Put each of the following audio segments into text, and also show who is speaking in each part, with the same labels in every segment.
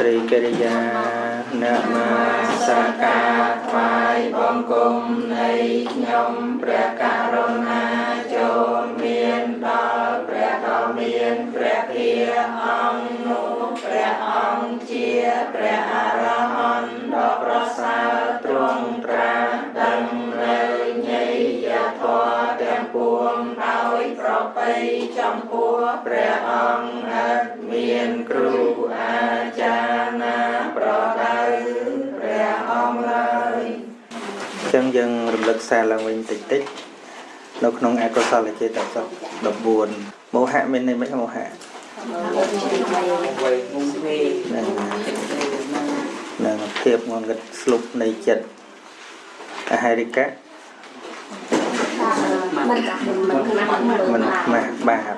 Speaker 1: រីកិរិយានមស្ការថ្វាយបង្គំនៃខ្ញុំព្រះករុណាចូលមានដល់ព្រះដ៏មានព្រះភិអង្គនោះព្រះអង្គជាព្រះអរហន្តដ៏ប្រសើរទ្រង់ត្រាស់ដឹងនៅញយធម៌ទាំងពួងដោយប្រពៃចំពោះព្រះអង្គឥតមានគ្រូអាចារ្យណាប្រដៅព្រះអង្គឡើយ។ ចឹងយើងរំលឹកសារឡើងវិញតិចតិចនៅក្នុងអកុសលចេតសិក14។ មោហៈមានន័យម៉េច? មោហៈនឹងភាពងងឹតស្លុបនៃចិត្ត។ អហរិកៈមិនខ្មាស់បាប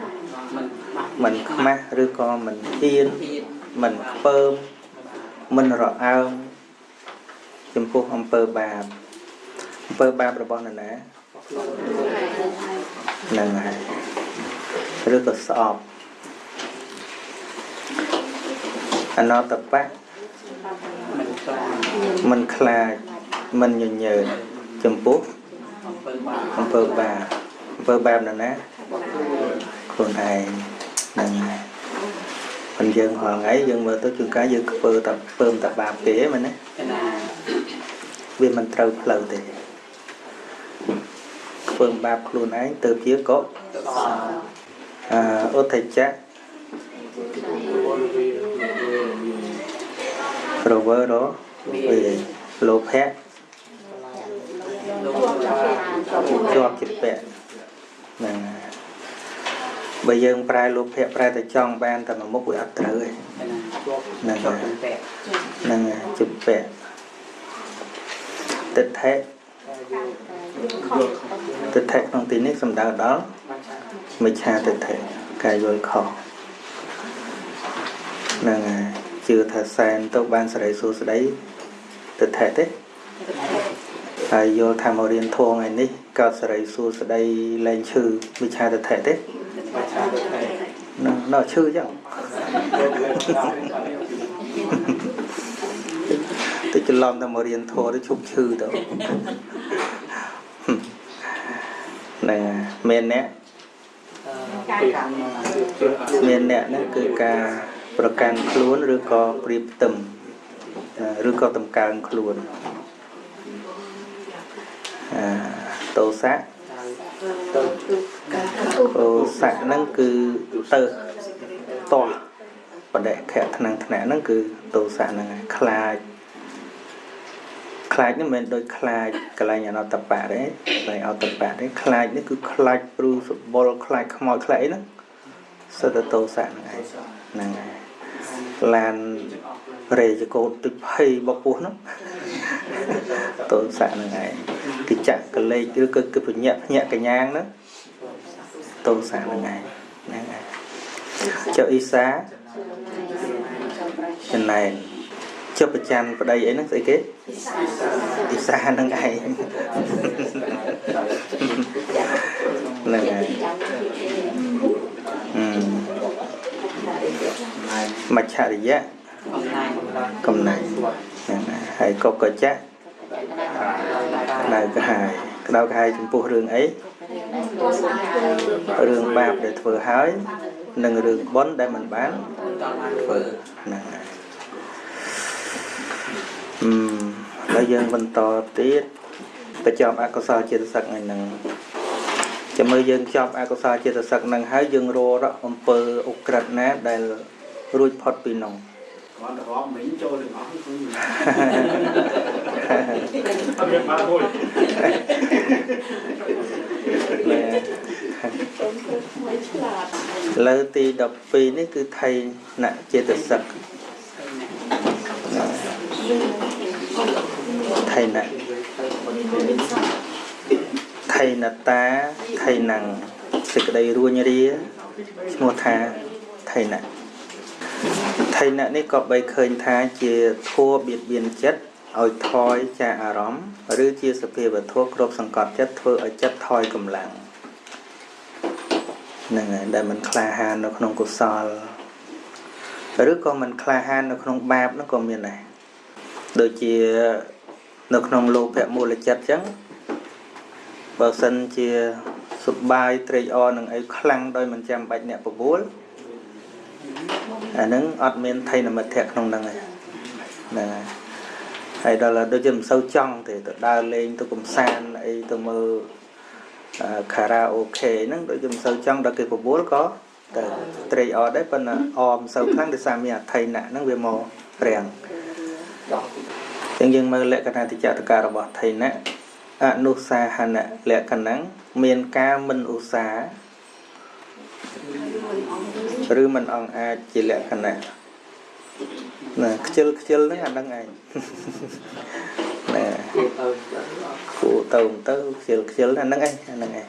Speaker 1: មិនខ្មាស់ឬក៏មិនហ៊ាន មិនខ្ពើម មិនរអើមចំពោះអំពើបាប អំពើបាបរបស់នរណាហ្នឹងហើយ ឬក៏ស្អប់។ អនតបៈមិនខ្លាច មិនញញើតចំពោះអំពើបាប អំពើបាបនរណា ខ្លួនឯងហ្នឹងហើយ។ ប៉ុន្តែយើងរាល់ថ្ងៃយើងមើលទៅ ជួនកាលយើងខ្ពើតែពើមតែបាបគេមែនទេ? វាមិនត្រូវផ្លូវទេ ខ្ពើមបាបខ្លួនឯងទៅជាកុសល។ អឺឧទ្ធចៈរវើរវា លោភៈជាប់ចិត្តពាក់ហ្នឹង។ បើយើងប្រែលោភៈប្រែតែចង់បានតែមួយមុខ វាអត់ត្រូវទេហ្នឹងហ្នឹង ជិពាក់។ ទិដ្ឋិ ទិដ្ឋិក្នុងទីនេះសំដៅដល់មិច្ឆាទិដ្ឋិ ការយល់ខុសហ្នឹងហើយ ជឿថាសែនទៅបានសេរីសួស្តី ទិដ្ឋិទេហើយ យល់ថាមករៀនធម៌ថ្ងៃនេះកើតសេរីសួស្តីលែងឈឺ មិច្ឆាទិដ្ឋិទេ នឹងនៅឈឺចឹងទៅ ច្រឡំតែមករៀនធម៌ទៅឈប់ឈឺទៅហ្នឹង។ មានអ្នក មានអ្នកហ្នឹងគឺការប្រកាន់ខ្លួន ឬក៏ប្រៀបផ្ទឹម ឬក៏តម្កើងខ្លួន។ អឺតោសៈ តោសៈហ្នឹងគឺទៅតោះបដិខៈថ្នាំងថ្នាក់ហ្នឹង គឺតោសៈហ្នឹង។ ខ្លាច ខ្លាចនេះមិនមែនដូចខ្លាចកន្លែងអនតបៈទេ កន្លែងអតបៈទេ ខ្លាចនេះគឺខ្លាចព្រូសបុល ខ្លាចខ្មោច ខ្លាចអីហ្នឹង សិតតែតោសៈហ្នឹងឯងហ្នឹងហើយ។ ឡានរេចកោតទឹកភ័យបពោះហ្នឹង តោសៈហ្នឹងឯង។ គេចាក់កលេច ឬក៏គឺពញាក់ភ្ញាក់កញ្ញាងហ្នឹង តោសៈហ្នឹងឯងហ្នឹងហើយ។ ចុះអ៊ីសាចំណែន ចុះប្រច័នប្តីអីហ្នឹងស្អីគេ? អ៊ីសាហ្នឹងឯងហ្នឹងហើយ។ មច្ឆរិយៈកំណាញ់ហ្នឹងហើយ។ កកចៈក្តៅក្រហាយ ក្តៅក្រហាយចំពោះរឿងអី? រឿងបាបដែលធ្វើហើយ និងរឿងបុណ្យដែលមិនបានធ្វើហ្នឹងហើយ។ អឺហើយយើងបន្តទៀត បញ្ចប់អកុសលចេតសិកថ្ងៃហ្នឹង ចាំមើលយើងចប់អកុសលចេតសិកហ្នឹងហើយ យើងរកអំពើឧក្រិដ្ឋណាដែលរួចផុតពីនោះ។
Speaker 2: គាត់ទៅរាប់មិញចូលទាំងអស់ គឺអត់មានបានមួយ
Speaker 1: លើទី12នេះ គឺថៃនចេតសិក។ ថៃនៈ ថៃនតា ថៃណੰ សេចក្តីរួញរាឈ្មោះថាថៃនៈ។ ថៃនៈនេះក៏បីឃើញថាជាធัวបៀតបៀនចិត្តឲ្យថយចាកអារម្មណ៍ ឬជាសភាវធម៌គ្រប់សង្កត់ចិត្ត ធ្វើឲ្យចិត្តថយកម្លាំងហ្នឹងហើយ ដែលមិនក្លាហាននៅក្នុងកុសល ឬក៏មិនក្លាហាននៅក្នុងបាបហ្នឹងក៏មានដែរដូចជានៅក្នុងលោភៈមូលចិត្តចឹងបើសិនជាសុបាយត្រេកអរនឹងអីខ្លាំងដោយមិនចាំបាច់អ្នកបបួលអាហ្នឹងអត់មានថៃនមិទ្ធៈក្នុងហ្នឹងទេហ្នឹងហើយដល់ដូចជាមិនសូវចង់ទេទៅដើរលេងទៅកំសាន្តអីទៅមើលខារ៉ាអូខេហ្នឹងដូចជាមិនសូវចង់ដល់គេបបួលក៏ទៅត្រេកអរដែរប៉ុន្តែអមសូវខ្លាំងដោយសារមានអថៃណៈហ្នឹងវាមករាំងចឹងយើងមើលលក្ខណៈតិចតការរបស់ថៃណៈអនុសាហនៈលក្ខណៈមានការមិនឧស្សាហ៍ឬមិនអង្អាចជាលក្ខណៈណាខ្ជិលខ្ជិលហ្នឹងអាហ្នឹងឯងណាគូទៅទៅខ្ជិលខ្ជិលអាហ្នឹងឯងអាហ្នឹងឯង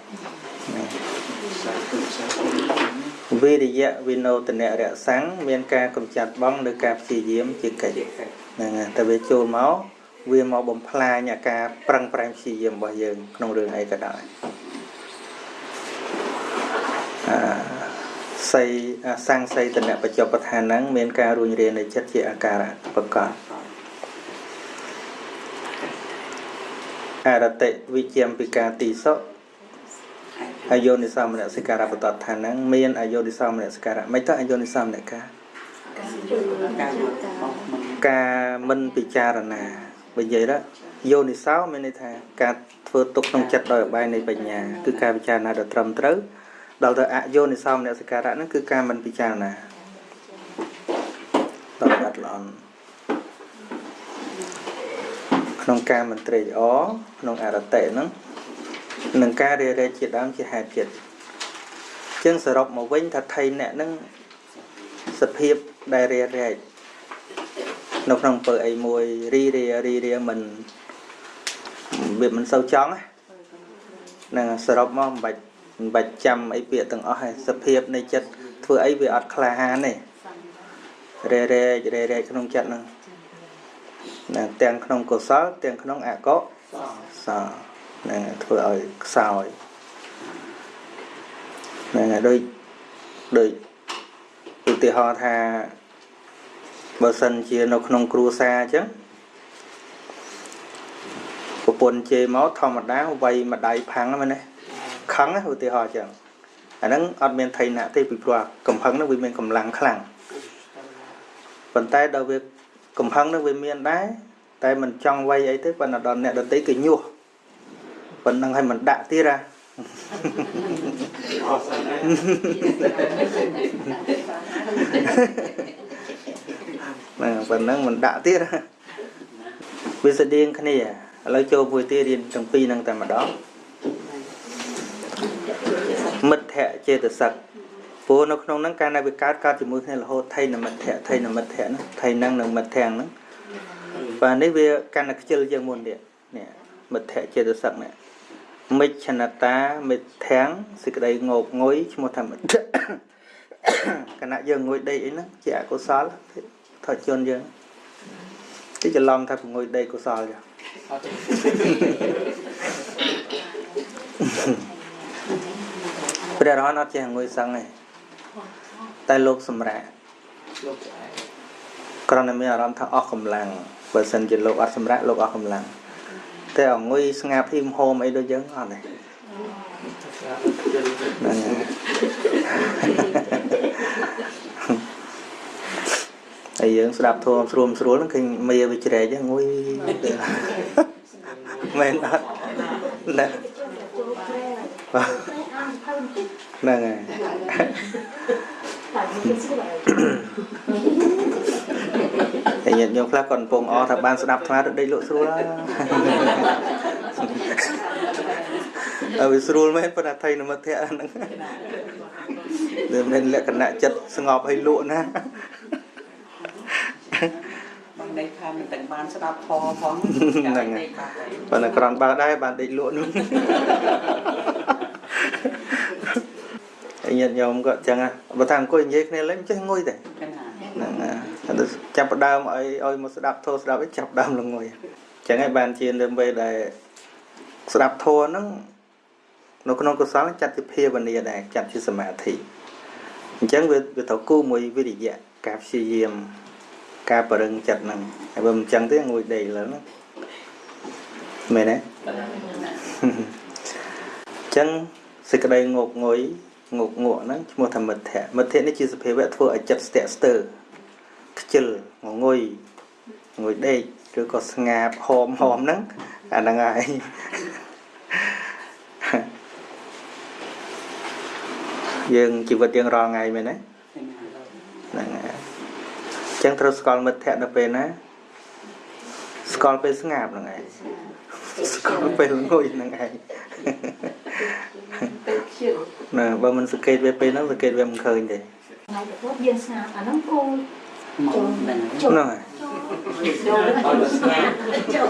Speaker 1: វិរិយៈវិណោទនៈរសាំងមានការកំចាត់បងនៅការព្យាយាមជាកិច្ចហ្នឹងតែវាចូលមកវាមកបំផ្លាញអាការប្រឹងប្រែងព្យាយាមរបស់យើងក្នុងរឿងអីក៏ដោយអសីសង្សីតនៈបច្ចុប្បដ្ឋានហ្នឹងមានការរួញរានៃចិត្តជាអាការៈប្រកបអរតិវិជ្ជាពិកាទីសុអយោនិសមនសិការៈបតដ្ឋានហ្នឹងមានអយោនិសមនសិការៈមិនទៅអយោនិសមនការការមិនពិចារណាបើនិយាយទៅយោនិសោមានន័យថាការធ្វើទុកក្នុងចិត្តដោយឧបាយនៃបញ្ញាគឺការពិចារណាដ៏ត្រឹមត្រូវដល់ទៅអយោនិសមនសិការៈហ្នឹងគឺការមិនពិចារណាដល់បាត់ល្អន់ក្នុងការមិនត្រេកអរក្នុងអរតិហ្នឹងនឹងការរារែកជាដើមជាហេតុចិត្តជាងសរុបមកវិញថាថៃអ្នកហ្នឹងសភាពដែលរារែកនៅក្នុងអំពើអីមួយរីរារីរាមិនវាមិនសូវចង់ហ្នឹងសរុបមកមិនបាច់ចាំអីពាក្យទាំងអស់ហើយសភាពនៃចិត្តធ្វើអីវាអត់ក្លាហានទេរារែករារែកក្នុងចិត្តហ្នឹងណាទាំងក្នុងកុសលទាំងក្នុងអកុសលហ្នឹងធ្វើឲ្យខ្សោយហ្នឹងហើយដូចឧទាហរណ៍ថាបើសិនជានៅក្នុងគ្រួសារអញ្ចឹងប្រពន្ធជេរមកធម្មតាវាយម្ដាយផាំងហ្នឹងមែនទេខឹងណាឧទាហរណ៍អញ្ចឹងអាហ្នឹងអត់មានថៃណៈទេពីព្រោះកំហឹងហ្នឹងវាមានកម្លាំងខ្លាំងប៉ុន្តែដល់វាកំហឹងហ្នឹងវាមានដែរតែមិនចង់វាយអីទេប៉ុន្តែដល់អ្នកដទៃគេញុះប៉ុណ្ណឹងឲ្យមិនដាក់ទៀតហ่ะណាប៉ុណ្ណឹងមិនដាក់ទៀតវាស្តៀងគ្នាឥឡូវចូលមួយទៀតរៀនទាំងពីរហ្នឹងតែម្ដងមិទ្ធៈចេតសិកព្រោះនៅក្នុងហ្នឹងកាលណាវាកើតកើតជាមួយគ្នារហូតថៃនមិទ្ធៈថៃនមិទ្ធៈហ្នឹងថៃហ្នឹងនិងមិទ្ធៈហ្នឹងបាទនេះវាកាន់តែខ្ជិលជាងមុនទៀតនេះមិទ្ធៈចេតសិកនេះមិច្ឆនតាមិទ្ធាំងសេចក្តីងោកងុយឈ្មោះថាមិទ្ធៈគណៈយើងងុយដេកអីហ្នឹងជាអកុសលថតជនយើងទីច្រឡំថាងុយដេកកុសលចាព្រះរហន្តអត់ចេះងុយសឹងទេតែលោកសម្រាកគ្រាន់តែមានអារម្មណ៍ថាអស់កម្លាំងបើសិនជាលោកអត់សម្រាកលោកអស់កម្លាំងតែអង្គុយស្ងាប់ហ៊ីមហូមអីដូចយើងអត់ទេហ្នឹងហើយយើងស្ដាប់ធម៌ស្រួលស្រួលហ្នឹងឃើញមេវាជ្រែកហ្នឹងងុយមែនអត់ណាហ្នឹងហើយតែញាតិញោមខ្លះគាត់កំពុងអថាបានស្ដាប់ថ្មទៅដេកលក់ស្រួលហើយវាស្រួលមែនប៉ុន្តែថៃនមិទ្ធៈហ្នឹងវាមានលក្ខណៈចិត្តស្ងប់ឲ្យលក់ណា
Speaker 3: បងន័យថាមិនទាំងបានស្ដាប់ធម៌ផង
Speaker 1: ហ្នឹងប៉ុន្តែក្រំបើដែរបានដេកលក់នោះញាតិញោមក៏ចឹងបើថាអង្គុយនិយាយគ្នាលេងចេះងុយទេហ្នឹងហើយចាប់ផ្ដើមឲ្យមកស្ដាប់ធម៌ស្ដាប់អីចាប់ដើមល្ងុយចឹងហើយបានជាដើម្បីដែលស្ដាប់ធម៌ហ្នឹងនៅក្នុងកុសលចាត់ជាភាវនាដែរចាត់ជាសមាធិអញ្ចឹងវាត្រូវគូមួយវិរិយៈ ការព្យាយាមការបរឹងចិត្តហ្នឹងហើយបើមិនចឹងទេងួយដេកលើហ្នឹងមែនទេចឹងសេចក្តីងោកងុយងោកងក់ហ្នឹងឈ្មោះថាមិទ្ធៈមិទ្ធៈនេះជាសភាវៈធ្វើឲ្យចិត្តស្ទាក់ស្ទើរខ្ជិលងងុយងុយដេកឬក៏ស្ងាបហមហមហ្នឹងអាហ្នឹងហើយយើងជីវិតយើងរាល់ថ្ងៃមែនទេហ្នឹងហើយចឹងត្រូវស្គាល់មិត្តភក្តិដល់ពេលណាស្គាល់ពេលស្ងាប់ហ្នឹងឯងស្គាល់ពេលងុយហ្នឹងឯង
Speaker 3: ពេលខ្ជិល
Speaker 1: ណាបើមិនសង្កេតវាពេលហ្នឹងសង្កេតវាមិនឃើញទេ
Speaker 4: ថ្ងៃទៅយើងស្ងាប់អាហ្នឹងគោល
Speaker 3: ចូលហ្នឹង
Speaker 1: ហ្នឹងហើយ
Speaker 3: ចូលអត់ស្ងាប់ចូល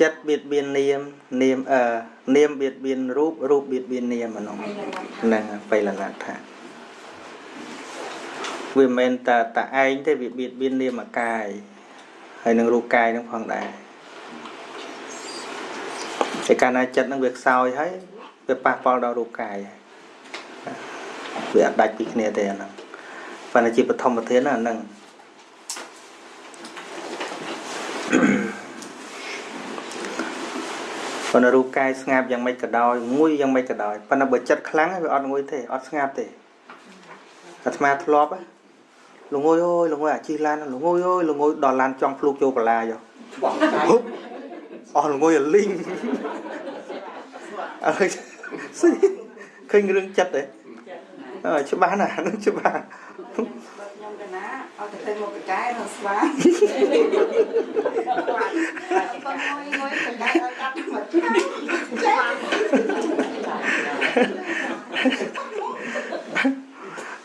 Speaker 1: ចិត្តបៀតបៀននាមនាមនាមបៀតបៀនរូបរូបបៀតបៀននាមអានោះហ្នឹងបៃលនថាវាមិនមែនតែតាឯងទេវាបៀតបៀននាមកាយហើយនឹងរូបកាយនឹងផងដែរតែកាលណាចិត្តនឹងវាខ្សោយហើយវាប៉ះពាល់ដល់រូបកាយវាអត់ដាច់ពីគ្នាទេអាហ្នឹងប៉ុន្តែជាបឋមធានណាហ្នឹងប៉ុន្តែរូបកាយស្ងាប់យ៉ាងម៉េចក៏ដោយងុយយ៉ាងម៉េចក៏ដោយប៉ុន្តែបើចិត្តខ្លាំងវាអត់ងុយទេអត់ស្ងាប់ទេអាត្មាធ្លាប់លងុយអើយលងុយអាជិះឡានលងុយអើយលងុយដល់ឡានចង់ភ្លូកចូលកាឡាយោអស់លងុយអាលីងអើយឃើញរឿងចិត្តទេអើច្បាស់ណាស់ហ្នឹងច្បាស់
Speaker 3: ខ្ញុំកណាអត់ទៅមកកកែរស្វាបងងុយងុយកកែឲ្យកាត់មកចា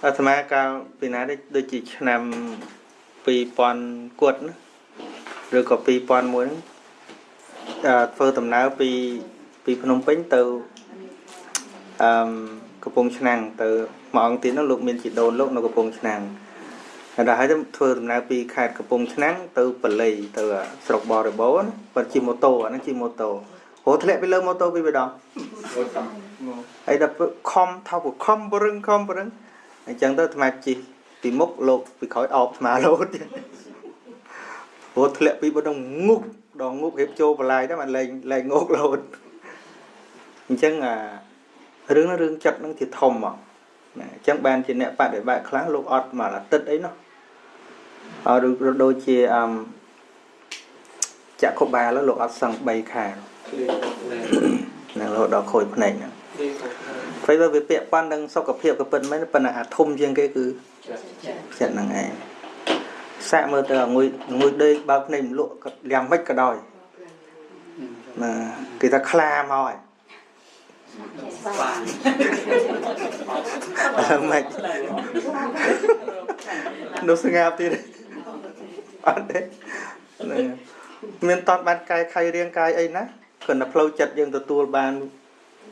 Speaker 1: អាត្មាកាលពីណាដូចជាឆ្នាំ2000គត់ណាឬក៏2001ហ្នឹងធ្វើដំណើរពីភ្នំពេញទៅអឺកំពង់ឆ្នាំងទៅមួយអង្គទៀតនោះលោកមានជីដូនលោកនៅកំពង់ឆ្នាំងហើយដល់ហើយទៅធ្វើដំណើរពីខេត្តកំពង់ឆ្នាំងទៅប៉លីទៅស្រុកបរិបូរណ៍ប៉ុន្តែជិះម៉ូតូអាហ្នឹងជិះម៉ូតូព្រោះធ្លាក់ពីលើម៉ូតូពីម្ដងហើយដល់ខំថប់ខំប្រឹងខំប្រឹងអញ្ចឹងទៅអាត្មាជិះពីមុខលោកពីក្រោយអោបអាត្មាលោតព្រោះធ្លាក់ពីបដងងុកដល់ងុករៀបចូលបន្លាយទៅបានលែងងុកលោតអញ្ចឹងអារឿងនោះរឿងចិត្តនឹងជាធំមកណាអញ្ចឹងបានជាអ្នកបដិបត្តិខ្លះលោកអត់មួយអាទិត្យអីនោះអត់ឬដូចជាអឹមចក្ខុបាលលោកអត់សឹង3ខែនឹងរហូតដល់ខូចភ្នែកហ្នឹងពេលវាពាក់ព័ន្ធនឹងសុខភាពក៏ពិតមែនប៉ុន្តែអាធំជាងគេគឺចិត្តហ្នឹងឯងសាកមើលទៅងុយងុយដេកបើកភ្នែកមលក់ក៏យ៉ាងម៉េចក៏ដោយណាគេថាខ្លាមកហើយអឺមិននោះស្ងាប់ទៀតអត់ទេមានតតបានកែខៃរាងកាយអីណាគ្រាន់តែផ្លូវចិត្តយើងទទួលបាន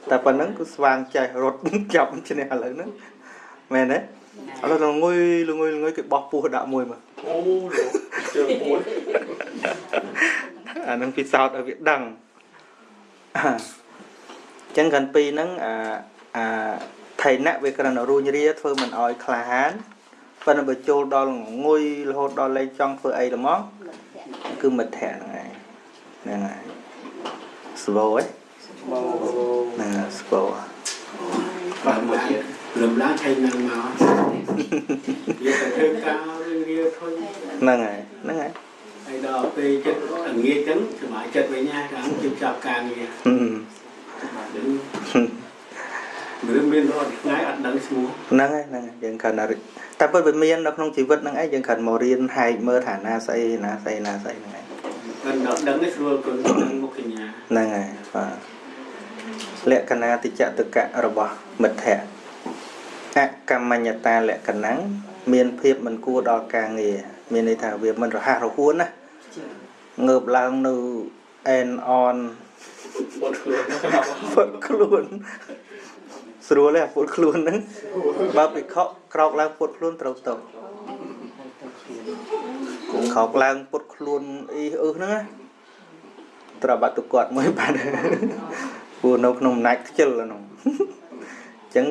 Speaker 1: តែប៉ុណ្្នឹងគឺស្វាងចេះរត់ចាប់ឈ្នះឥឡូវហ្នឹងមែនទេឥឡូវងុយងុយងុយគេបោះពោះដាក់មួយមក
Speaker 5: អូលោកជើងពួន
Speaker 1: អានឹងពិសោធន៍ឲ្យវាដឹងចឹងកាន់ពីហ្នឹងអាថៃណៈវាគ្រាន់តែរួញរាធ្វើមិនអោយក្លាហានប៉ុន្តែបើចូលដល់ងុយរហូតដល់លែងចង់ធ្វើអីល្មងគឺមិត្តភក្តិហ្នឹងឯងហ្នឹងហើយស្បោឯងហ្នឹងស្បោ
Speaker 2: បាទមួយទៀតរំឡើងឆៃនឹងមកវាទៅធ្វើការរឿងរាធុញ
Speaker 1: ហ្នឹងហើយហ្នឹងហើយ
Speaker 2: ហើយដល់ពេលចិត្តងាយចឹងសប្បាយចិត្តវិញណាដល់ជិះចាប់ការងាររឿងមានរាល់ថ្ងៃអត់ដឹងឈ្មោះ
Speaker 1: ហ្នឹងហើយហ្នឹងយើងគ្រាន់តែតែពិតវាមាននៅក្នុងជីវិតហ្នឹងឯងយើងគ្រាន់មករៀនហែកមើលថាណាស្អីណាស្អីណាស្អីហ្នឹងឯង
Speaker 2: មិនដល់ដឹងទេស្រួលគុណដឹងមុខសញ្ញា
Speaker 1: ហ្នឹងហើយបាទលក្ខណៈតិចតកៈរបស់មិត្តភក្តិអកម្មញ្ញតាលក្ខណៈមានភាពមិនគួរដល់ការងារមានន័យថាវាមិនរហ័សរហួនណាងើបឡើងនៅអែនអន
Speaker 5: ពុតខ្លួន
Speaker 1: ពុតខ្លួនស្រួលទេពុតខ្លួនហ្នឹងបើពិខុក្រោកឡើងពុតខ្លួនត្រូវទៅក្រោកឡើងពុតខ្លួនអីអឺហ្នឹងណាត្របាត់ទៅគាត់មួយបាទ ព្រោះនៅក្នុងអំណាចខ្ជិលហ្នឹងអញ្ចឹង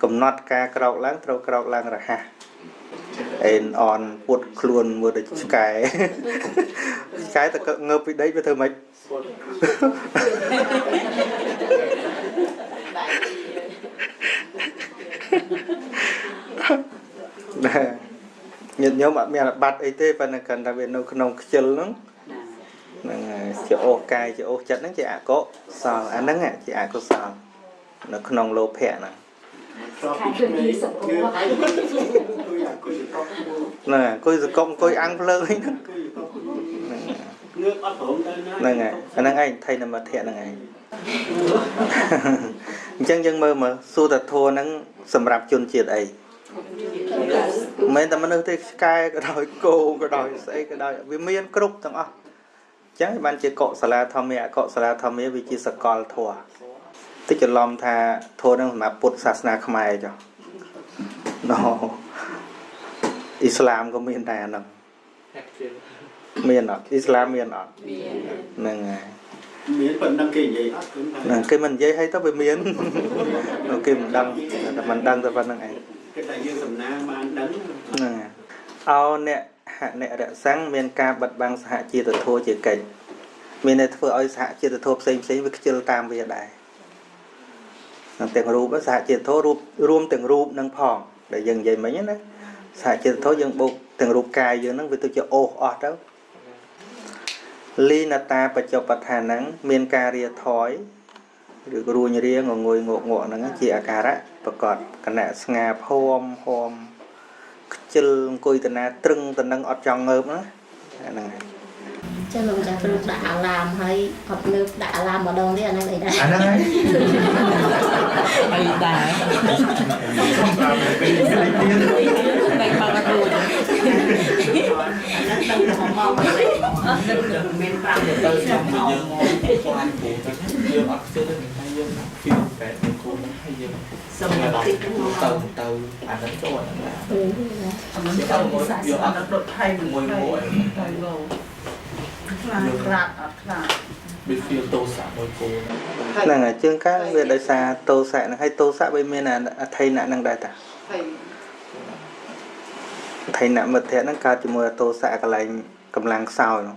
Speaker 1: កំណត់ការក្រោកឡើងត្រូវក្រោកឡើងរហ័សអេនអនពួតខ្លួនមើលដូចឆ្កែឆ្កែតែងើបពីដីវាធ្វើម៉េចណាញាតិញោមអត់មានបាត់អីទេប៉ុន្តែគ្រាន់តែវានៅក្នុងខ្ជិលហ្នឹងហ្នឹងហើយជាអូសកាយជាអូសចិត្តហ្នឹងជាអកុសលអាហ្នឹងជាអកុសលនៅក្នុងលោភៈហ្នឹងហ្នឹងអង្គុយសកុំអង្គុយអាំងភ្លើងហ្នឹង
Speaker 2: ងើបអត់ព្រមទៅណា
Speaker 1: ហ្នឹងហើយអាហ្នឹងឯងថៃនមធៈហ្នឹងឯងអញ្ចឹងយើងមើលមើលសួរតធัวហ្នឹងសម្រាប់ជនជាតិអីមិនមែនតែមនុស្សទេឆ្កែក៏ដោយគោក៏ដោយស្អីក៏ដោយវាមានគ្រប់ទាំងអស់អញ្ចឹងបានជាកុសលាធម្មាអកុសលាធម្មាវាជាសកលធម៌តិចច្រឡំថាធម៌ហ្នឹងសម្រាប់ពុទ្ធសាសនាខ្មែរចុះណូអ៊ីស្លាមក៏មានដែរអាហ្នឹងមានអត់អ៊ីស្លាមមានអត់មានហ្នឹងហើយ
Speaker 2: មានប៉ុណ្ណឹងគេនិយាយអត់គឺ
Speaker 1: ហ្នឹងគេមិននិយាយឲ្យទៅវាមានគេមិនដឹងតែមិនដឹងតែប៉ុណ្្នឹងឯង
Speaker 2: គេតែយើងសំណាងបានដឹង
Speaker 1: ហ្នឹងអោអ្នកហនិរសੰមានការបិទបាំងសហជាតិធម៌ជាកិច្ចមានតែធ្វើឲ្យសហជាតិធម៌ផ្សេងផ្សេងវាខ្ជិលតាមវាដែរនឹងទាំងរូបសហជាតិធម៌រូបរួមទាំងរូបនឹងផងដែលយើងនិយាយមិញណាសហជាតិធម៌យើងបូកទាំងរូបកាយយើងហ្នឹងវាទៅជាអូសអស់ទៅលីនតាបច្ចុប្បដ្ឋានហ្នឹងមានការរាថយឬរួញរាងងងងក់ងក់ហ្នឹងជាអាការៈប្រកបគណៈស្ងាភោមហមខ្ជិលអង្គុយតាណាត្រឹងតនឹងអត់ចង់ងើបណាហ្នឹងហើយ
Speaker 6: ចឹងលោកចាស់ព្រឹកដាក់អាឡាមហើយអត់ងើបដាក់អាឡាមម្ដងទៀតអាហ្នឹងអីដែរ
Speaker 1: អាហ្នឹងហើយ
Speaker 3: អីដែរតែបើអត់រួចអាហ្នឹងដឹងមកមកមាន5ទៅទៅមក
Speaker 5: យើងខ្លាចព្រោះទៅយើងអត់ខ្ជិលទេតែយើង feel តែគូហ្នឹងហើយយើង
Speaker 3: សម្រាប់តិច
Speaker 5: ទៅទៅអាហ្នឹងចូលអាហ្នឹងដែរ
Speaker 3: ទៅយកអត់ដុតថៃ
Speaker 5: មួយមួយ
Speaker 3: ទៅលោខ្លាចខ្លាចអត់ខ្លាច
Speaker 5: វា feel ទោសៈមួយគូ
Speaker 1: ហ្នឹងហើយជើងកាលវាដោយសារទោសៈហ្នឹងហើយទោសៈវាមានអថៃណៈហ្នឹងដែរតាថៃណៈមិត្តភៈហ្នឹងកើតជាមួយទោសៈកន្លែងកម្លាំងខ្សោយនោះ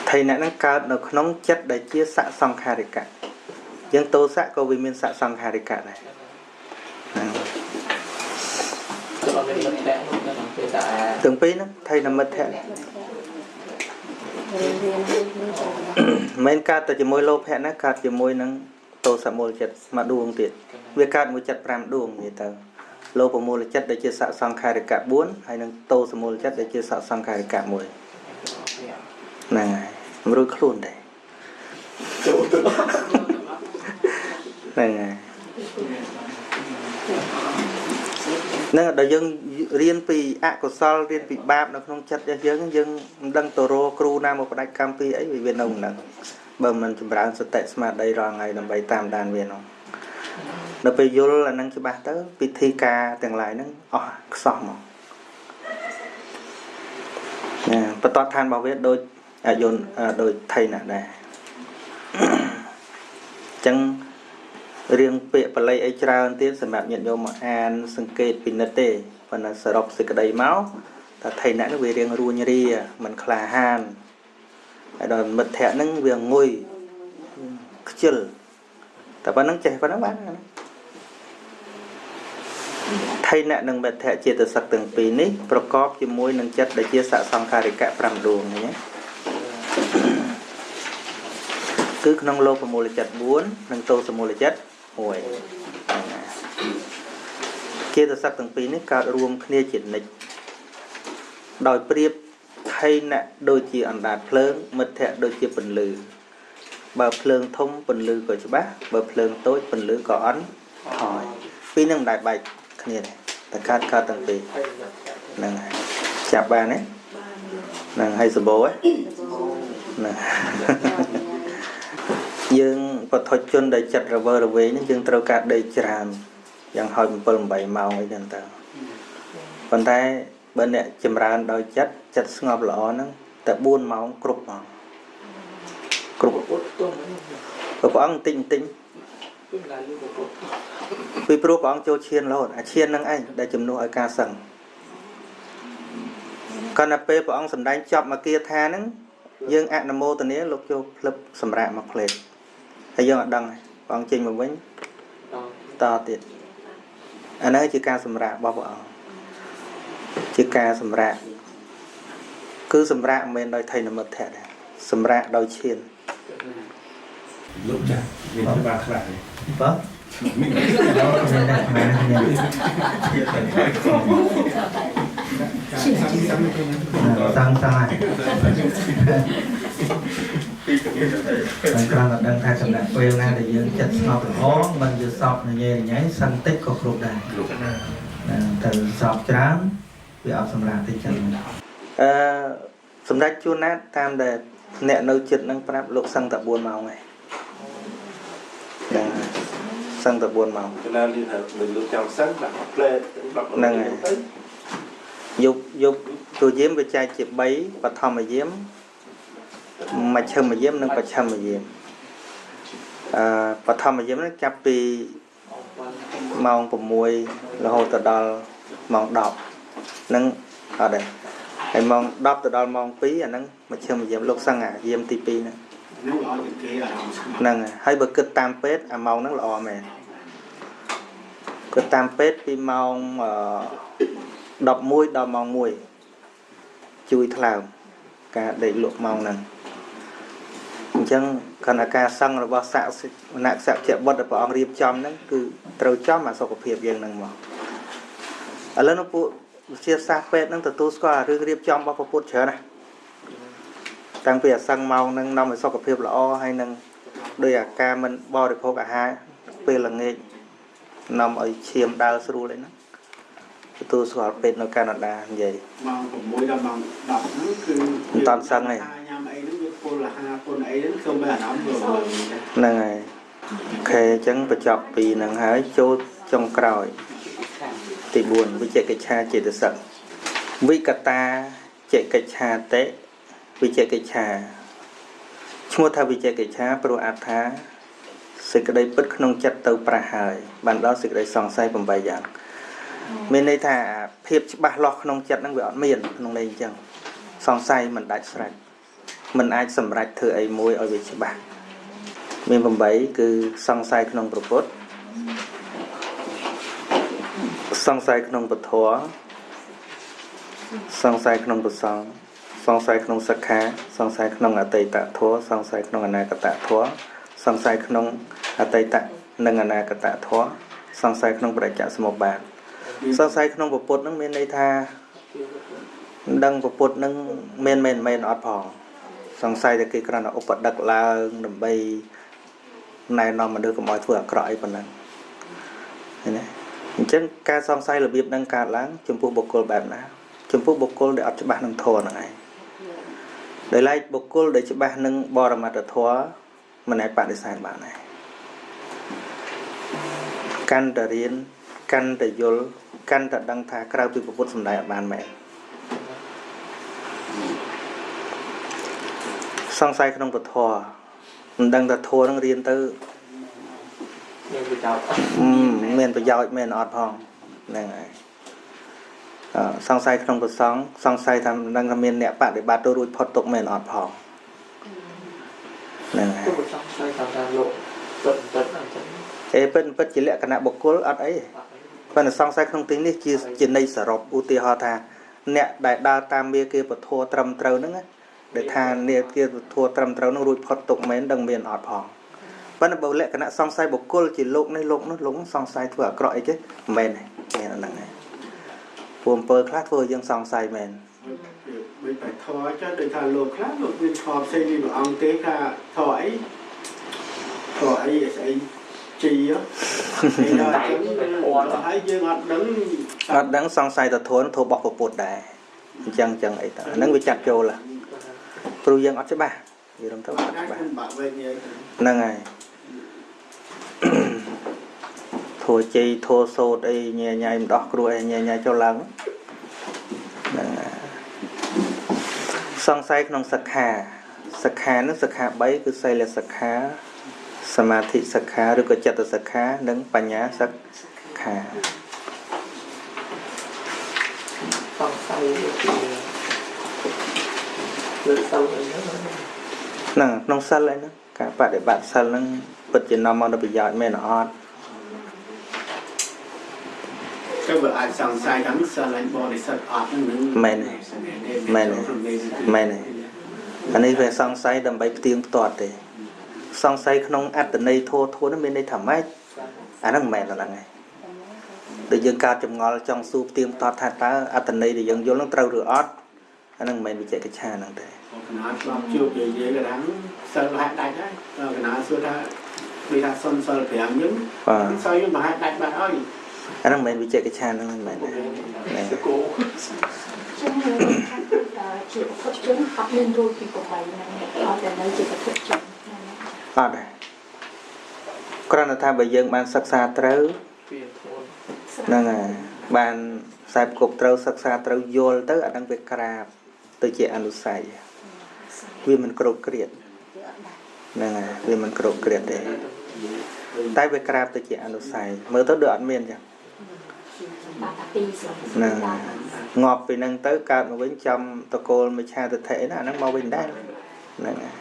Speaker 1: ថៃណៈហ្នឹងកើតនៅក្នុងចិត្តដែលជាសសង្ខារិកៈយើងទោសៈក៏វាមានសសង្ខារិកៈដែរហ្នឹងទាំងពីរហ្នឹងថៃនមិត្តភៈមិនកើតតែជាមួយលោភៈណាកើតជាមួយនឹងទោសៈមូលចិត្តមួយដួងទៀតវាកើតមួយចិត្ត5ដួងនិយាយទៅលោភមូលចិត្តដែលជាសសង្ខារិកៈ4ហើយនឹងទោសមូលចិត្តដែលជាសសង្ខារិកៈ1ហ្នឹងហើយមិនរួចខ្លួនទេហ្នឹងហើយហ្នឹងដល់យើងរៀនពីអកុសលរៀនពីបាបនៅក្នុងចិត្តរបស់យើងយើងមិនដឹងទៅរកគ្រូណាមកផ្ដាច់កម្មពីអីវានៅហ្នឹងបើមិនចម្រើនសតិស្មារតីរាល់ថ្ងៃដើម្បីតាមដានវានោះដល់ពេលយល់អាហ្នឹងច្បាស់ទៅពិធីការទាំងឡាយហ្នឹងអស់ខ្សោះមកណាបន្តឋានរបស់វាដូចអយន្តដូចថៃណាដែរអញ្ចឹងរឿងពាក្យបាលីអីច្រើនទៀតសម្រាប់ញាតិញោមមកអានសង្កេតពិនិត្យទេប៉ុន្តែសរុបសេចក្តីមកថាថៃណៈនេះវារៀងរួញរាមិនក្លាហានហើយដល់មិត្តភៈហ្នឹងវាងុយខ្ជិលតែប៉ុណ្្នឹងចេះប៉ុណ្្នឹងបានថៃណៈនិងមិត្តភៈចេតសិកទាំងពីរនេះប្រកបជាមួយនឹងចិត្តដែលជាសសង្ខារិកៈ5ដួងនេះគឺក្នុងលោភមូលចិត្ត4និងទោសមូលចិត្ត1ចេតសិកទាំងពីរនេះកើតរួមគ្នាជានិច្ចដោយប្រៀបថៃណៈដូចជាអណ្ដាតភ្លើងមិត្តភៈដូចជាពន្លឺបើភ្លើងធំពន្លឺក៏ច្បាស់បើភ្លើងតូចពន្លឺក៏អន់ថយពីរនឹងមិនដែលបែកគ្នាទេតែកើតកើតទាំងពីរហ្នឹងហើយចាប់បានទេហ្នឹងហើយសបោហ៎ហ្នឹងយើងបឋិជនដែលចិត្តរវើរវែងហ្នឹងយើងត្រូវការដេកច្រើនយ៉ាងហោច7 8ម៉ោងអីចឹងទៅប៉ុន្តែបើអ្នកចម្រើនដោយចិត្តចិត្តស្ងប់ល្អហ្នឹងតែ4ម៉ោងគ្រប់ម៉ោង គ្រប់ព្រះអង្គតិចតិចពីព្រោះព្រះអង្គចូលឈានរហូតអាឈាននឹងឯងដែលជំនួសឲ្យការសឹងកាលណាពេលព្រះអង្គសម្ដែងចប់មកគាថាហ្នឹងយើងអនុមោទនាលោកចូលផ្លឹបសម្រាប់មកផ្លេតហើយយើងអត់ដឹងព្រះអង្គចេញមកវិញតទៀតអានេះជាការសម្រាប់របស់ព្រះអង្គជាការសម្រាប់គឺសម្រាប់មិនមែនដោយថៃនមិត្តៈទេសម្រាប់ដោយឈាន
Speaker 7: លោកចាស់មានច្បាប់ខ្លះទេ
Speaker 1: បាទ
Speaker 7: មាន
Speaker 1: តាំងតាតែក្រៅតែដឹងថាចំណែកពេលណាដែលយើងចិត្តស្ងប់ល្អមិនយល់សពញ៉ែញ៉ៃសន្តិចក៏គ្រប់ដែរតែសពច្រើនវាអត់សម្រាប់ទេចឹងសម្ដេចជួនណាតតាមដែលអ្នកនៅចិត្តនឹងប្រាប់លោកសឹងតែ4ម៉ោងឯងសឹងតែ4ម៉ោង
Speaker 7: ណាលីថាលោកចាំសឹងដាក់ផ្លែ10
Speaker 1: ហ្នឹងហើយយប់យប់ទូយាមវាចែកជា3បឋមយាមមជ្ឈិមយាមនិងបច្ឆិមយាមបឋមយាមនេះចាប់ពីម៉ោង6រហូតទៅដល់ម៉ោង10ហ្នឹងអត់ទេហើយម៉ោង10ទៅដល់ម៉ោង2អាហ្នឹងមជ្ឈិមយាមលោកសឹងអាយាមទី2ហ្នឹង
Speaker 2: ហ្នឹងល្អជាងគេអារម្មណ៍ស្ងប់
Speaker 1: ហ្នឹងហើយបើគិតតាមពេទ្យអាម៉ោងហ្នឹងល្អមែនគិតតាមពេទ្យពីម៉ោង11ដល់ម៉ោង1ជួយថ្លើមការដេកលក់ម៉ោងហ្នឹងអញ្ចឹងខណៈការសឹងរបស់ស័ក្តិមនសក្យបុត្រដែលព្រះអង្គរៀបចំហ្នឹងគឺត្រូវចំអាសុខភាពយើងហ្នឹងមកឥឡូវនោះពួកវិទ្យាសាស្ត្រពេទ្យហ្នឹងទទួលស្គាល់រឿងរៀបចំរបស់ព្រះពុទ្ធច្រើនណាស់តាំងពីអាសឹងម៉ោងហ្នឹងនាំឲ្យសុខភាពល្អហើយនឹងដោយអាការមិនបរិភោគអាហារពេលល្ងាចនាំឲ្យឈាមដើរស្រួលអីហ្នឹងទទួលស្គាល់ពេទ្យនៅកាណាដានិយាយ
Speaker 2: ម៉ោង6ដល់ម៉ោង10ហ្នឹងគឺ
Speaker 1: មិនតាន់សឹងទេ
Speaker 2: ញ៉ាំអីហ្នឹងវាពុលអាហារពុនអីហ្នឹងសូមឲ្យអារម្មណ៍
Speaker 1: ហ្នឹងហើយអូខេអញ្ចឹងបញ្ចប់ពីហ្នឹងហើយចូលចុងក្រោយទី4វិជកិច្ឆាចេតសិកវិកតាចេកិច្ឆាតិវិជកិច្ឆាឈ្មោះថាវិជកិច្ឆាព្រោះអត្ថាសេចក្តីពិតក្នុងចិត្តទៅប្រះហើយបានដល់សេចក្តីសង្ស័យ8យ៉ាងមានន័យថាភាពច្បាស់លាស់ក្នុងចិត្តហ្នឹងវាអត់មានក្នុងន័យអញ្ចឹងសង្ស័យមិនដាច់ស្រេចមិនអាចសម្រេចធ្វើអីមួយឲ្យវាច្បាស់មាន8គឺសង្ស័យក្នុងព្រះពុទ្ធសង្ស័យក្នុងពធសង្ស័យក្នុងព្រះសង្ឃសង្ស័យក្នុងសិក្ខាសង្ស័យក្នុងអតីតធម៌សង្ស័យក្នុងអនាគតធម៌សង្ស័យក្នុងអតីតនិងអនាគតធម៌សង្ស័យក្នុងបរិច្ចសមុប្បាទសង្ស័យក្នុងពុទ្ធនឹងមានន័យថាមិនដឹងពុទ្ធនឹងមានមែនមែនអត់ផងសង្ស័យតែគេគ្រាន់តែឧបដឹកឡើងដើម្បីណែនាំមនុស្សកុំឲ្យធ្វើអាក្រក់អីប៉ុណ្ណឹងឃើញទេអញ្ចឹងការសង្ស័យរបៀបនឹងកើតឡើងចំពោះបុគ្គលបែបណាចំពោះបុគ្គលដែលអត់ច្បាស់នឹងធម៌ហ្នឹងឯងដោយឡែកបុគ្គលដែលច្បាស់នឹងបរមត្តធម៌មិនអាចបដិសេធបានដែរកាន់តែរៀនកាន់តែយល់កាន់តែដឹងថាក្រៅពីពុទ្ធសម្ដែងអត់បានមែនសង្ស័យក្នុងពធមិនដឹងថាធម៌នឹងរៀនទៅ
Speaker 5: មានប្រយោជន៍
Speaker 1: មានប្រយោជន៍មែនអត់ផងហ្នឹងហើយសង្ស័យក្នុងព្រះសង្ឃសង្ស័យថាមិនដឹងថាមានអ្នកបដិបត្តិទៅរួចផុតទុក្ខមែនអត់ផងហ្នឹងហើយ
Speaker 5: សង្ស័យថាលោកពិតពិតអញ្ចឹង
Speaker 1: អេពិតពិតជាលក្ខណៈបុគ្គលអត់អីប៉ុន្តែសង្ស័យក្នុងទីនេះជាន័យសរុបឧទាហរណ៍ថាអ្នកដែលដើរតាមមាគ៌ាពធត្រឹមត្រូវហ្នឹងដែលថានាគាពធត្រឹមត្រូវហ្នឹងរួចផុតទុក្ខមែនដឹងមានអត់ផងប៉ុន្តែបើលក្ខណៈសង្ស័យបុគ្គលជាលោកនេះលោកនោះលោកសង្ស័យធ្វើអាក្រក់អីគេមិនមែនទេមានអាហ្នឹងឯងពួកអំពើខ្លះធ្វើឲ្យយើងសង្ស័យមែន
Speaker 2: មិនបែធរចុះដូចថាលោកខ្លះលោកមានធម៌ផ្សេងពីព្រះអង្គទេថាធម៌អីធម៌អីស្អីជីហ៎ដល់អញ្ចឹងហើយយើងអត់ដឹង
Speaker 1: អត់ដឹងសង្ស័យទៅធនធម៌របស់ពុទ្ធដែរអញ្ចឹងអញ្ចឹងអីទៅអាហ្នឹងវាចាត់ចូលព្រោះយើងអត់ច្បាស់និយាយរំទៅអត់ច្បាស់ហ្នឹងហើយធัวជ័យធัวសោតអីញ៉ៃញ៉ៃមិនដោះគ្រោះអីញ៉ៃញ៉ៃចូលឡើងហ្នឹងសង្ស័យក្នុងសិក្ខាស សិក្ខានឹងសិក្ខា3គឺសីលសិក្ខាសមាធិសិក្ខាឬក៏ចិត្តសិក្ខានិងបញ្ញាសិក្ខា
Speaker 5: សង្ស័យជាលើសិលអីហ្នឹង
Speaker 1: ហ្នឹងក្នុងសិលអីហ្នឹងការបដិបត្តិសិលហ្នឹងពិតជានាំមកនូវប្រយោជន៍មែនអត់
Speaker 2: ទៅបើអាចសង្ស័យថាសិលឯងបរិសុទ្ធអត់ហ្នឹង
Speaker 1: មែនមែនមែនអានេះវាសង្ស័យដើម្បីផ្ទៀងផ្ទាត់ទេសង្ស័យក្នុងអត្តន័យធម៌ធម៌ហ្នឹងមានន័យថាម៉េចអាហ្នឹងមិនមែនដល់ហ្នឹងឯងដូចយើងកើតចម្ងល់ចង់សួរផ្ទៀងផ្ទាត់ថាតើអត្តន័យដែលយើងយល់ហ្នឹងត្រូវឬអត់អាហ្នឹងមិនមែនវិជ្ជកិច្ឆាហ្នឹងទេ
Speaker 2: កណាធ្លាប់ជួបនិយាយក៏ថាសិលហេតុដាច់ហើយកណាសួរថាដូចថាសុនសិល5ហ្នឹងសិលយើងប្រហែលដាច់បាត់ហើយ
Speaker 1: អាហ្នឹងមិនមែនវិជ្ជកិច្ឆាហ្នឹងមិនមែនទេ
Speaker 5: គោ
Speaker 4: ចឹងថាជាពុទ្ធជនអត់មានរួចពី8ហ្នឹងអត់តែនៅជាពុទ្ធជន
Speaker 1: អត់ទេគ្រាន់តែថាបើយើងបានសិក្សាត្រូវហ្នឹងហើយបានខ្សែគប់ត្រូវសិក្សាត្រូវយល់ទៅអាហ្នឹងវាក្រាបទៅជាអនុស័យវាមិនក្រោកក្រៀតហ្នឹងហើយវាមិនក្រោកក្រៀតទេតែវាក្រាបទៅជាអនុស័យមើលទៅដូចអត់មានចឹងហ្នឹងងាប់ពីហ្នឹងទៅកើតមកវិញចំតកូលមិឆាទិដ្ឋិណាអាហ្នឹងមកវិញដែរហ្នឹងហើយ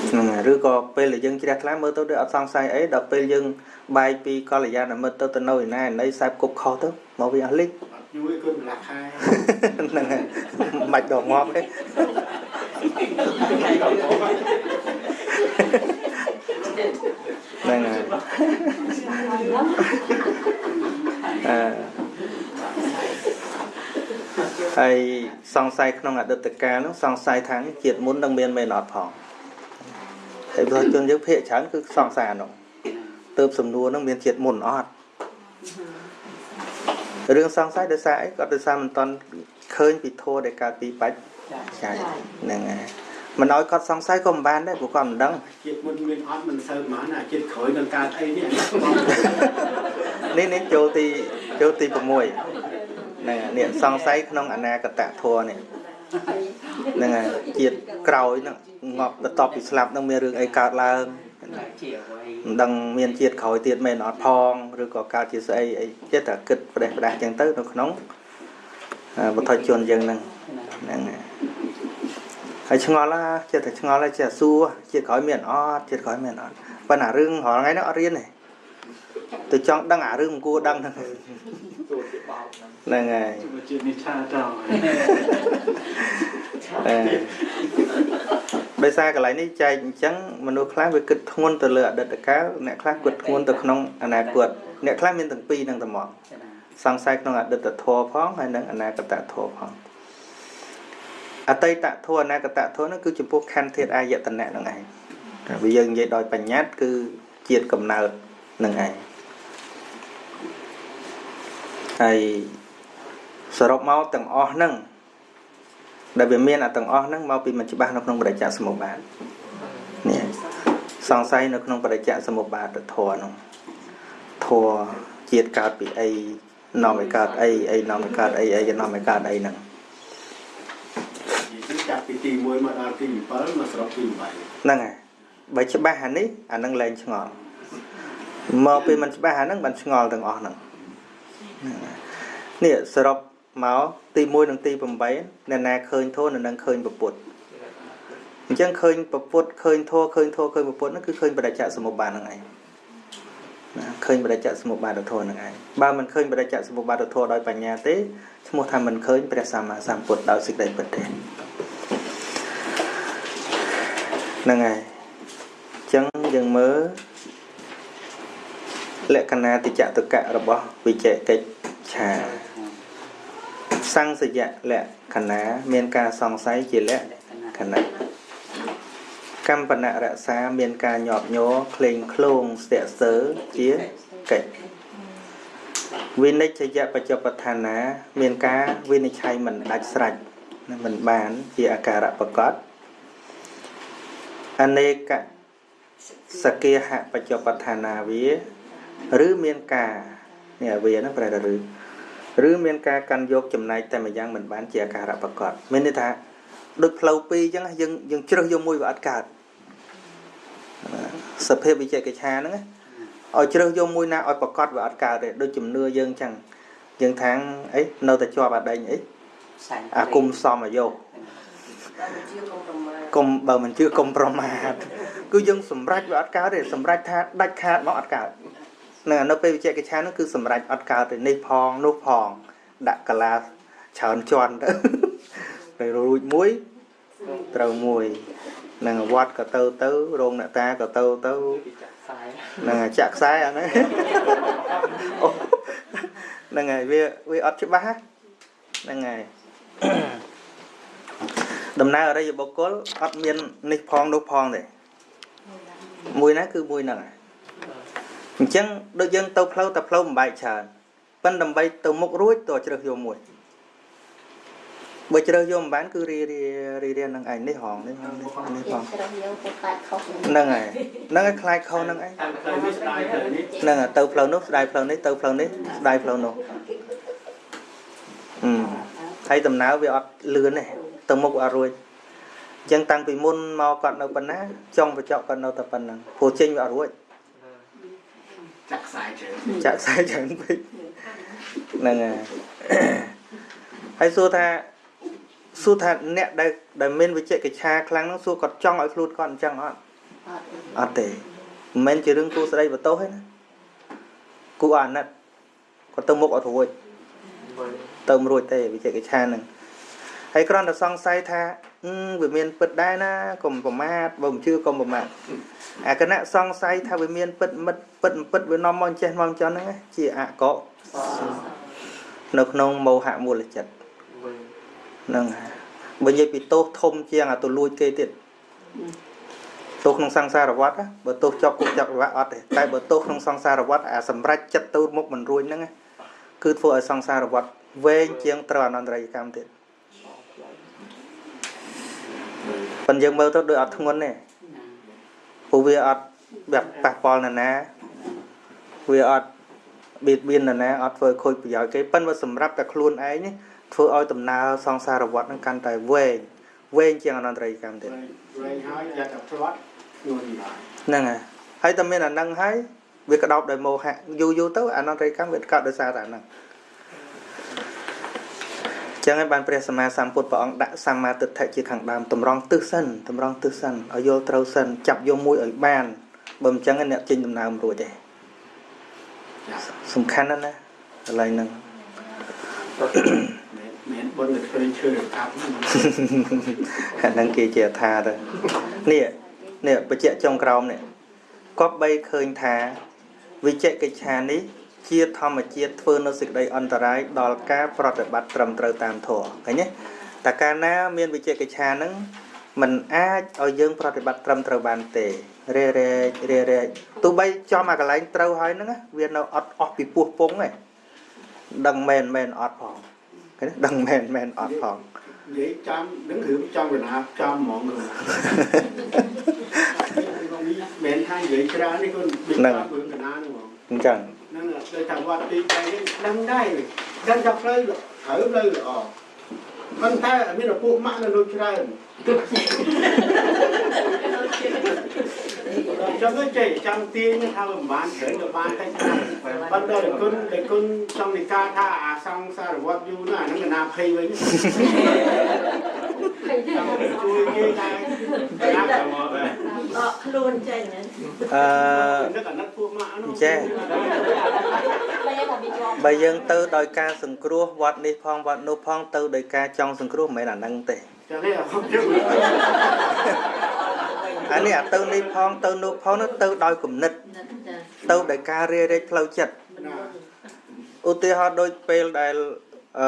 Speaker 1: ហ្នឹងហើយឬក៏ពេលដែលយើងជ្រះថ្លាមើលទៅដូចអត់សង្ស័យអីដល់ពេលយើងបែកពីកល្យាណមិត្តទៅទៅនៅឯណាណីខ្សែគប់ខុសទៅមកវិញអស់លិច
Speaker 2: យូរគុណម្លាស់ខែ
Speaker 1: ហ្នឹងហើយមិនបាច់ដល់ងាប់ទេហ្នឹងហើយអឺហើយសង្ស័យក្នុងអតីតកាលហ្នឹងសង្ស័យថាជាតិមុននឹងមានមែនអត់ផងហើយប្រជាជនយើងភាគច្រើនគឺសង្ស័យអានោះទៅសំណួរហ្នឹងមានជាតិមុនអត់រឿងសង្ស័យដោយសារអីក៏ដោយសារមិនតន់ឃើញពីធម៌ដែលកើតពីបច្ច័យហ្នឹងហើយមិនឲ្យគាត់សង្ស័យក៏មិនបានដែរព្រោះគាត់មិនដឹង
Speaker 2: ជាតិមុនមានអត់មិនសូវហ្មងណាជាតិក្រោយនឹងកើតអីនេះ
Speaker 1: នេះនេះចូលទី6ហ្នឹងនេះសង្ស័យក្នុងអនាគតធម៌នេះហ្នឹងហើយជាតិក្រោយហ្នឹងងាប់បន្ទាប់ពីស្លាប់ហ្នឹងមានរឿងអីកើតឡើងមិនដឹងមានជាតិក្រោយទៀតមែនអត់ផងឬក៏កើតជាស្អីអីចេះតែគិតផ្ដេសផ្ដាស់ចឹងទៅនៅក្នុងបុថុជនយើងហ្នឹងហ្នឹងហើយឆ្ងល់ចេះតែឆ្ងល់ហើយចេះសួរជាតិក្រោយមានអត់ជាតិក្រោយមានអត់ប៉ុន្តែរឿងរាល់ថ្ងៃហ្នឹងអត់រៀនទេទៅចង់ដឹងអារឿងមិនគួរដឹងហ្នឹងហ្នឹងហើយ
Speaker 2: ជាតិនេះឆាតោ
Speaker 1: ដោយសារកន្លែងនេះចែកអញ្ចឹងមនុស្សខ្លះវាគិតធ្ងន់ទៅលើអតីតកាលអ្នកខ្លះគិតធ្ងន់ទៅក្នុងអនាគតអ្នកខ្លះមានទាំងពីរហ្នឹងតែមកសង្ស័យក្នុងអតីតធម៌ផងហើយនិងអនាគតធម៌ផងអតីតធម៌អនាគតធម៌ហ្នឹងគឺចំពោះខណ្ឌធាតុអាយតនៈហ្នឹងឯងបើយើងនិយាយដោយបញ្ញត្តិគឺជាតិកំណើតហ្នឹងឯងហើយសរុបមកទាំងអស់ហ្នឹងដែលវាមានអាទាំងអស់ហ្នឹងមកពីមិនច្បាស់នៅក្នុងបដិច្ចសមុប្បាទនេះសង្ស័យនៅក្នុងបដិច្ចសមុប្បាទធម៌ហ្នឹងធម៌ជាតិកើតពីអីនាំឲ្យកើតអីអីនាំឲ្យកើតអីអីនាំឲ្យកើតអីហ្នឹង
Speaker 2: ចាប់ពីទី1មកដល់ទី7មកសរុបទី8
Speaker 1: ហ្នឹងហើយបើច្បាស់អានេះអាហ្នឹងលែងឆ្ងល់មកពីមិនច្បាស់អាហ្នឹងបានឆ្ងល់ទាំងអស់ហ្នឹងនេះសរុបមកទី1និងទី8អ្នកណាឃើញធម៌នៅនឹងឃើញពុទ្ធអញ្ចឹងឃើញពុទ្ធឃើញធម៌ឃើញធម៌ឃើញពុទ្ធហ្នឹងគឺឃើញបដិច្ចសមុប្បាទហ្នឹងឯងណាឃើញបដិច្ចសមុប្បាទធម៌ហ្នឹងឯងបើមិនឃើញបដិច្ចសមុប្បាទធម៌ដោយបញ្ញាទេឈ្មោះថាមិនឃើញព្រះសម្មាសម្ពុទ្ធដោយសេចក្តីពិតទេហ្នឹងហើយអញ្ចឹងយើងមើលលក្ខណៈតិចតកៈរបស់វិជកិច្ឆាសង្សយៈលក្ខណៈមានការសង្ស័យជាលក្ខណៈកម្បនរក្សាមានការញាប់ញ័រក្លែងក្លងស្ទាក់ស្ទើរជាកិច្ចវិនិច្ឆយបច្ចុប្បដ្ឋានាមានការវិនិច្ឆ័យមិនដាច់ស្រេចមិនបានជាអាការៈប្រកបអនេកសគាហបច្ចុប្បដ្ឋានាវាឬមានការនេះវាហ្នឹងប្រែថាឬមានការកាន់យកចំណែកតែម្យ៉ាងមិនបានជាអាការៈប្រកបមានន័យថា ដូចផ្លូវពីរអញ្ចឹងយើងយើងជ្រើសយកមួយវាអត់កើតសភាពវិជកិច្ឆាហ្នឹងឲ្យជ្រើសយកមួយណាឲ្យប្រកាសវាអត់កើតទេដូចជំនឿយើងអញ្ចឹងយើងថាងអីនៅតែជាប់អាដេញអីអាគុំសមអាយុកុំបើមិនជឿកុំប្រមាទគឺយើងសម្រេចវាអត់កើតទេសម្រេចថាដាច់ខាតមកអត់កើតនៅនៅពេលវិជកិច្ឆាហ្នឹងគឺសម្រេចអត់កើតទេនេះផងនោះផងដាក់កាឡាច្រើនជាន់ទៅទៅរួចមួយត្រូវមួយនឹងវត្តក៏ទៅទៅរោងអ្នកតាក៏ទៅទៅនឹងចាក់ខ្សែអាហ្នឹងហ្នឹងហើយវាវាអត់ច្បាស់ហ្នឹងហើយដំណើរអរិយបុគ្គលអត់មាននេះផងនោះផងទេមួយណាគឺមួយហ្នឹងអញ្ចឹងដូចយើងទៅផ្លូវតែផ្លូវបំបែកច្រើនប៉ុន្តែដើម្បីទៅមុខរួចតើជ្រើសយកមួយបើជ្រើសយកមិនបានគឺរារារារានឹងឯងនេះហងនេះនេះនេះផង
Speaker 6: ជ្រើសយកទៅខ្លាចខុស
Speaker 1: ហ្នឹងហើយហ្នឹងហើយខ្លាចខុសហ្នឹងឯងហ្នឹងហើយទៅផ្លូវនោះស្ដាយផ្លូវនេះទៅផ្លូវនេះស្ដាយផ្លូវនោះហើយដំណើរវាអត់លឿនទេទៅមុខអត់រួចអញ្ចឹងតាំងពីមុនមកគាត់នៅប៉ុណ្ណាចុងបញ្ចប់គាត់នៅតែប៉ុណ្ណឹងព្រោះចេញវាអត់រួច
Speaker 2: ចាក់ខ្សែច្រើន
Speaker 1: ចាក់ខ្សែច្រើនពេកហ្នឹងហើយហើយសួរថាអ្នកដែលមានវិជកិច្ឆាខ្លាំងហ្នឹងសួរគាត់ចង់ឲ្យខ្លួនគាត់អញ្ចឹងអត់អត់ទេមិនមែនជារឿងគូស្ដីបន្ទោសទេណាគូអាណិតគាត់ទៅមុខអត់រួចទៅមិនរួចទេវិជកិច្ឆាហ្នឹងហើយគ្រាន់តែសង្ស័យថាវាមានពិតដែរណាកុំប្រមាទបើមិនជឿកុំប្រមាទអាគណៈសង្ស័យថាវាមានពិតមិតពិតមិនពិតវានាំមកចេះមកចន់ហ្នឹងជាអកុសលនៅក្នុងមោហៈមូលចិត្តហ្នឹងបើនិយាយពីទោសធំជាងអាទៅលួចគេទៀតទោសក្នុងសង្សារវដ្តបើទោសជាប់គុកជាប់ច្បាប់អត់ទេតែបើទោសក្នុងសង្សារវដ្តអាសម្រេចចិត្តទៅមុខមិនរួចហ្នឹងគឺធ្វើឲ្យសង្សារវដ្តវែងជាងត្រូវអនន្តរិយកម្មទៀតប៉ុន្តែយើងមើលទៅដូចអត់ធ្ងន់ទេព្រោះវាអត់បែបប៉ះពាល់នរណាវាអត់បៀតបៀននរណាអត់ធ្វើខូចប្រយោជន៍គេប៉ុន្តែបើសម្រាប់តែខ្លួនឯងនេះធ្វើឲ្យដំណើរសង្សារវដ្តនឹងកាន់តែវែងវែងជាងអនន្តរិយកម្មទៀត
Speaker 2: វែងហើយយ៉ាតែផ្លាត់ខ្លួនដែរ
Speaker 1: ហ្នឹងហើយហើយតែមានអាហ្នឹងហើយវាក្តោបដោយមោហៈយូរយូរទៅអនន្តរិយកម្មវាកើតដោយសារតែអាហ្នឹងចឹងហើយបានព្រះសម្មាសម្ពុទ្ធព្រះអង្គដាក់សម្មាទិដ្ឋិជាខាងដើមតម្រង់ទិសសិនតម្រង់ទិសសិនឲ្យយល់ត្រូវសិនចាប់យកមួយឲ្យបានបើមិនចឹងអ្នកចេញដំណើរមិនរួចទេសំខាន់ណាស់ណាកន្លែងហ្នឹង
Speaker 2: មានបុណ្យទៅឃើញឈើកាប់
Speaker 1: អាហ្នឹងគេជាថាទៅនេះនេះបញ្ជាក់ចុងក្រោមនេះគប្បីឃើញថាវិជកិច្ឆានេះជាធម្មជាតិធ្វើនៅសេចក្តីអន្តរាយដល់ការប្រតិបត្តិត្រឹមត្រូវតាមធម៌ឃើញទេតែកាលណាមានវិជកិច្ឆាហ្នឹងมันអាចឲ្យយើងប្រតិបត្តិត្រឹមត្រូវបានទេរេរែករេរែកទោះបីចំអាកន្លែងត្រូវហើយហ្នឹងវានៅអត់អស់ពីពោះពងទេដឹងមែនមែនអត់ផងឃើញទេដឹងមែនមែនអត់ផង
Speaker 2: និយាយចាំនឹងរឿងចំកណាចំហ្មងមិនថានិយាយច្រើននេះគាត់មានរឿងកណាហ្នឹងហ្មង
Speaker 1: អញ្ចឹង
Speaker 2: ហ្នឹងដូចថាវត្តទី3នេះដឹងដែរដឹងថាផ្លូវត្រូវផ្លូវល្អប៉ុន្តែមានឪពុកម៉ាក់នៅនោះច្រើនចាំទៅចេះចាំទាញថាមិនបានត្រូវទៅបានតែប៉ុន្តែដល់គុណដល់គុណចង់និកាថាអាសង្សារវត្តយូរណាស់អាហ្នឹងកណាភ័យវិញជួយគេដែរ
Speaker 6: ដកខ្លួនចេញ
Speaker 1: អឺ
Speaker 2: នឹកអាណិតពួកម៉ាក់នោះ
Speaker 1: ចេះបើយើងទៅដោយការសង្គ្រោះវត្តនេះផងវត្តនោះផងទៅដោយការចង់សង្គ្រោះមិនមែនអាហ្នឹងទេ
Speaker 2: ចានេះ
Speaker 1: អានេះអាទៅនេះផងទៅនោះផងនោះទៅដោយគំនិតទៅដោយការរារែកផ្លូវចិត្តឧទាហរណ៍ដូចពេលដែលអឺ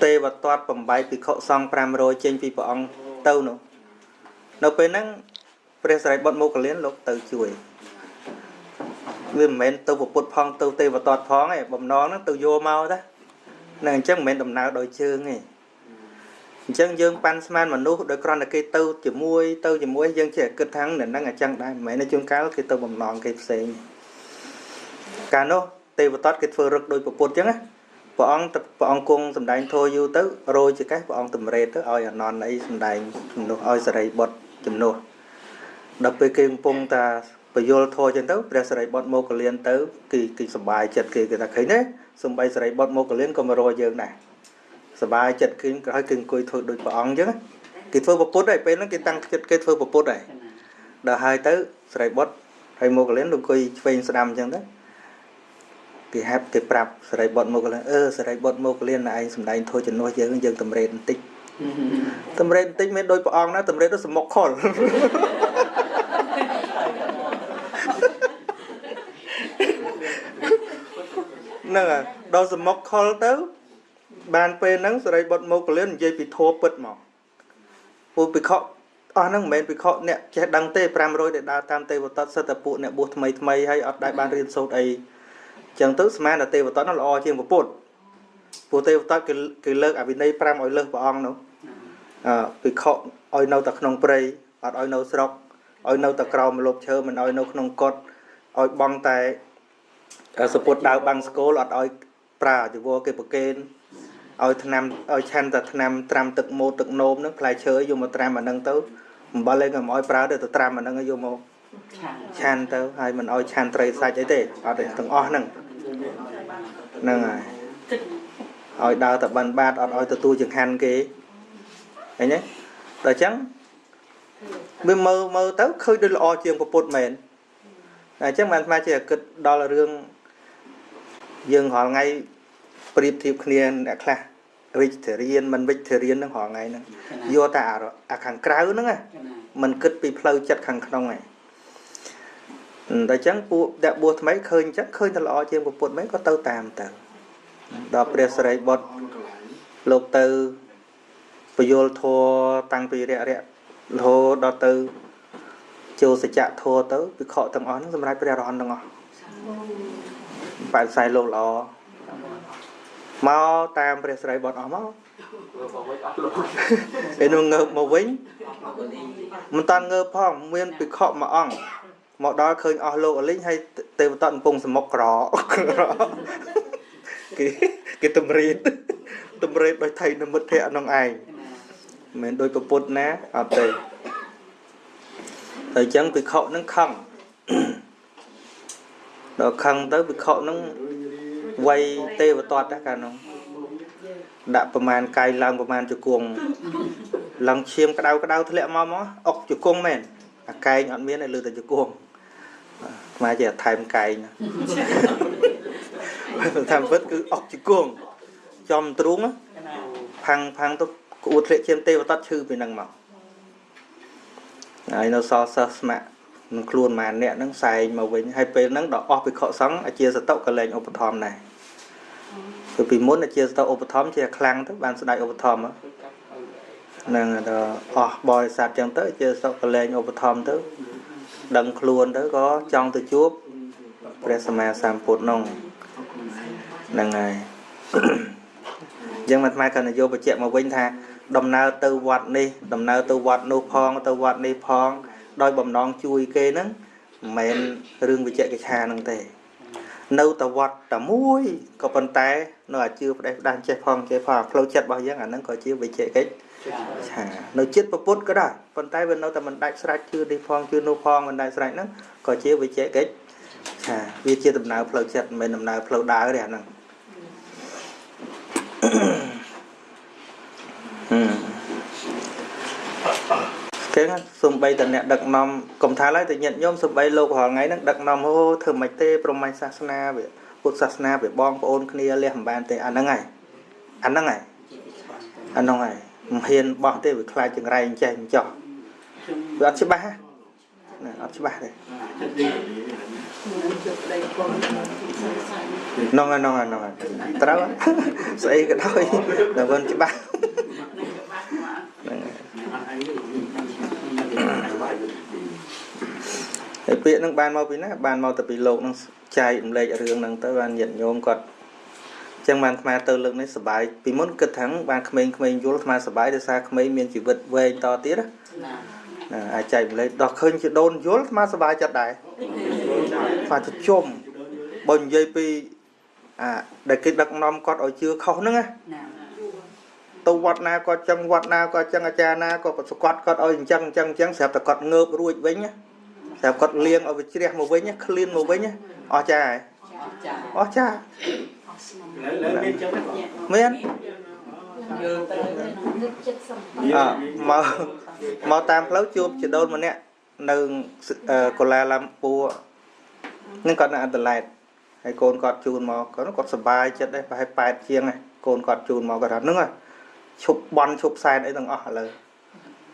Speaker 1: ទេវទត្តបំបីភិក្ខុសង្ឃ500ចេញពីព្រះអង្គទៅនោះនៅពេលហ្នឹងព្រះសិរីបុត្រមោគលានលោកទៅជួយវាមិនមែនទៅពុទ្ធផងទៅទេវទត្តផងទេបំណងហ្នឹងទៅយកមកតានឹងអញ្ចឹងមិនមែនដំណើរដោយជើងទេអញ្ចឹងយើងប៉ាន់ស្មានមនុស្សដោយគ្រាន់តែគេទៅជាមួយទៅជាមួយយើងចេះគិតថានឹងអញ្ចឹងដែរមិនមែនទេជួនកាលគេទៅបំណងគេផ្សេងកាលនោះទេវទត្តគេធ្វើរឹកដោយពុទ្ធអញ្ចឹងណា ព្រះអង្គព្រះអង្គគង់សម្ដែងធម៌យូរទៅរយចកេះព្រះអង្គតម្រេតទៅឲ្យអានន្ទអីសម្ដែងជំនួសឲ្យសរិបុត្រជំនួសដល់ពេលគេកំពុងតាពយល់ធម៌ចឹងទៅព្រះសរិបុត្រមកកលៀនទៅគេសប្បាយចិត្តគេថាឃើញទេសំបីសរិបុត្រមកកលៀនក៏មករកយើងដែរសប្បាយចិត្តគេឲ្យគេអង្គុយធ្វើដូចព្រះអង្គចឹងគេធ្វើពុទ្ធហើយពេលហ្នឹងគេតាំងចិត្តគេធ្វើពុទ្ធហើយដល់ហើយទៅសរិបុត្រហើយមកកលៀនអង្គុយឆ្វេងស្ដាំចឹងទៅគេហាប់គេប្រាប់សរិបុត្រមកកលៀនសរិបុត្រមកកលៀនឯងសម្ដែងធម៌ជំនួសយើងយើងតម្រេតបន្តិចតម្រេតបន្តិចមិនដូចព្រះអង្គណាតម្រេតទៅសមុកខុលហ្នឹងហើយដល់សមុកខុលទៅបានពេលហ្នឹងសរិបុត្រមកកលៀននិយាយពីធម៌ពិតមកពួកភិក្ខុអស់ហ្នឹងមិនមែនភិក្ខុអ្នកចេះដឹងទេ500ដែលដើរតាមទេវទត្តសិតតែពួកអ្នកបួសថ្មីថ្មីហើយអត់ដែលបានរៀនសូត្រអីចឹងទៅស្មានតែទេវទត្តនោះល្អជាងពុទ្ធពួកទេវទត្តគេលើកអវិន័យ5ឲ្យលើសព្រះអង្គនោះភិក្ខុឲ្យនៅតែក្នុងព្រៃអត់ឲ្យនៅស្រុកឲ្យនៅតែក្រោមម្លប់ឈើមិនឲ្យនៅក្នុងកុដឲ្យបងតែសពុតដាវបាំងស្គលអត់ឲ្យប្រើជីវរគេប្រកេនឲ្យថ្នាំឲ្យឆាន់តែថ្នាំត្រាំទឹកម៉ូតទឹកនោមហ្នឹងផ្លែឈើយកមកត្រាំអាហ្នឹងទៅអំបិលឯងក៏មិនឲ្យប្រើទេទៅត្រាំអាហ្នឹងយកមកឆាន់ទៅហើយមិនឲ្យឆាន់ត្រីសាច់អីទេអត់ទេទាំងអស់ហ្នឹងហ្នឹងហើយឲ្យដើរតែបានបាតអត់ឲ្យទទួលចង្ហាន់គេឃើញទេដល់អញ្ចឹងវាមើលទៅឃើញដូចល្អជាងពុទ្ធមែនតែអញ្ចឹងបានអាត្មាចេះគិតដល់រឿងយើងរាល់ថ្ងៃប្រៀបធៀបគ្នាអ្នកខ្លះវិជ្ជរៀនមិនវិជ្ជរៀនហ្នឹងរាល់ថ្ងៃហ្នឹងយកតែអាខាងក្រៅហ្នឹងមិនគិតពីផ្លូវចិត្តខាងក្នុងឯងដល់អញ្ចឹងពួកអ្នកបួសថ្មីឃើញអញ្ចឹងឃើញតែល្អជាងពុទ្ធមែនក៏ទៅតាមទៅដល់ព្រះសិរីបុត្រលោកទៅពយល់ធម៌តាំងពីរយៈរហូតដល់ទៅចូលសច្ចធម៌ទៅភិក្ខុទាំងអស់ហ្នឹងសម្រាប់ព្រះអរហន្តទាំងអស់បែបខ្សែលោកល្អមកតាមព្រះសិរីបុត្រអស់មកឯនោះងើបមកវិញមិនតាន់ងើបផងមានភិក្ខុមួយអង្គមកដល់ឃើញអស់លោកអលីងហើយទេវទត្តកំពុងសមុកក្រគេតម្រៀតដោយថៃនិមិត្តភៈក្នុងឯងមិនមែនដោយពុទ្ធណាអត់ទេតែអញ្ចឹងភិក្ខុនឹងខឹងដល់ខឹងទៅភិក្ខុនឹងវ័យទេវទត្តដែរកាលនោះដាក់ប្រមាណកាយឡើងប្រមាណជង្គង់ឡើងឈាមក្តៅក្តៅធ្លាក់មកអុកជង្គង់មែនអាកែងអត់មានទេលើតែជង្គង់អាត្មាចេះថែមកែងតាមពិតគឺអុកជង្គង់ចំទ្រូងផាំងទៅក្អួតធ្លាក់ឈាមទេវទត្តឈឺពីនឹងមកហើយនៅសល់សិស្សស្ម័គ្រនឹងខ្លួនម៉ាអ្នកហ្នឹងសែងមកវិញហើយពេលហ្នឹងដល់អស់ភិក្ខុសង្ឃអាជាសតុក៏លែងឧបត្ថម្ភដែរគឺពីមុនអាជាសតុឧបត្ថម្ភជាខ្លាំងទៅបានស្ដេចឧបត្ថម្ភហ្នឹងដល់អស់បរិស័ទចឹងទៅអាជាសតុក៏លែងឧបត្ថម្ភទៅដឹងខ្លួនទៅក៏ចង់ទៅជួបព្រះសម្មាសម្ពុទ្ធនោះហ្នឹងហើយយើងមិនថ្មកណ្ដយោបញ្ជាក់មកវិញថាដំណើរទៅវត្តនេះដំណើរទៅវត្តនោះផងទៅវត្តនេះផងដោយបំណងជួយគេហ្នឹងមិនមែនរឿងវិជ្ជកិច្ឆាហ្នឹងទេនៅតែវត្តតែមួយក៏ប៉ុន្តែនៅអាជឿផ្ដេសផ្ដាស់ចេះផងចេះផងផ្លូវចិត្តរបស់យើងអាហ្នឹងក៏ជាវិជ្ជកិច្ឆានៅចិត្តពុទ្ធក៏ដែរប៉ុន្តែវានៅតែមិនដាច់ស្រេចជឿនេះផងជឿនោះផងមិនដាច់ស្រេចហ្នឹងក៏ជាវិជ្ជកិច្ឆាវាជាដំណើរផ្លូវចិត្តមិនមែនដំណើរផ្លូវដើរទេអាហ្នឹងគេសំបីតអ្នកដឹកនាំកុំថាឡើយតែញាតិញោមសំបីលោករាល់ថ្ងៃហ្នឹងដឹកនាំអូធ្វើមិនទេព្រហ្មញ្ញសាសនាវាពុទ្ធសាសនាវាបងប្អូនគ្នាលះមិនបានទេអាហ្នឹងហើយអាហ្នឹងហើយអាហ្នឹងហើយមិនហ៊ានបោះទេវាខ្លាចចង្រៃអញ្ចេះអញ្ចោះវាអត់ច្បាស់ណាអត់ច្បាស់ទេហ្នឹងហើយហ្នឹងហើយត្រូវស្អីក៏ដោយតែមិនច្បាស់ហ្នឹងហើយពាក្យហ្នឹងបានមកពីណាបានមកទៅពីលោកហ្នឹងចែករំលែករឿងហ្នឹងទៅបានញាតិញោមគាត់អញ្ចឹងបានអាត្មាទៅលើកនេះសប្បាយពីមុនគិតថាបានក្មេងៗយល់អាត្មាសប្បាយដោយសារក្មេងមានជីវិតវែងតទៀតណាអាចចែករំលែកដល់ឃើញជាដូនយល់អាត្មាសប្បាយចិត្តដែរអាត្មាទៅជុំបើនិយាយពី អាដែលគេដឹកនាំគាត់ឲ្យជឿខុសហ្នឹងណាទៅវត្តណាក៏ចឹងវត្តណាក៏ចឹងអាចារ្យណាក៏សកត់គាត់ឲ្យអញ្ចឹងអញ្ចឹងអញ្ចឹងស្រាប់តែគាត់ងើបរួចវិញស្រាប់គាត់លៀងឲ្យវាជ្រះមកវិញឃ្លានមកវិញអស់ចាអស់ចា
Speaker 2: លើមានចឹង
Speaker 1: មានមកមកតាមផ្លូវជួបជីដូនម្នាក់នៅកូឡាឡាំពួរនឹងគាត់នៅអន្តឡែតហើយកូនគាត់ជូនមកគាត់សប្បាយចិត្តដែរប្រហែល8ជាងហើយកូនគាត់ជូនមកគាត់ថាហ្នឹងហើយឈប់បន់ឈប់សែនអីទាំងអស់ឥឡូវ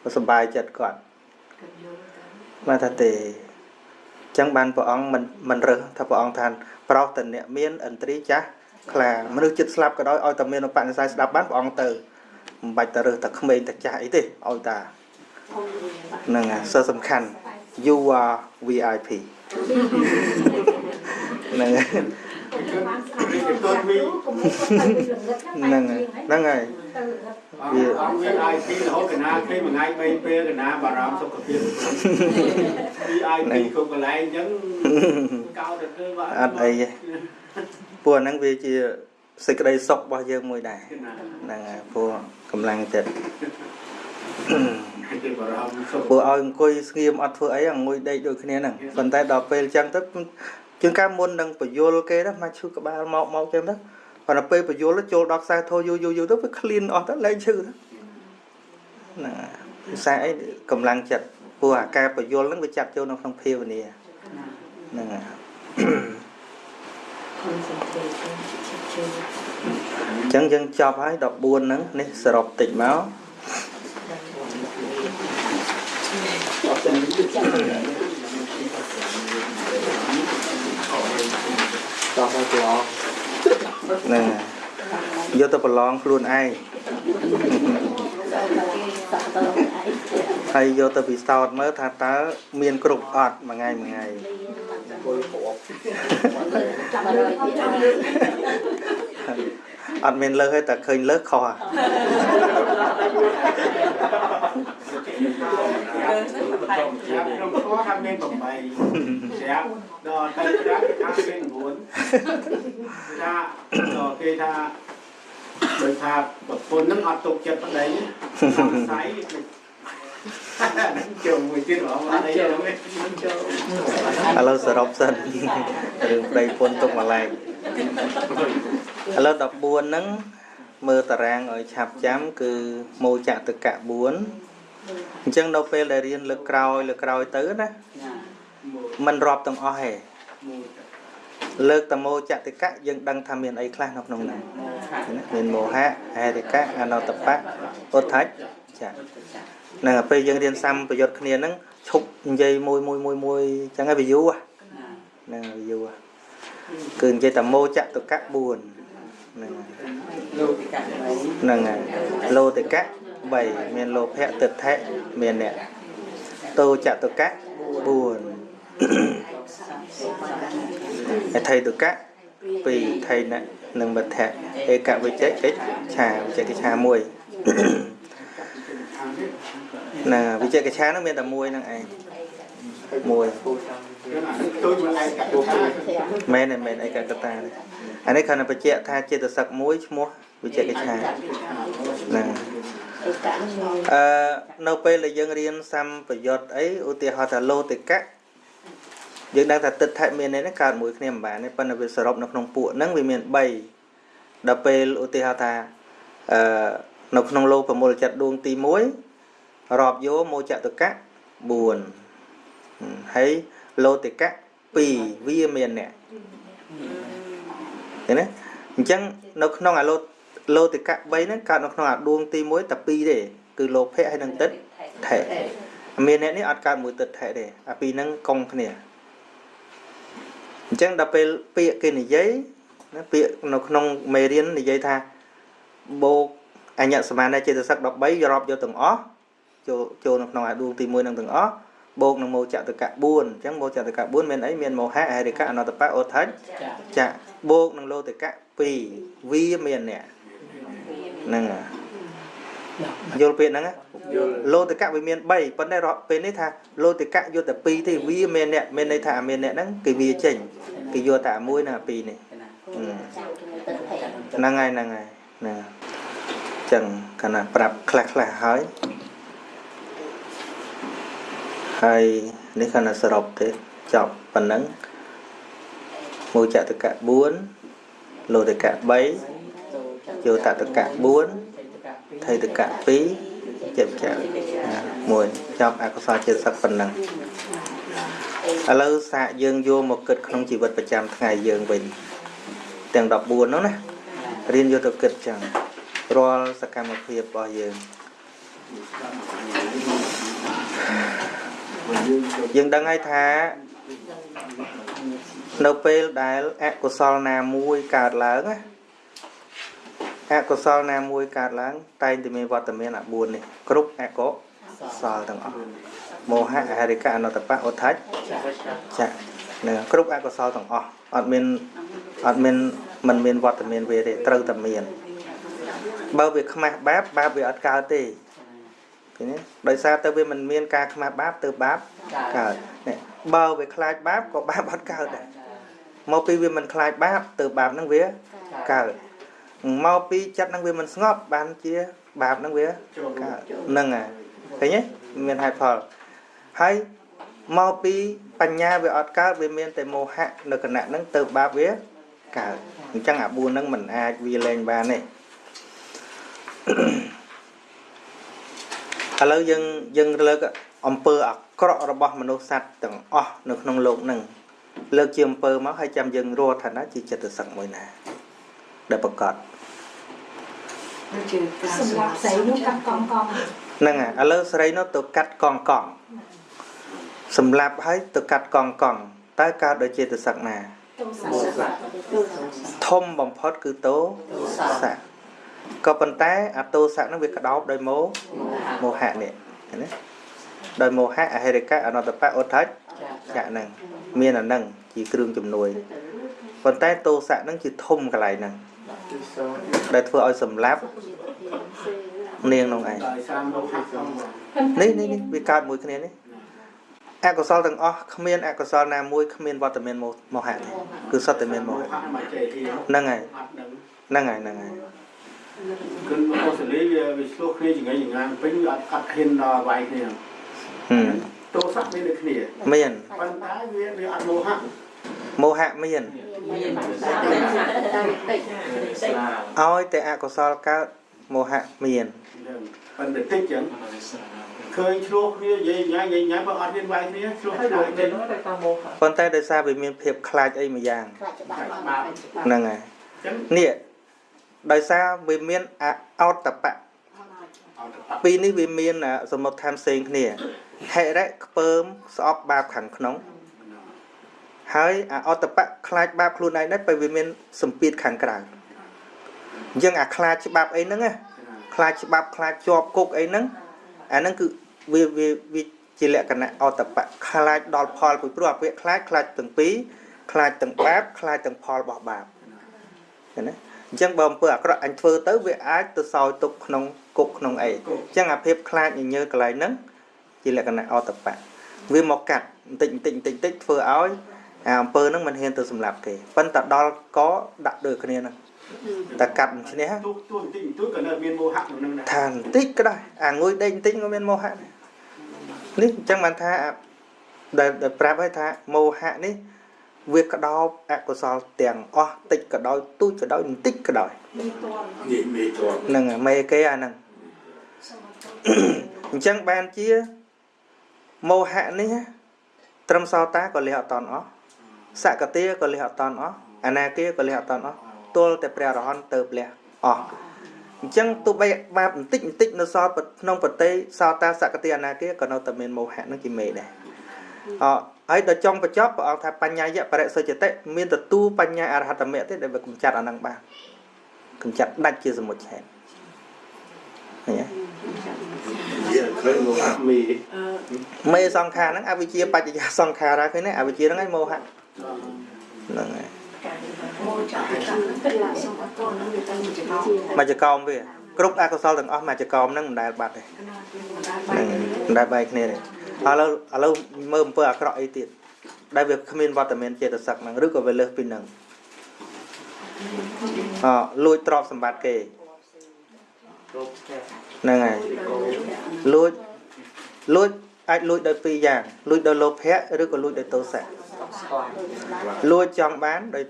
Speaker 1: គាត់សប្បាយចិត្តគាត់មកថាទេអញ្ចឹងបានព្រះអង្គមិនរើសថាព្រះអង្គថាប្រោសតអ្នកមានឥន្ទ្រីចាស់ខ្លាមនុស្សចិត្តស្លាប់ក៏ដោយឲ្យតែមានឧបនិស្ស័យស្ដាប់បានព្រះអង្គទៅមិនបាច់តែរើសតែក្មេងតែចាស់អីទេឲ្យតាហ្នឹងហើយសសំខាន់ you are VIP ហ្នឹងហ្នឹងហ្នឹងហើយ
Speaker 2: វាអង្គ VIP រហូតកណាគេមួយថ្ងៃ3ពេលកណាបារម្ភសុខភាព VIP គ្រប់កន្លែងអញ្ចឹងកោតទៅ
Speaker 1: អត់អីទេព្រោះហ្នឹងវាជាសេចក្តីសុខរបស់យើងមួយដែរហ្នឹងហើយព្រោះកម្លាំងចិត្តព្រោះឲ្យអង្គុយស្ងៀមអត់ធ្វើអីអង្គុយដេកដូចគ្នាហ្នឹងប៉ុន្តែដល់ពេលអញ្ចឹងទៅជាងកាលមុននឹងបញ្យលគេណាមកឈឺក្បាលមកមកចឹងទៅប៉ុន្តែពេលបញ្យលចូលដល់ខ្សែធោយូរយូរទៅវាឃ្លានអស់ទៅលែងឈឺទៅណាខ្សែអីកម្លាំងចិត្តព្រោះអាការបញ្យលហ្នឹងវាចាប់ចូលនៅក្នុងភាវនាហ្នឹងហើយអញ្ចឹងយើងចប់ហើយ14ហ្នឹងនេះសរុបតិចមក
Speaker 5: តោះមកប្រឡង
Speaker 1: ហ្នឹងយកទៅប្រឡងខ្លួនឯងហើយយកទៅពិសោធន៍មើលថាតើមានគ្រប់អត់មួយថ្ងៃមួយថ្ងៃអត់មានលើសទេតែឃើញលើសខុស
Speaker 2: ក្នុងធម៌ថាមាន8ស្រាប់ដល់ទៅស្រាប់ថាមាន9ថាដល់គេថាដោយថាប្រពន្ធនឹងអត់ទុកចិត្តប្តីសង្ស័យចូលមួយទៀតហ្មងអត់អីហ្នឹងចូល
Speaker 1: ឥឡូវសរុបសិនរឿងប្តីប្រពន្ធទុកមួយឡែកឥឡូវ14ហ្នឹងមើលតារាងឲ្យឆាប់ចាំគឺមោចតកៈ4អញ្ចឹងនៅពេលដែលរៀនលើកក្រោយទៅណាមិនរាប់ទាំងអស់ទេលើកតមោចតិកៈយើងដឹងថាមានអីខ្លះនៅក្នុងហ្នឹងមានមោហៈហេរិកៈអនុត្តបៈឧទ្ធច្ចចាហ្នឹងពេលយើងរៀនសម្បយុទ្ធគ្នាហ្នឹងឈប់និយាយមួយមួយមួយមួយអញ្ចឹងហើយវាយូរហ្នឹងវាយូរគឺនិយាយតែមោចតកៈ4ហ្នឹង
Speaker 3: លោតិកៈ3
Speaker 1: ហ្នឹងហើយលោតិកៈ3មានលោភៈទិដ្ឋិមានអ្នកតោចតុកៈ4អថៃតុកៈ2ថៃណៈនិងមធៈឯកវិជកិច្ឆាវិជកិច្ឆា1ណាវិជកិច្ឆាហ្នឹងមានតែមួយហ្នឹងឯងមួយមែនមែនឯកកតាអានេះគ្រាន់តែបញ្ជាក់ថាចេតសិកមួយឈ្មោះវិជកិច្ឆាហ្នឹងនៅពេលដែលយើងរៀនសម្បយុទ្ធអីឧទាហរណ៍ថាលោតិកៈយើងដឹងថាទិដ្ឋិមាននេះកើតមួយគ្នាមិនបានទេប៉ុន្តែវាសរុបនៅក្នុងពួកហ្នឹងវាមាន3ដល់ពេលឧទាហរណ៍ថានៅក្នុងលោប្រមូលចិត្តដួងទី1រាប់យកមោចតកៈ4ហើយលោតិកៈ2វាមានអ្នកឃើញទេអញ្ចឹងនៅក្នុងអាលោតិកៈ3ហ្នឹងកើតនៅក្នុងអាដួងទី1តែ2ទេគឺលោភៈហើយនិងទិដ្ឋិមានអ្នកនេះអត់កើតមួយទិដ្ឋិទេអាពីរហ្នឹងកុងគ្នាអញ្ចឹងដល់ពេលពាក្យគេនិយាយណាពាក្យនៅក្នុងមេរៀននិយាយថាបូកអញ្ញសមានចេតសិក13រាប់យកទាំងអស់ចូលនៅក្នុងអាដួងទី1ហ្នឹងទាំងអស់បូកនឹងមោចតកៈ4អញ្ចឹងមោចតកៈ4មានអីមានមោហៈហេរិកៈអនតបៈឧទ្ធច្ចៈបូកនឹងលោតិកៈ2វាមានអ្នកហ្នឹងយល់ពាក្យហ្នឹងលោតិកៈវាមាន3ប៉ុន្តែពេលនេះថាលោតិកៈយកតែ2ទេវាមានអ្នកមានន័យថាអាមានអ្នកហ្នឹងគេវាចេញគេយកតែអា1និងអា2នេះ ហ្នឹងហើយហ្នឹងហើយហ្នឹងចឹងកាលណាប្រាប់ខ្លះខ្លះហើយហើយនេះកាលណាសរុបទេចប់ប៉ុណ្ណឹងមូចតកៈ4លោតកៈ3យោតតកៈ4ថៃតកៈ2ចិត្តចៈ1ចប់អកុសលចេតសិកប៉ុណ្ណឹងឥឡូវសាកយើងយកមកគិតក្នុងជីវិតប្រចាំថ្ងៃយើងវិញទាំង14នោះណារៀនយកទៅគិតចឹងរាល់សកម្មភាពរបស់យើងយើងដឹងហើយថានៅពេលដែលអកុសលណាមួយកើតឡើងណាអកុសលណាមួយកើតឡើងតែងតែមានវត្តមានអា4នេះគ្រប់អកុសលទាំងអស់មោហៈអហរិកៈអនតបៈឧទ្ធច្ចចៈនឹងគ្រប់អកុសលទាំងអស់អត់មានមិនមានវត្តមានវាទេត្រូវតែមានបើវាខ្មាស់បាបបាបវាអត់កើតទេឃើញទេដោយសារតែវាមិនមានការខ្មាស់បាបទៅបាបកើតនេះបើវាខ្លាចបាបក៏បាបអត់កើតដែរមកពីវាមិនខ្លាចបាបទៅបាបនឹងវាកើតមកពីចិត្តនឹងវាមិនស្ងប់បានជាបាបនឹងវាកើតហ្នឹងហើយឃើញទេមានហេតុផលហើយមកពីបញ្ញាវាអត់កើតវាមានតែមោហៈនៅគណៈហ្នឹងទៅបាបវាកើតអញ្ចឹងអា4ហ្នឹងមិនអាចវាលែងបានទេឥឡូវយើងលើកអំពើអាក្រក់របស់មនុស្សសត្វទាំងអស់នៅក្នុងលោកហ្នឹងលើកជាអំពើមកហើយចាំយើងរត់ថាណាជាចិត្តសឹកមួយណាដែលប្រកាស
Speaker 4: សម្រាប់ស្រីនោះកាត់កង់កង់
Speaker 1: ហ្នឹងហើយឥឡូវស្រីនោះទៅកាត់កង់កង់សម្រាប់ហើយទៅកាត់កង់កង់តើកើតដោយចេតសិកណាធំបំផុតគឺទោសៈក៏ប៉ុន្តែអតោសៈហ្នឹងវាក្តោបដោយមោហៈនេះឃើញទេដោយមោហៈអហិរិកៈអនតបៈឧទ្ធច្ចចៈហ្នឹងមានអាហ្នឹងជាគ្រឿងជំនួយប៉ុន្តែទោសៈហ្នឹងជាធំកន្លែងហ្នឹងដែលធ្វើឲ្យសម្លាប់នាងនោះឯងនេះនេះវាកើតមួយគ្នានេះអកុសលទាំងអស់គ្មានអកុសលណាមួយគ្មានវត្តមានមោហៈទេគឺសុទ្ធតែមានមោហៈហ្នឹងហើយហ្នឹងហើយហ្នឹងហើយ
Speaker 2: គឺអូស្ត្រាលីវាឆ្លោះគ្នាចង្អៃចង្ងានពេញវាអត់ហ៊ានដល់វាយគ្នាទោសៈមានដូចគ្នា
Speaker 1: មាន
Speaker 2: ប៉ុន្តែវាអត់មោហៈ
Speaker 1: មោហៈមានឲ្យតែអកុសលកើតមោហៈមាន
Speaker 2: ប៉ុន្តែតិចចឹងឃើញឆ្លោះគ្នានិយាយញ៉ៃញ៉ៃបើអត់ហ៊ានវាយគ្នាឆ្លោះគ្នា
Speaker 1: ប៉ុន្តែដោយសារវាមានភាពខ្លាចអីមួយយ៉ាងហ្នឹងហើយនេះដោយសារវាមានអោតបៈពីរនេះវាមានសមុទ្រឋានផ្សេងគ្នាហិរិខ្ពើមស្អប់បាបខាងក្នុងហើយអោតបៈខ្លាចបាបខ្លួនឯងដែរពេលវាមានសម្ពាធខាងក្រៅអញ្ចឹងអាខ្លាចច្បាប់អីហ្នឹងណាខ្លាចច្បាប់ខ្លាចជាប់គុកអីហ្នឹងអាហ្នឹងគឺវាជាលក្ខណៈអោតបៈខ្លាចដល់ផលពីព្រោះអាពាក្យខ្លាចខ្លាចទាំងពីរខ្លាចទាំងបាបខ្លាចទាំងផលរបស់បាបឃើញទេអញ្ចឹងបើអំពើអាក្រក់អញធ្វើទៅវាអាចទៅសោយទុកក្នុងគុកក្នុងអីអញ្ចឹងអាភាពខ្លាចញញើកន្លែងហ្នឹងជាលក្ខណៈអតបៈវាមកកាត់បន្តិចបន្តិចបន្តិចបន្តិចធ្វើឲ្យអាអំពើហ្នឹងមិនហ៊ានទៅសម្លាប់គេប៉ុន្តែដល់កដាក់ដូចគ្នាហ្នឹងតែកាត់មិនឈ្នះ
Speaker 2: ទូបន្តិចបន្តួចក៏នៅមានមោហៈក្នុងហ្នឹងដែរ
Speaker 1: ថាបន្តិចក៏ដែរអាងុយដេកបន្តិចក៏មានមោហៈដែរនេះអញ្ចឹងបានថាដែលប្រាប់ឲ្យថាមោហៈនេះវាក្តោបអកុសលទាំងអស់តិចក៏ដោយទូចក៏ដោយបន្តិចក៏ដោយ
Speaker 7: និយាយមេត
Speaker 1: ហ្នឹងមេគេអាហ្នឹងអញ្ចឹងបានជាមោហៈនេះត្រឹមសោតាក៏លះអត់តន់អស់សកតិក៏លះអត់តន់អស់អនាគាក៏លះអត់តន់អស់ទល់តែព្រះអរហន្តទៅលះអស់អញ្ចឹងទោះបីបាបបន្តិចបន្តិចនៅសល់ក្នុងប្រទេសសោតាសកតិអនាគាក៏នៅតែមានមោហៈនឹងជាមេដែរអហើយដល់ចុងបញ្ចប់ព្រះអង្គថាបញ្ញាយៈបរិសុទ្ធតិមានទទួលបញ្ញាអរហត្តមគ្គទេដែលវាកម្ចាត់អានឹងបានកម្ចាត់ដាច់ជាសមុទ្រឆេតឃើញទេ
Speaker 7: ឃើញមោហៈមេ
Speaker 1: មេសង្ខារហ្នឹងអវិជ្ជាបច្ចយាសង្ខារាឃើញទេអវិជ្ជាហ្នឹងឯងមោហៈហ្នឹងហើយមកចកោមវាគ្រប់អកុសលទាំងអស់មកចកោមហ្នឹងមិនដែលបាត់ទេមិនដែលបែកគ្នាទេឥឡូវមើលអំពើអាក្រក់អីទៀតដែលវាគ្មានវត្តមានចេតសិកហ្នឹងឬក៏វាលើសពីហ្នឹង អលួចទ្រព្យសម្បត្តិគេហ្នឹងហើយលួចលួចអាចលួចដោយពីរយ៉ាងលួចដោយលោភៈឬក៏លួចដោយទោសៈលួចចង់បានដោយ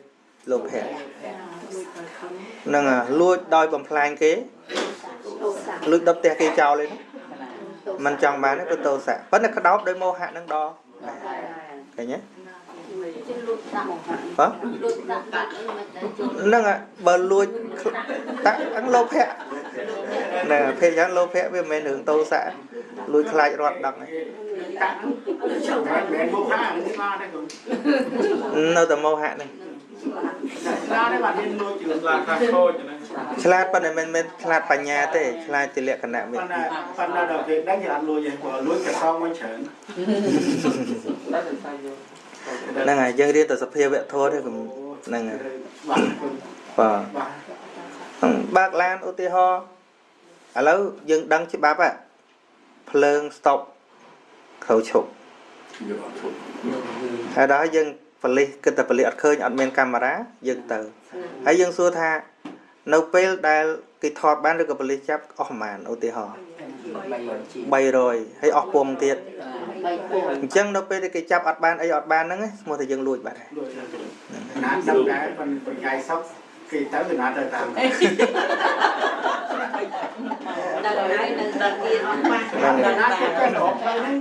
Speaker 1: លោភៈហ្នឹងហើយលួចដោយបំផ្លាញគេលួចដុតផ្ទះគេចោលឯនោះមិនចង់បានទេក៏ទោសៈប៉ុន្តែក្តោបដោយមោហៈនឹងដល់ឃើញទេបាទហ្នឹងហើយបើលួចតាក់អង្គលោភៈហ្នឹងភេទយ៉ាងលោភៈវាមិនមែនរឿងទោសៈលួចខ្លាចរត់ដឹង
Speaker 2: ហ្នឹងមិនមោហៈហ្នឹងស្លាទេគ្រូ
Speaker 1: នៅតែមោហៈហ្នឹង
Speaker 2: ឆ្លាតទេបាទមានលួចជឿ
Speaker 5: ឆ្លាតថាខូចហ្នឹង
Speaker 1: ឆ្លាតប៉ុន្តែមិនមែនឆ្លាតបញ្ញាទេឆ្លាតជាលក្ខណៈវិញ
Speaker 2: ប៉ុន្តែដល់គេដឹងគេអត់លួចទេព្រោះលួចកសងវិញច្រើន
Speaker 5: តែមិនស្អីយើង
Speaker 1: ហ្នឹងហើយយើងរៀនតែសភាវៈធម៌ទេហ្នឹងហើយបាទបើកឡានឧទាហរណ៍ឥឡូវយើងដឹងច្បាប់ហ่ะភ្លើង stop ត្រូវឈប់ហើយដល់យើងប៉លិសគិតតែប៉លិសអត់ឃើញអត់មានកាមេរ៉ាយើងទៅហើយយើងសួរថានៅពេលដែលគេថតបានឬក៏ប៉លិសចាប់អស់ប្រហែលឧទាហរណ៍300ហើយអស់ពុំទៀតអញ្ចឹងនៅពេលដែលគេចាប់អត់បានអីអត់បានហ្នឹងឈ្មោះថាយើងលួចបាត់ហើយ
Speaker 2: ណាដឹងដែរប៉ុន្តែថ្ងៃសុកគេទៅគេណាទៅតាម
Speaker 8: ដល់ហើយនឹងដល់ទៀតអត់បាន
Speaker 2: ដល់ណាគេទៅរកផ្លូវហ្នឹង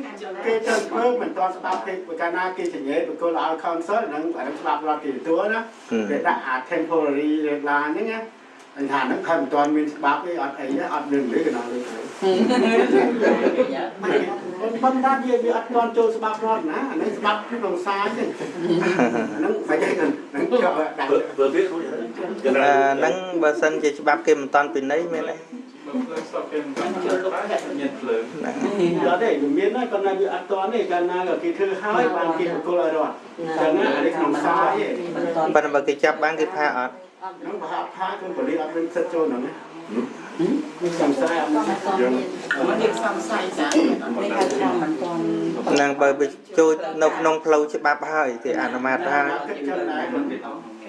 Speaker 2: គេទៅធ្វើមិនទាន់ច្បាប់គេកាលណាគេចញេបកលឲ្យ council ហ្នឹងអាហ្នឹងច្បាប់រដ្ឋគេទទួលណាគេដាក់អា temporary red line ហ្នឹងណាអញថាហ្នឹងខំមិនទាន់មានច្បាប់ទេអត់អីទេអត់នឹងទេកណ្ដាលលើទៅប៉ុន្តែវាអត់ទាន់ចូលច្បាប់រដ្ឋណាអានេះច្បាប់ក្នុងសារទេហ្នឹងមិនទេហ្នឹងជាប់ដាក់
Speaker 7: បើវារួច
Speaker 1: ហ្នឹងបើសិនជាច្បាប់គេមិនទាន់ពិន័យមានអី
Speaker 5: បើភ្លើងស្តុកគេមិនទាន់មានភ្លើង
Speaker 2: អត់ទេវាមានហើយប៉ុន្តែវាអត់ទាន់ទេកាលណាក៏គេធ្វើហើយបានគេបកលឲ្យរដ្ឋកាលណាអានេះក្នុងសារទេ
Speaker 1: ប៉ុន្តែបើគេចាប់បានគេផាអត់
Speaker 2: ហ្នឹងបើអត់ផាគឺប៉ូលីសអត់មានសិទ្ធិចូលហ្នឹងណាសំសាយអត់មាន
Speaker 3: យើងមិនសំសាយចានេះហៅថាមិនទាន់
Speaker 1: ហ្នឹងបើវាចូលនៅក្នុងផ្លូវច្បាប់ហើយគេអនុម័តហើយ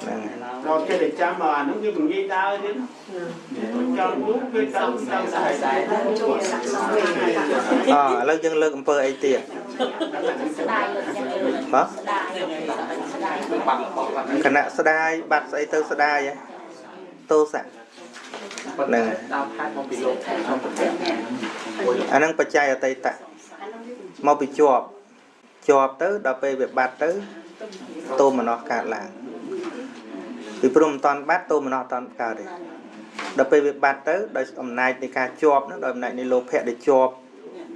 Speaker 1: ហ្នឹង
Speaker 2: ដល់គេតែចាំអាហ្នឹងវាមិនងាយដើរទៀតចាំនោះវាទៅសំសាយ
Speaker 4: ចូលសាក់សង
Speaker 1: អឥឡូវយើងលើកអំពើអីទៀត
Speaker 6: ស្ដាយ
Speaker 1: បាទ
Speaker 6: ស្ដាយ
Speaker 1: គណៈស្ដាយបាត់ស្អីទៅស្ដាយហ៎ទោសៈហ្នឹង
Speaker 5: ដើមហេតុមកពីលោកក្នុងប្រទេស
Speaker 1: អាហ្នឹងបច្ច័យអតីតមកពីជាប់ជាប់ទៅដល់ពេលវាបាត់ទៅទោមនស្សកើតឡើងពីព្រោះមិនតាន់បាត់ទោមនស្សអត់តាន់កើតទេដល់ពេលវាបាត់ទៅដោយអំណាចនៃការជាប់ហ្នឹងដោយអំណាចនៃលោភៈដែលជាប់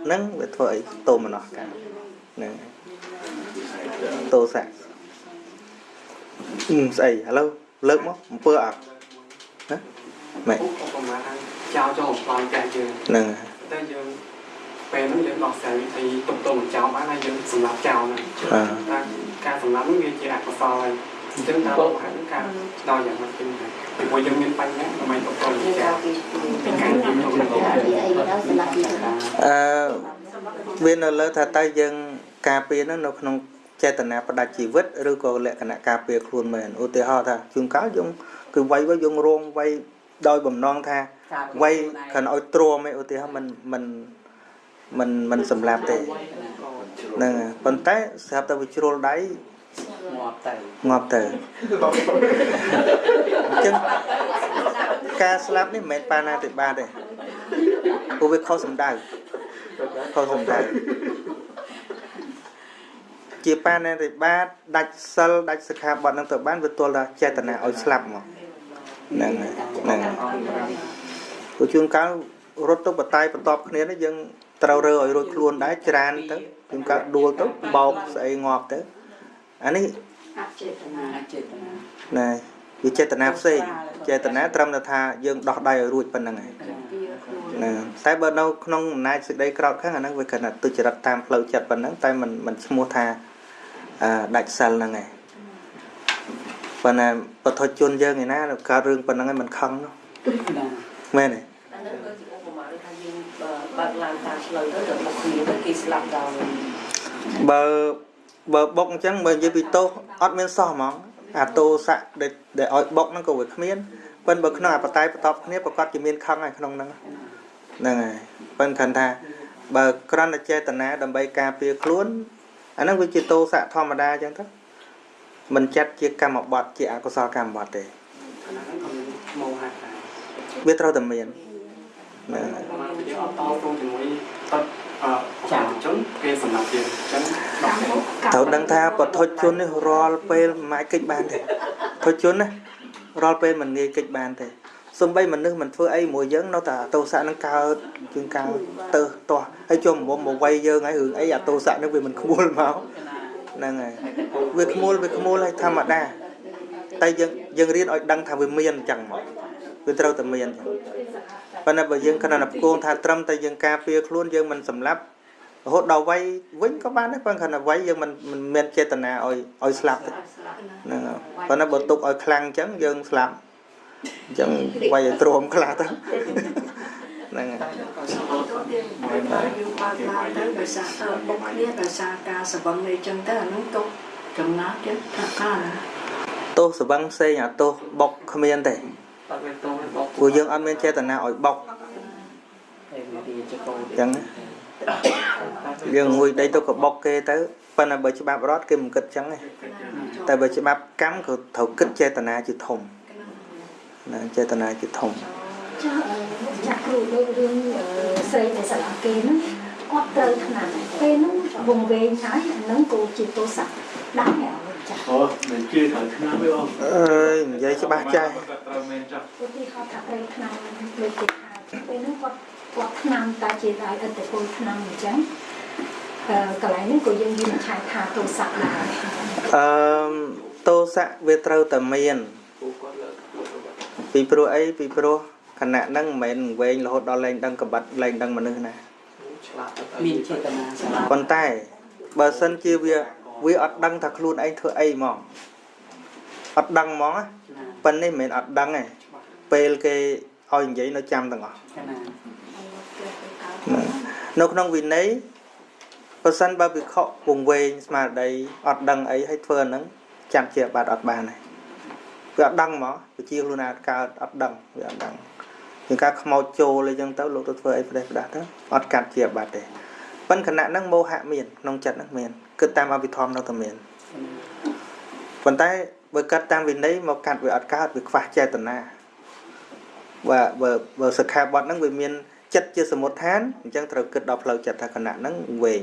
Speaker 1: ហ្នឹងវាធ្វើឲ្យទោមនស្សកើតហ្នឹងទោសៈស្អីឥឡូវលើកមកអំពើអត់ណាម៉េច
Speaker 5: ឧបមាថាចោលចង់បំផ្លាញផ្ទះយើង
Speaker 1: ហ្នឹង
Speaker 5: តែយើងពេលហ្នឹងយើងដោះស្រាយវិធីទប់ទល់ចោលបានហើយយើងសម្លាប់ចោលហ្នឹងតែការសម្លាប់ហ្នឹងវាជាអកុសលហើយអញ្ចឹងតើហេតុការដល់យ៉ាងម៉េចវិញពីព្រោះយើងមានបញ្ហាដើម្បីទប់ទល់ចោលពីការទីទៅ
Speaker 1: វានៅលើថាតើយើងការពារហ្នឹងនៅក្នុងចេតនាផ្ដាច់ជីវិតឬក៏លក្ខណៈការពារខ្លួនមែនឧទាហរណ៍ថាជួនកាលយើងគឺវាយវិញយើងរងវាយដោយបំណងថាវាយគ្រាន់ឲ្យទ្រាំឯឧទាហរណ៍មិនមិនមិនមិនសម្លាប់ទេហ្នឹងប៉ុន្តែស្រាប់តែវាជ្រុលដៃ
Speaker 3: ងាប់ទៅ
Speaker 1: ងាប់ទៅអញ្ចឹងការស្លាប់នេះមិនមែនបាណាតិបាតទេព្រោះវាខុសសំដៅខុសសំដៅជាបាណាតិបាតដាច់សិលដាច់សិក្ខាបទនឹងទៅបានវាទល់ដល់ចេតនាឲ្យស្លាប់មកហ្នឹងហ្នឹងព្រោះជួនកាលរត់ទៅបតាយបន្ទាប់គ្នានេះយើងត្រូវរើឲ្យរួចខ្លួនដែរច្រានទៅជួនកាលដួលទៅបោកស្អីងាប់ទៅអានេះ
Speaker 3: អចេតនាអចេតនា
Speaker 1: ណែវាចេតនាផ្សេងចេតនាត្រឹមតែថាយើងដោះដៃឲ្យរួចប៉ុណ្្នឹងហើយណាតែបើនៅក្នុងអំណាចសេចក្តីក្រោធខាងអាហ្នឹងវាគ្រាន់តែទុច្ចរិតតាមផ្លូវចិត្តប៉ុណ្្នឹងតែមិនមិនឈ្មោះថាដាច់សិលហ្នឹងឯងប៉ុន្តែពុទ្ធជនយើងឯណាកើតរឿងប៉ុណ្្នឹងឯងមិនខឹងនោះមែនទេ
Speaker 8: អាហ្នឹងដូចជាឧបមាដូចថាយើងបើកឡានតាមផ្លូវទៅដល់បុកគ្នាទៅគេស្លាប់ដល់
Speaker 1: បើបុកអញ្ចឹងបើនិយាយពីទោសអត់មានសោះហ្មង អាទោសៈដែលឲ្យបុកហ្នឹងក៏វាគ្មានប៉ុន្តែបើក្នុងអបត័យបន្តគ្នាប្រកាសជាមានខឹងហើយក្នុងហ្នឹងហ្នឹងហើយប៉ុន្តែគ្រាន់ថាបើគ្រាន់តែចេតនាដើម្បីការពារខ្លួនអាហ្នឹងវាជាទោសៈធម្មតាអញ្ចឹងទៅមិនចាត់ជាកម្មបត្តិជាអកុសលកម្មបត្តិទេវាត្រូវតែមានណា
Speaker 5: យើងអត់តស៊ូជាមួយតចាំអញ្ចឹងគេសម្រាប់យើងអញ្ចឹង
Speaker 1: ត្រូវដឹងថាបទជននេះរាល់ពេលមិនអាចគេចបានទេបទជនណារាល់ពេលមិនងាយគេចបានទេសំបីមនុស្សមិនធ្វើអីមួយយើងនៅតែអទោសៈនឹងកើតជាងកើតទៅទាស់ហើយជុំមុំមកវាយយើងហើយរឿងអីអទោសៈនឹងវាមិនខ្មួលមកហ្នឹងហើយវាខ្មួលហើយធម្មតាតែយើងរៀនឲ្យដឹងថាវាមានអញ្ចឹងមកវាត្រូវតែមានអញ្ចឹងប៉ុន្តែបើយើងគ្រាន់តែផ្គងថាត្រឹមតែយើងការពារខ្លួនយើងមិនសម្លាប់រហូតដល់វ័យវិញក៏បានដែរប៉ុន្តែគ្រាន់តែវ័យយើងមិនមានចេតនាឲ្យស្លាប់ទេហ្នឹងប៉ុន្តែបើទុកឲ្យខ្លាំងអញ្ចឹងយើងស្លាប់អញ្ចឹងវ័យឲ្យទ្រាំខ្លះទៅហ្នឹងហើយ
Speaker 9: យើងបើកឡើងទៅដោយសារបុកគ្នាដោយសារការសវឹងអីចឹងទៅអាហ្នឹងទុកចំណាប់ទៀតថាកា
Speaker 1: ទោសសវឹងផ្សេងអាទោសបុកគ្មានទេព្រោះយើងអត់មានចេតនាឲ្យបុកអញ្ចឹងយើងងួយដីទៅក៏បុកគេទៅប៉ុន្តែបើច្បាប់រដ្ឋគេមិនគិតចឹងទេតែបើច្បាប់កម្មក៏ត្រូវគិតចេតនាជាធំណាចេតនាជាធំ
Speaker 4: ចាចាគ្រូលើករឿងស្រីដែលស្រឡាញ់គេហ្នឹងគាត់ត្រូវថ្នាំពេលហ្នឹងវង្វេងហើយអាហ្នឹងក៏ជាទោសៈដែរចា
Speaker 2: អូមិនជឿត្រូវថ្នាំទេបង
Speaker 1: អើយនិយាយច្បាស់ចាស់
Speaker 7: ត្រូវមែនចាស់
Speaker 4: ឧទាហរណ៍ថាត្រូវថ្នាំលើកគេថាពេលហ្នឹងគាត់ថ្នាំតែជាដោយឥទ្ធិពលថ្នាំអញ្ចឹងកន្លែងហ្នឹងក៏យើងវិនិច្ឆ័យថាទោសៈដែរ
Speaker 1: ទោសៈវាត្រូវតែមានពីព្រោះអីពីព្រោះខណៈហ្នឹងមិនមែនវែងរហូតដល់លែងដឹងកបិតលែងដឹងមនុស្សណា
Speaker 3: មានចេតនា
Speaker 1: ប៉ុន្តែបើសិនជាវាអត់ដឹងថាខ្លួនឯងធ្វើអីហ្មងអត់ដឹងហ្មងប៉ុន្តែនេះមិនមែនអត់ដឹងទេពេលគេឲ្យនិយាយនៅចាំទាំងអស់នៅក្នុងវិន័យបើសិនបើវិខវង្វេងស្មារតីអត់ដឹងអីហើយធ្វើអាហ្នឹងចាំជាបាត់អត់បានទេវាអត់ដឹងហ្មងវិជាខ្លួនឯងអត់កើតអត់ដឹងវាអត់ដឹងជាការខ្មោចចូលអីចឹងទៅលោកទៅធ្វើអីផ្ដេសផ្ដាស់ទៅអត់កាត់ជាបាត់ទេប៉ុន្តែខណៈហ្នឹងមោហៈមានក្នុងចិត្តហ្នឹងមានគិតតាមអភិធម្មនៅតែមានប៉ុន្តែបើកាត់តាមវិន័យមកកាត់វាអត់កើតវាខ្វះចេតនាបើសិក្ខាបទហ្នឹងវាមានចិត្តជាសមុទ្ឋានអញ្ចឹងត្រូវគិតដល់ផ្លូវចិត្តថាខណៈហ្នឹងវែង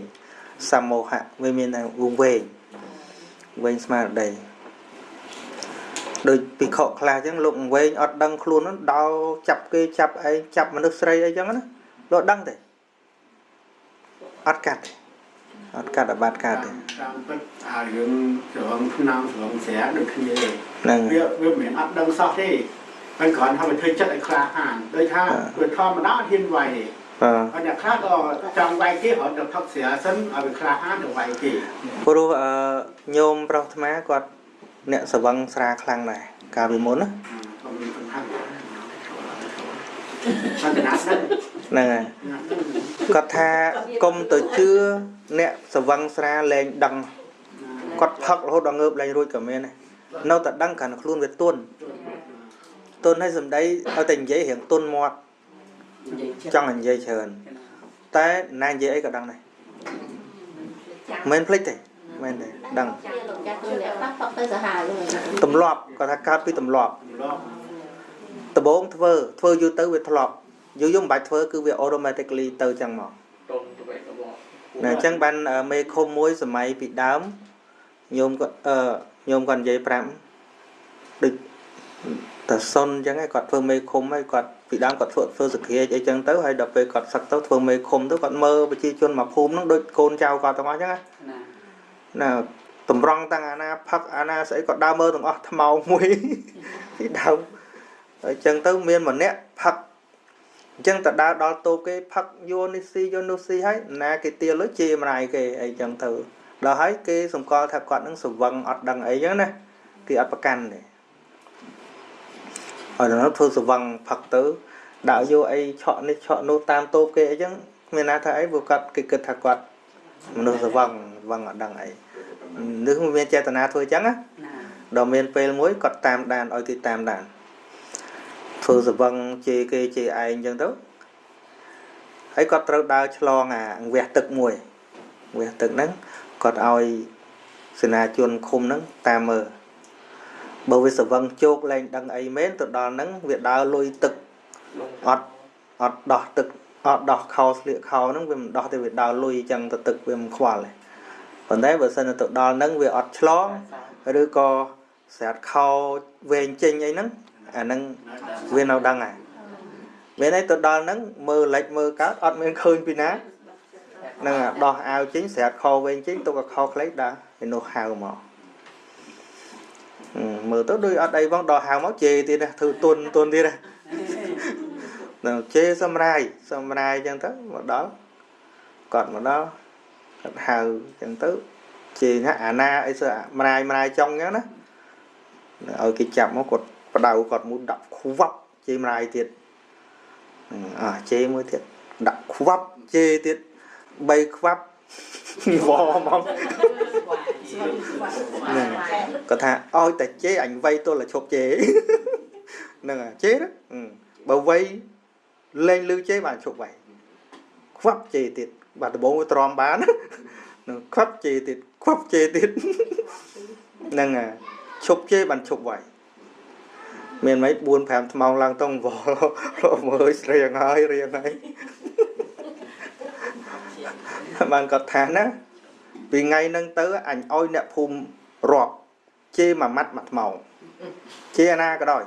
Speaker 1: សមោហៈវាមានតែវែងវែងស្មារតីដូចពិខុខ្លះអញ្ចឹងលោកវែងអត់ដឹងខ្លួនហ្នឹងដល់ចាប់គេចាប់ឯងចាប់មនុស្សស្រីអីចឹងណាលោកដឹងទេអត់កាត់ទេអត់កាត់អាបាត់កាត់ទេ
Speaker 2: តាមពិតអារឿងស្រងឆ្នាំស្រងស្រាដូចគ្នាទេវាមិនអត់ដឹងសោះទេហើយគ្រាន់ថាវាធ្វើចិត្តឲ្យក្លាហានដូចថាវាធម្មតាអត់ហ៊ានវាយទេហើយអ្នកខ្លះក៏ចង់វាយគេរត់ទៅផឹកស្រាសិនឲ្យវាក្លាហានទៅវាយគេ
Speaker 1: ព្រោះញោមប្រុសអាត្មាគាត់អ្នកស្វឹងស្រាខ្លាំងដែរកាលពីមុនណាហ្នឹងហើយគាត់ថាកុំទៅជឿអ្នកស្វឹងស្រាលែងដឹងគាត់ផឹករហូតដល់ងើបលែងរួចក៏មានដែរនៅតែដឹងគ្រាន់តែខ្លួនវាទន់ទន់ហើយសំដីឲ្យតែនិយាយរៀងទន់មាត់ចង់និយាយច្រើនតែណានិយាយអីក៏ដឹងដែរមិនភ្លេចទេមែនទេដឹងទម្លាប់គាត់ថាកើតពីទម្លាប់ដំបូងធ្វើយូរទៅវាធ្លាប់យូរយូរមិនបាច់ធ្វើគឺវា automatically ទៅចឹងមកណាអញ្ចឹងបានមេឃុំមួយសម័យពីដើមញោមគាត់ញោមគាត់និយាយប្រាប់ដូចតាសុនអញ្ចឹងឯងគាត់ធ្វើមេឃុំហើយគាត់ពីដើមគាត់ធ្វើសក្រាចអីចឹងទៅហើយដល់ពេលគាត់សឹកទៅធ្វើមេឃុំទៅគាត់មើលប្រជាជនមកភូមិហ្នឹងដូចកូនចៅគាត់ទាំងអស់អញ្ចឹងណាតម្រង់តាំងអាណាផឹកអាណាស្អីគាត់ដើរមើលទាំងអស់ថ្មោមួយពីដើមអញ្ចឹងទៅមានម្នាក់ផឹកអញ្ចឹងទៅដើរដល់តូបគេផឹកយកនេះស៊ីយកនោះស៊ីហើយណាគេទាលុយជេរម្ដាយគេអីចឹងទៅដល់ហើយគេសម្គាល់ថាគាត់នឹងស្វឹងអត់ដឹងអីចឹងណាគេអត់ប្រកាន់ទេហើយដល់ធ្វើស្វឹងផឹកទៅដាក់យកអីឆក់នេះឆក់នោះតាមតូបគេអីចឹងគ្មានណាថាអីព្រោះគាត់គេគិតថាគាត់មនុស្សស្វឹងអត់ដឹងអីនេះមានចេតនាធ្វើចឹងណា ដល់មានពេលមួយគាត់តាមដានឲ្យគេតាមដានធ្វើសវឹងជេរគេជេរឯងអញ្ចឹងទៅហើយគាត់ត្រូវដើរឆ្លងអាវះទឹកមួយវះទឹកហ្នឹងគាត់ឲ្យសេនាជនឃុំហ្នឹងតាមមើលបើវាសវឹងជោគលែងដឹងអីមែនទៅដល់ហ្នឹងវាដើរលុយទឹកអត់ដោះទឹកអត់ដោះខោស្លៀកខោហ្នឹងវាមិនដោះទេវាដើរលុយអញ្ចឹងទៅទឹកវាមិនខ្វល់ទេប៉ុន្តែបើសិនទៅដល់ហ្នឹងវាអត់ឆ្លងឬក៏ស្រាតខោវែងចេញអីហ្នឹងអាហ្នឹងវានៅដឹងហើយមានន័យទៅដល់ហ្នឹងមើលលិចមើលកើតអត់មានឃើញពីណាហ្នឹងដោះអាវចេញស្រាតខោវែងចេញទុកឲ្យខោខ្លីដើរឯនោះហៅមកមើលទៅដូចអត់អីផងដល់ហៅមកជេរទៀតណាធ្វើទុនទុនទៀតណានឹងជេរសំរាយសំរាយអញ្ចឹងទៅមកដល់គាត់មកដល់គាត់ហៅអញ្ចឹងទៅជេរណាអាណាអីសើម្រាយម្រាយចង់អញ្ចឹងណាឲ្យគេចាប់មកគាត់បដៅគាត់មួយដាក់ខ្វាប់ជេរម្រាយទៀតអ่าជេរមួយទៀតដាក់ខ្វាប់ជេរទៀត3ខ្វាប់វហ្មងហ្នឹងគាត់ថាឲ្យតែជេរអញវៃទល់តែឈប់ជេរហ្នឹងជេរបើវៃលែងលឺជេរបានឈប់វៃខ្វាប់ជេរទៀតបាទដំបូងវាទ្រាំបាននឹងខ្វាប់ជេរទៀតខ្វាប់ជេរទៀតហ្នឹងឈប់ជេរបានឈប់វៃមានមិន4 5ថ្មោងឡើងតង់វល់មើលស្រៀងហើយរៀងហើយបានគាត់ថាណាពីថ្ងៃហ្នឹងទៅអញឲ្យអ្នកភូមិរាប់ជេរមួយម៉ាត់មួយថ្មោងជេរអាណាក៏ដោយ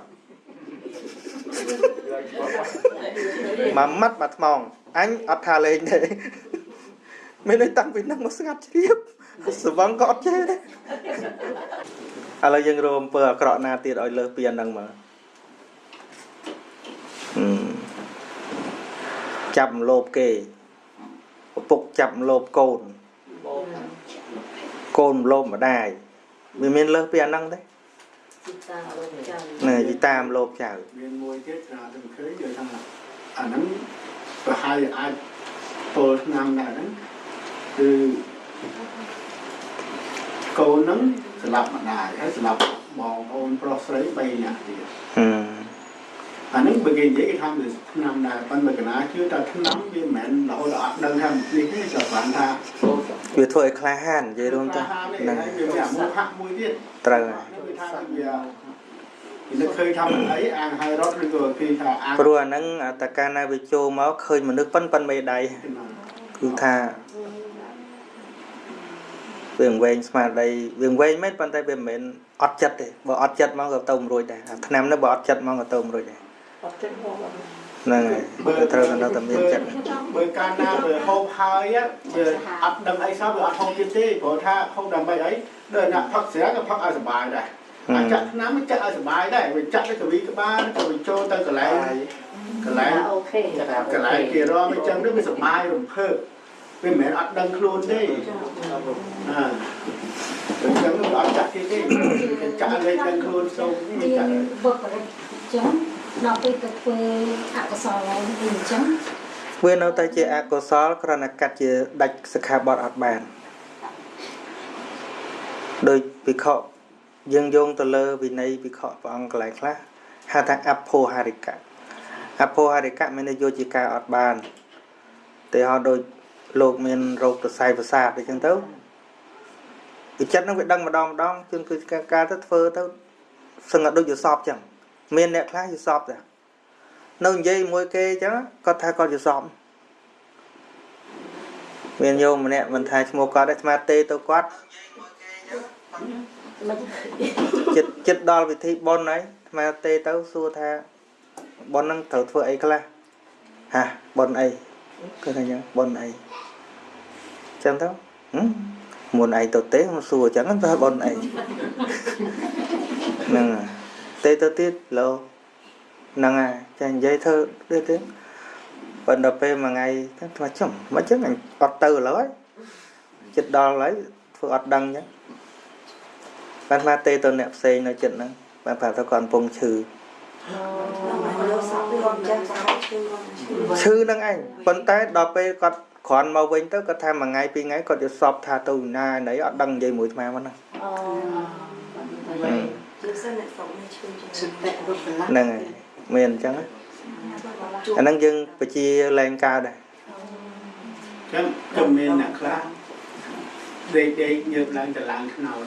Speaker 1: មួយម៉ាត់មួយថ្មោងអញអត់ថាលេងទេមានន័យតាំងពីហ្នឹងមកស្ងាត់ជ្រាបស្វឹងក៏អត់ជេរដែរឥឡូវយើងរកអំពើអាក្រក់ណាទៀតឲ្យលើសពីអាហ្នឹងមកចាប់លោភគេឪពុកចាប់លោភកូនកូនលោភម្ដាយវាមានលើសពីអាហ្នឹងទេណែជីតាមលោភចៅ
Speaker 2: មានមួយទៀតស្រាទៅឃើញយល់ថាអាហ្នឹងប្រហែលអាចពលឆ្នាំដែរហ្នឹងគឺកូនហ្នឹងស្លាប់ម្ដាយហើយស្លាប់បងប្អូនប្រុសស្រី3នាក់ទៀតអាហ្នឹងបើគេនិយាយគេថាវាឆ្នាំដែរប៉ុន្តែបើកណាជឿថាឆ្នាំវាមិនមែនរហូតដល់អត់ដឹងថានេះទេក៏បានថា
Speaker 1: វាធ្វើឲ្យក្លាហាននិយាយរួមទៅ
Speaker 2: ហ្នឹងហើយវាមានមោហៈមួយទៀត
Speaker 1: ត្រូវហើយ
Speaker 2: វាថាវានឹកឃើញថាមិនអីអាងហើយរត់ឬក៏គេថាអាង
Speaker 1: ព្រោះអាហ្នឹងតកាលណាវាចូលមកឃើញមនុស្សប៉ុនប៉ុនមេដៃគឺថាវាវែងស្មារតីវាវែងមែនប៉ុន្តែវាមិនមែនអត់ចិត្តទេបើអត់ចិត្តមកក៏ទៅមិនរួចដែរអាឆ្នាំនេះបើអត់ចិត្តមកក៏ទៅមិនរួចដែរ
Speaker 8: អត់ចិត្តមក
Speaker 1: ហ្នឹងហើយត្រូវតែនៅតែមានចិត្ត
Speaker 2: បើកាលណាវាហូបហើយវាអត់ដឹងអីសោះវាអត់ហូបទៀតទេព្រោះថាហូបដើម្បីអីដូចអ្នកផឹកស្រាក៏ផឹកឲ្យសុបាយដែរអាចាក់ឆ្នាំចាក់ឲ្យសុបាយដែរវាចាក់ទៅកវីក្បាលទៅវាចូលទៅកន្លែងកន្លែង
Speaker 8: អូខេ
Speaker 2: កន្លែងគេរំអញ្ចឹងទៅវាសុបាយរំភើបវាមិនមែនអត់ដឹងខ្លួនទេអញ្ចឹងវាអត់ចាក់ទៀតទេចាក់លេងដឹងខ្លួនសូម
Speaker 4: វាចាក់វឹករិទ្ធអញ្ចឹងដល់ពេលទៅធ្វើអកុសលវិញអញ្ចឹង
Speaker 1: វានៅតែជាអកុសលគ្រាន់តែកាត់ជាដាច់សិក្ខាបទអត់បានដោយភិក្ខុយើងយោងទៅលើវិន័យភិក្ខុព្រះអង្គកន្លែងខ្លះហៅថាអភោហារិកៈអភោហារិកៈមានន័យយកជាការអត់បានតែហៅដូចលោកមានរោគសរសៃប្រសាទអញ្ចឹងទៅវិចិត្រនឹងវាដឹងម្ដងម្ដងជាងគឺការទៅធ្វើទៅសឹងតែដូចយល់សពអញ្ចឹងមានអ្នកខ្លះយល់សពដែរនៅនិយាយមួយគេអញ្ចឹងគាត់ថាគាត់យល់សពមានយោមម្នាក់មិនថាឈ្មោះគាត់ទេស្មាទេទៅគាត់ចិត្តដល់វិធីបុណ្យហើយស្មាទេទៅសួរថាបុណ្យហ្នឹងត្រូវធ្វើអីខ្លះហាបុណ្យអីគឺថាអញ្ចឹងបុណ្យអីអញ្ចឹងទៅមុនឯងទៅទេមកសួរអញ្ចឹងទៅបុណ្យអីហ្នឹងទេទៅទៀតលោហ្នឹងហើយចានិយាយធ្វើទៀតទេប៉ុន្តែពេលមួយថ្ងៃថាចំមិនអញ្ចឹងអញអត់ទៅឥឡូវហើយចិត្តដល់ហើយធ្វើអត់ដឹងអញ្ចឹងបានថាទេទៅអ្នកផ្សេងនៅចិត្តហ្នឹងបានប្រាប់ថាគាត់កំពុងឈឺឈឺហ្នឹងឯងប៉ុន្តែដល់ពេលគាត់គ្រាន់មកវិញទៅគាត់ថាមួយថ្ងៃពីរថ្ងៃគាត់យល់សពថាទៅណាណីអត់ដឹងនិយាយមួយអាត្មាមកហ្នឹង ហ្នឹងហើយមានអញ្ចឹងអាហ្នឹងយើងបជាលែងកើតដែរ
Speaker 2: ចឹងក៏មានអ្នកខ្លះដេកងើបឡើងទៅឡើងខ្នោត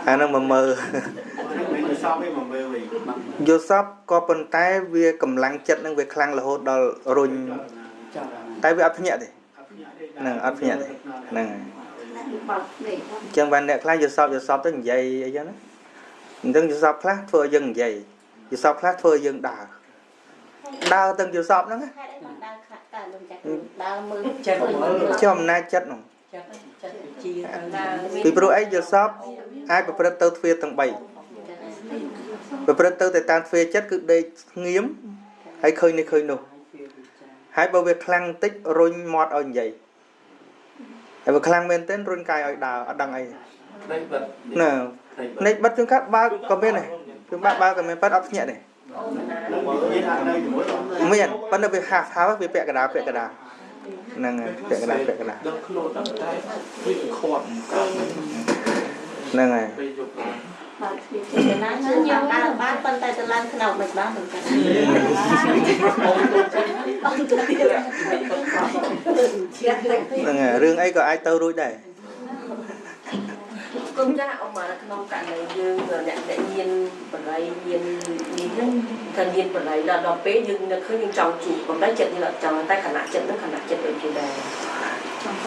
Speaker 1: អាហ្នឹងមកមើល
Speaker 2: យល់សពឯងមកមើលវិញ
Speaker 1: យល់សពក៏ប៉ុន្តែវាកម្លាំងចិត្តនឹងវាខ្លាំងរហូតដល់រុញតែវាអត់ភ្ញាក់ទេហ្នឹងអត់ភ្ញាក់ទេហ្នឹងហើយចឹងបានអ្នកខ្លះយល់សពទៅនិយាយអីចឹងណាអញ្ចឹងយល់សពខ្លះធ្វើឲ្យយើងនិយាយយល់សពខ្លះធ្វើឲ្យយើងដើរទាំងយល់សពហ្នឹង
Speaker 6: ហេតុអីបានដើរខ្លះតើលោកចាស់ដើរមើល
Speaker 1: ចិត្តអំណាចចិត្តនោះ
Speaker 3: ចិត្តវិជាទៅ
Speaker 1: ពីព្រោះអីយល់សពអាចប្រព្រឹត្តទៅទ្វាទាំង3ប្រព្រឹត្តទៅតែតាមទ្វាចិត្តគឺដេកស្ងៀមហើយឃើញនេះឃើញនោះហើយបើវាខ្លាំងបន្តិចរុញមាត់ឲ្យនិយាយហើយបើខ្លាំងមែនទែនរុញកាយឲ្យដើរអត់ដឹងអី
Speaker 7: ភ្នែកបិទ
Speaker 1: ណាភ្នែកបិទជួនកាលបើកក៏មានដែរជួនបើកក៏មានប៉ិតអត់ភ្ញាក់ទេមានប៉ុន្តែវាហាស់ហើយវាពាក់កណ្ដាលហ្នឹងហើយពាក់កណ្ដាល
Speaker 7: ដឹងខ្លួនដល់តែវាខាត់កើត
Speaker 1: ហ្នឹងហើយ
Speaker 7: ពេលយប់ឡើង
Speaker 6: បើវាចេះណាខ្ញុំដើរបានប៉ុន្តែទៅឡើងខ្នោតមិនបានមិនកើត
Speaker 1: ហ្នឹងហើយរឿងអីក៏អាចទៅរួចដែរ
Speaker 8: គុំចាអមមកក្នុងករណីយើងអ្នកញៀនបរិយញៀននេះហ្នឹងថាញៀនបរិយដល់ពេលយើងនឹកឃើញយើងចង់ជួបប៉ុន្តែចិត្តយើងអត់ចង់តែខណៈចិត្តហ្នឹងខណៈចិត្តដូចជាដែរ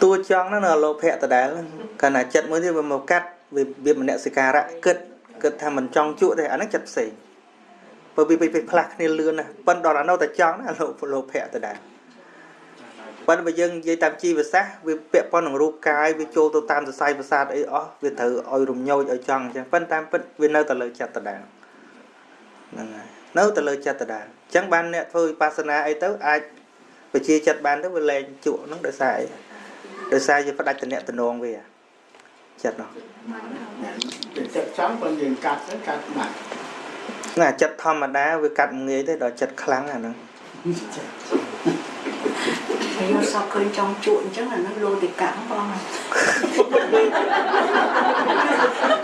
Speaker 1: តួចង់ហ្នឹងនៅលោភៈដដែលខណៈចិត្តមួយទៀតវាមកកាត់វាមនសិការៈគិតថាមិនចង់ជក់ទេអាហ្នឹងចិត្តផ្សេងព្រោះវាផ្លាស់គ្នាលឿនណាស់ប៉ុន្តែដល់អានោះតែចង់ណាលោភៈដដែលប៉ុន្តែបើយើងនិយាយតាមជីវសាស្ត្រវាពាក់ព័ន្ធនឹងរូបកាយវាចូលទៅតាមសរសៃប្រសាទអីអស់វាត្រូវឲ្យរំញោចឲ្យចង់អញ្ចឹងប៉ុន្តែតាមពិតវានៅតែលើចិត្តដដែលហ្នឹងហើយនៅតែលើចិត្តដដែលអញ្ចឹងបានអ្នកធ្វើវិបស្សនាអីទៅអាចបជាចិត្តបានទៅវាលែងជក់ហ្នឹងដោយសារអីដោយសារយើងផ្ដាច់តំណតំណងវាចិត្តនោះ
Speaker 2: ចិត្តចង់ប៉ុន្តែយើងកាត់ទៅកាត់បាត់
Speaker 1: ណាចិត្តធម្មតាវាកាត់ងាយទេដល់ចិត្តខ្លាំងអាហ្នឹង
Speaker 9: យល់សពឃើញចង់ជក់អញ្ចឹងអាហ្នឹងលោតិកៈបង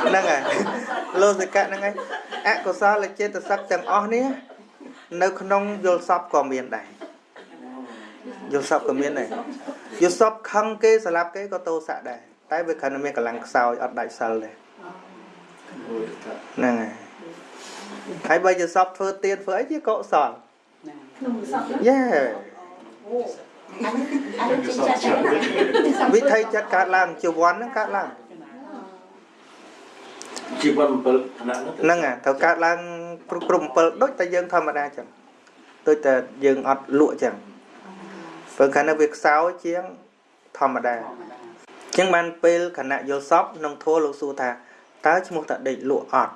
Speaker 1: ហ្នឹងហើយលោតិកៈហ្នឹងហើយអកុសលចេតសិកទាំងអស់នេះនៅក្នុងយល់សពក៏មានដែរយល់សពក៏មានដែរយល់សពខឹងគេស្លាប់គេក៏ទោសៈដែរតែវាគ្រាន់តែមានកម្លាំងខ្សោយអត់ដាច់សិលទេហ្នឹងហើយហើយបើយល់សពធ្វើទៀនធ្វើអីជាកុសល
Speaker 4: ក្នុងសព
Speaker 1: យេវិធីចិត្តកើតឡើងជីវ័នហ្នឹងកើតឡើង
Speaker 7: ជីវ័ន7ឋានៈ
Speaker 1: ហ្នឹងត្រូវកើតឡើងគ្រប់7ដូចតែយើងធម្មតាចឹងដូចតែយើងអត់លក់ចឹងព្រោះខាងនេះវាខ្សោយជាងធម្មតាចឹងបានពេលខណៈយល់សពក្នុងធម៌លោកសួរថាតើឈ្មោះតាដេកលក់អត់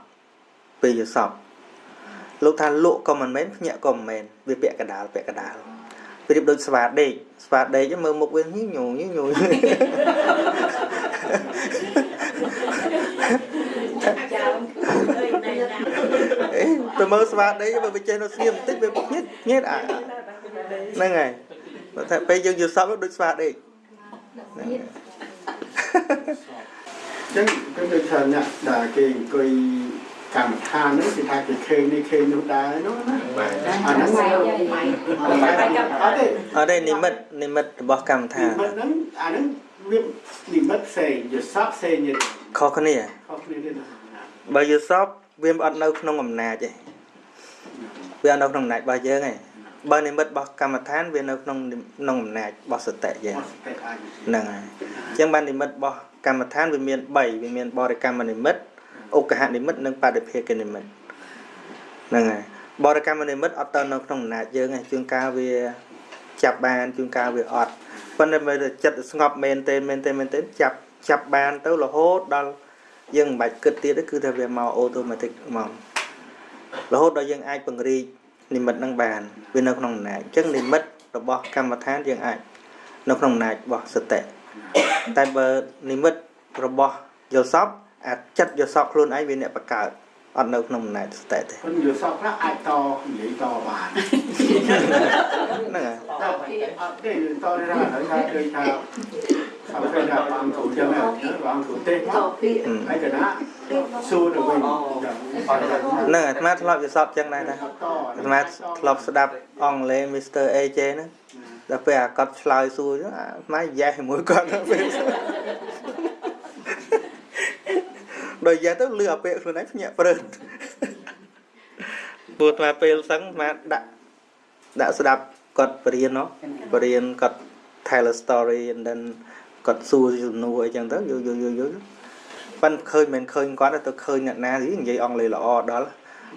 Speaker 1: ពេលយល់សពលោកថាលក់ក៏មិនមែនភ្ញាក់ក៏មិនមែនវាពាក់កណ្ដាលប្រៀបដូចស្វាដេកមើលមុខវាញញញញអេទៅមើលស្វាដេកបើវាចេះនៅស្ងៀមបន្តិចវាញៀតអាហ្នឹងហើយបើថាពេលយើងយល់សពដូចស្វាដេកហ្នឹង
Speaker 2: ចឹងគឺដូចថាអ្នកដែលគេអង្គុយកម្មដ្ឋានហ្នឹងគេថាគេឃើញនេះឃើញនោះដែរនោះណាអាហ្នឹង
Speaker 1: អត់ទេនិមិត្តរបស់កម្មដ្ឋាន
Speaker 2: និមិត្តហ្នឹងអាហ្នឹងវានិមិត្តផ្សេងយល់សពផ្សេងទៀត
Speaker 1: ខុសគ្នា
Speaker 2: ទៀត
Speaker 1: បើយល់សពវាអត់នៅក្នុងអំណាចទេវាអត់នៅក្នុងអំណាចរបស់យើងទេបើនិមិត្តរបស់កម្មដ្ឋានវានៅក្នុងអំណាចរបស់សតិយើងហ្នឹងហើយអញ្ចឹងបាននិមិត្តរបស់កម្មដ្ឋានវាមាន3វាមានបរិកម្មនិមិត្តឧកហនិមិត្តនិងបដិភាគនិមិត្តហ្នឹងហើយបរិកម្មនិមិត្តអត់ទៅនៅក្នុងអំណាចយើងទេជួនកាលវាចាប់បានជួនកាលវាអត់ប៉ុន្តែបើចិត្តស្ងប់មែនទេចាប់បានទៅរហូតដល់យើងមិនបាច់គិតទៀតទេគឺថាវាមកអូតូម៉ាទិកហ្មងរហូតដល់យើងអាចពង្រីកនិមិត្តនឹងបានវានៅក្នុងអំណាចអញ្ចឹងនិមិត្តរបស់កម្មដ្ឋានយើងអាចនៅក្នុងអំណាចរបស់សតិតែបើនិមិត្តរបស់យល់សពអាចចិត្តយល់សពខ្លួនឯងវាអ្នកបង្កើតអត់នៅក្នុងអំណាចសតិទេ
Speaker 2: ប៉ុន្តែយល់សពខ្លះអាចតនិយាយតបានហ្នឹងហើយអត់ទេតរ៉ាហើយថាដូចថា ពេលដល់អង្គគ្រូចឹងអង្គគ្រូទេហើយកណាសួរទៅវិញ
Speaker 1: ហ្នឹងអាត្មាធ្លាប់យល់សពចឹងដែរតាអាត្មាធ្លាប់ស្ដាប់អង់គ្លេស Mr. AJ ហ្នឹងដល់ពេលអាគាត់ឆ្លើយសួរចឹងអាត្មាយ៉េសជាមួយគាត់ពេលដល់យ៉េសទៅលឺអាពាក្យខ្លួនឯងភ្ញាក់ព្រឺព្រោះអាត្មាពេលសឹងអាត្មាដាក់ស្ដាប់គាត់បរៀនណោះបរៀនគាត់ tell a story and then គាត់សួរសំណួរអីចឹងទៅយល់យល់យល់យល់ប៉ិនឃើញមិនឃើញគាត់ទៅឃើញអ្នកណានិយាយអង់គ្លេសល្អដល់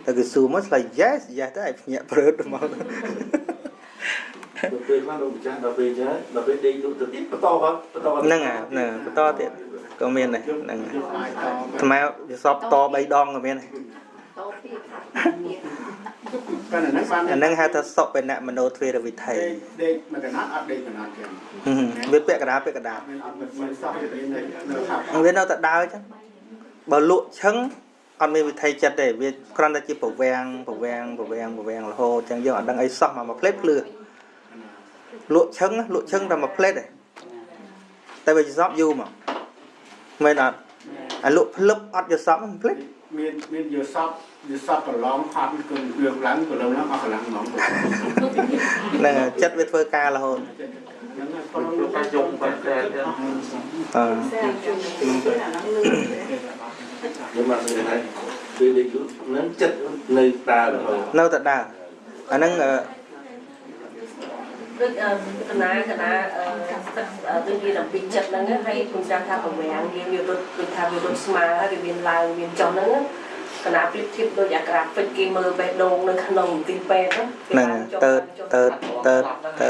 Speaker 1: តែគេសួរមកឆ្លើយ yes yes ទៅឲ្យភ្ញាក់ព្រឺមក
Speaker 7: ពេលខ្លះលោកម្ចាស់ដល់ពេលចឹងដល់ពេលដេកលក់ទៅទៀតបន្តបន្ត
Speaker 1: ហ្នឹងហ្នឹងបន្តទៀតក៏មានដែរហ្នឹងអាត្មាយសពត3ដងក៏មានដែរអាហ្នឹងហៅថាសុបិនមโนទ្វេរវិថី
Speaker 2: ដេកមួយកណាត់អត់ដេកកណាត់ចឹង
Speaker 1: វាពាក់កណ្ដាលពាក់កណ្ដាលវានៅតែដើរចឹងបើលក់ឈឹងអត់មានវិថីចិត្តទេវាគ្រាន់តែជាប្រវាំងប្រវាំងប្រវាំងប្រវាំងរហូតចឹងយើងអត់ដឹងអីសោះមកផ្លេតភ្លឺលក់ឈឹងលក់ឈឹងតែមួយផ្លេតទេតែវាយសពយូរមកមែនអត់អាលក់ភ្លឹបអត់យសពមួយផ្លេត
Speaker 2: មានយសពយសពប្រឡងហត់គឺលើកឡើងប្រឡងឡើងអស់កម្លាំងហ្មង
Speaker 1: ហ្នឹងចិត្តវាធ្វើការរហូត
Speaker 2: ហ្នឹងហើយ
Speaker 10: ការយំបែបតែ
Speaker 1: អឺ
Speaker 7: ខ្ញុំមកនិយាយថាពេលដេកលក់ហ្នឹងចិត្តនៅដើររហូត
Speaker 1: នៅតែដើរអាហ្នឹង
Speaker 8: ដូចកណាកណាទឹកដូចវាដល់ពីចិត្តហ្នឹងហើយគុណចាស់ថាប្រវាំងយើងវារត់ដូចថាវារត់ស្មើហើយវាមានឡើងមានចុះហ្នឹងកណាប្រៀបធៀបដូចអាក្រាហ្វិកគេមើលបេះដូងនៅក្នុងមន្ទីរពេទ្យ
Speaker 1: ហ្នឹងទៅទៅទៅទៅ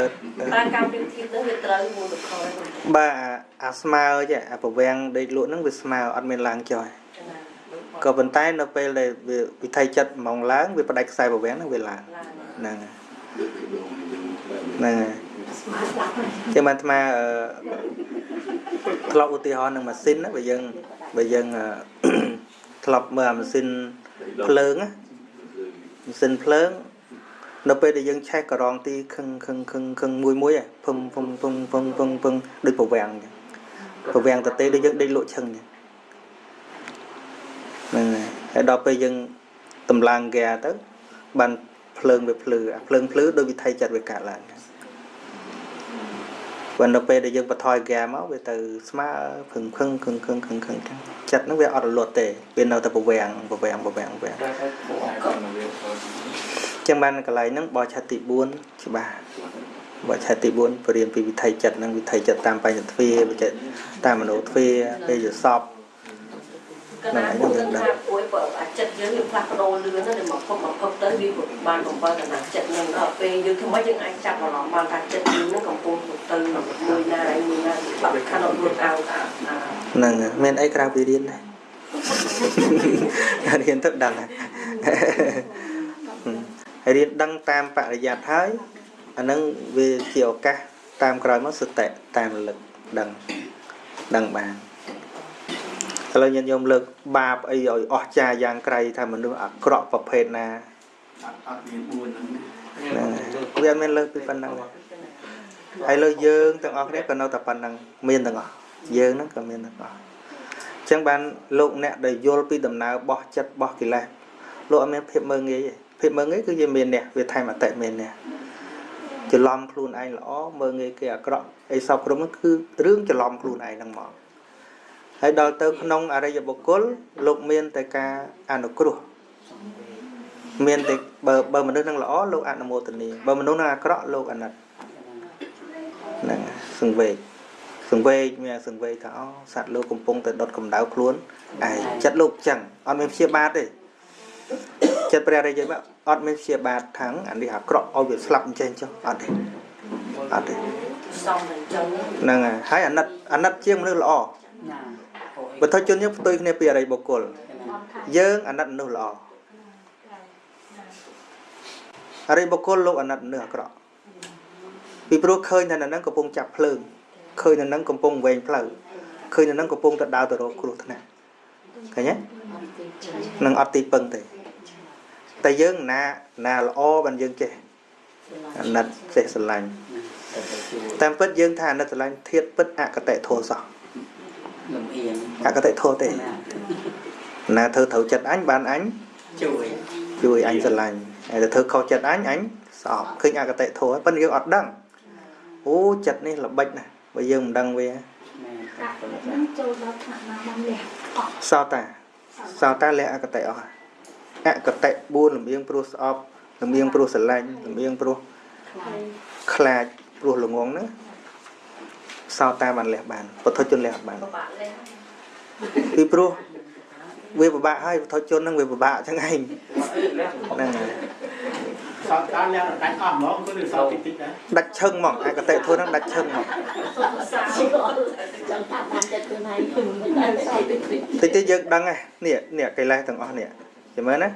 Speaker 8: តែការប្រៀបធៀបហ្នឹងវាត្រូវមួយលខ
Speaker 1: បាទអាស្មើចេះអាប្រវាំងដេកលក់ហ្នឹងវាស្មើអត់មានឡើងចុះក៏ប៉ុន្តែនៅពេលដែលវាវិថីចិត្តហ្មងឡើងវាផ្ដាច់ខ្សែប្រវាំងហ្នឹងវាឡើងហ្នឹងហ្នឹងហើយចឹងបានអាត្មាធ្លាប់ឧទាហរណ៍នឹងម៉ាស៊ីនណាបើយើងធ្លាប់មើលអាម៉ាស៊ីនភ្លើងណាម៉ាស៊ីនភ្លើងនៅពេលដែលយើងឆេះករងទីខឹងខឹងខឹងខឹងមួយមួយភឹមភឹមភឹមភឹមភឹមភឹមដូចប្រវាំងចឹងប្រវាំងតទេដូចយើងដេកលក់ឈឹងចឹងហ្នឹងហើយដល់ពេលយើងតម្លើងហ្គាទៅបានភ្លើងវាភ្លឺអាភ្លើងភ្លឺដោយវិថីចិត្តវាកើតឡើងបើនៅពេលដែលយើងបន្ថយហ្គាមកវាទៅស្មើភឹងភឹងខឹងខឹងខឹងខឹងចឹងចិត្តហ្នឹងវាអត់រលត់ទេវានៅតែប្រវាំងប្រវាំងប្រវាំងប្រវាំងចឹងបានកន្លែងហ្នឹងបឆាទី4ច្បាស់បឆាទី4បរៀនពីវិថីចិត្តហ្នឹងវិថីចិត្តតាមបញ្ញទ្វាវិចិត្រតាមមโนទ្វាពេលយល់សព
Speaker 8: កណាពួកនឹងថាពួយបើអាចិត្តយើងវាផ្លាស់ប្ដូរលឿនណាស់មកភពទៅវាបាន7កណាចិត្តនឹងដល់ពេលយើងធ្វើម៉េចយើងអាចចាប់អារម្មណ៍បានថាចិត្តយើងនឹងកំពុងទៅមួយណាឯមួយណាបាក់ខាងរត់អោ
Speaker 1: ហ្នឹងមានអីក្រៅពីរៀនដែររៀនទៅដឹងហើយរៀនដឹងតាមបរិយ័តហើយអាហ្នឹងវាជាឱកាសតាមក្រោយមកសតិតាមរលឹកដឹងដឹងបានឥឡូវញាតិញោមលើកបាបអីឲ្យអស់ចាយ៉ាងក្រៃថាមនុស្សអាក្រក់ប្រភេទណា
Speaker 2: អត់មាន4ហ្នឹង
Speaker 1: វាអត់មានលើកពីប៉ុណ្ណឹងទេហើយលើយើងទាំងអស់គ្នាក៏នៅតែប៉ុណ្ណឹងមានទាំងអស់យើងហ្នឹងក៏មានទាំងអស់អញ្ចឹងបានលោកអ្នកដែលយល់ពីដំណើរបោះចិត្តបោះកិលេសលោកអត់មានភាពមើលងាយទេភាពមើលងាយគឺជាមានអ្នកវាថែមអតិមានអ្នកច្រឡំខ្លួនឯងល្អមើលងាយគេអាក្រក់អីសពគ្រប់ហ្នឹងគឺរឿងច្រឡំខ្លួនឯងហ្នឹងមកហើយដល់ទៅក្នុងអរិយបុគ្គលលោកមានតែការអនុគ្រោះមានតែបើមនុស្សនឹងល្អលោកអនុមោទនាបើមនុស្សនឹងអាក្រក់លោកអាណិតហ្នឹងសង្វេគសង្វេគមានសង្វេគថាអូសត្វលោកកំពុងតែដុតកម្ដៅខ្លួនឯងចិត្តលោកចឹងអត់មានព្យាបាទទេចិត្តព្រះរិយមកអត់មានព្យាបាទថាងអានេះអាក្រក់ឲ្យវាស្លាប់អញ្ចឹងចុះអត់ទេអត់ទេ
Speaker 8: សំតែអញ្ចឹង
Speaker 1: ហ្នឹងហើយអាណិតជាងមនុស្សល្អបុថុជនយើងផ្ទុយគ្នាពីអរិយបុគ្គលយើងអាណិតមនុស្សល្អអរិយបុគ្គលលោកអាណិតមនុស្សអាក្រក់ពីព្រោះឃើញថានៅហ្នឹងកំពុងចាប់ភ្លើងឃើញនៅហ្នឹងកំពុងវែងផ្លូវឃើញនៅហ្នឹងកំពុងទៅដើរទៅរកគ្រោះថ្នាក់ឃើញទេនឹងអត់ទីពឹងទេតែយើងណាណាល្អបានយើងចេះអាណិតចេះស្រឡាញ់ តាមពិតយើងថាអាណិតស្រឡាញ់ធាតុពិតអកតេធម៌សោះ
Speaker 3: លំអៀង
Speaker 1: អកតេធម៌ទេណាធ្វើត្រូវចិត្តអញបានអញ
Speaker 3: ជួយ
Speaker 1: ជួយអញស្រឡាញ់ហើយទៅធ្វើខុសចិត្តអញអញស្អប់ឃើញអកតេធម៌ប៉ុន្តែយើងអត់ដឹងអូចិត្តនេះល្បិចណាស់បើយើងមិនដឹងវា
Speaker 4: ចូលដល់ថ្នាក់ណាបានលះអស់
Speaker 1: សោតាសោតាលះអកតេអស់អកតេ4លំអៀងព្រោះស្អប់លំអៀងព្រោះស្រឡាញ់លំអៀងព្រោះខ្លាចព្រោះល្ងងណាសោតាបានលះបានពុទ្ធជនលះអត់បានពីព្រោះវាពិបាកហើយពុទ្ធជនហ្នឹងវាពិបាកចឹងឯងហ្នឹងហើយ
Speaker 2: សោតាលះដាច់អស់ហ្មងគឺសោតិចតិចដែរ
Speaker 1: ដាច់ឈឹងហ្មងអកតេធម៌ហ្នឹងដាច់ឈឹងហ្មង
Speaker 6: ចង់តាមតាមចិត្តខ្លួនឯង
Speaker 1: តិចតិចយើងដឹងហ៎នេះនេះកិលេសទាំងអស់នេះចាំមើលណា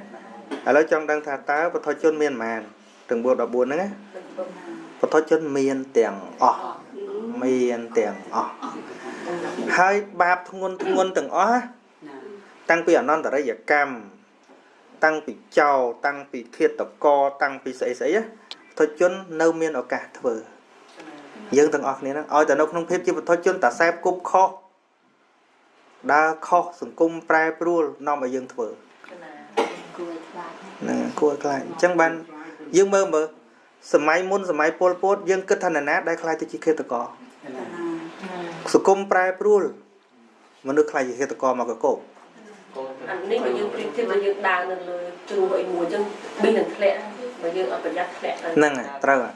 Speaker 1: ឥឡូវចង់ដឹងថាតើពុទ្ធជនមានប៉ុន្មានទាំង4 14ហ្នឹងណាពុទ្ធជនមានទាំងអស់មានទាំងអស់ហើយបាបធ្ងន់ធ្ងន់ទាំងអស់តាំងពីអនន្តរិយកម្មតាំងពីចោលតាំងពីឃាតករតាំងពីស្អីស្អីពុទ្ធជននៅមានឱកាសធ្វើយើងទាំងអស់គ្នាហ្នឹងឲ្យតែនៅក្នុងភាពជាពុទ្ធជនតាសែបគប់ខុសដើរខុសសង្គមប្រែប្រួលនាំឲ្យយើងធ្វើ
Speaker 6: គួរឲ្យខ្លាច
Speaker 1: ហ្នឹងគួរឲ្យខ្លាចអញ្ចឹងបានយើងមើលមើលសម័យមុនសម័យពលពតយើងគិតថានរណាដែលខ្លាចទៅជាឃាតករសង្គមប្រែប្រួលមនុស្សខ្លាចជាឃាតករមកកក
Speaker 8: អានេះបើយើងប្រៀបធៀបបើយើងដើរនៅលើជ្រោះអីមួយអញ្ចឹងប៊ីនឹងធ្លាក់បើយើងអត់ប្រយ័ត្នធ្លាក់ទៅ
Speaker 1: ហ្នឹងហើយត្រូវហើយ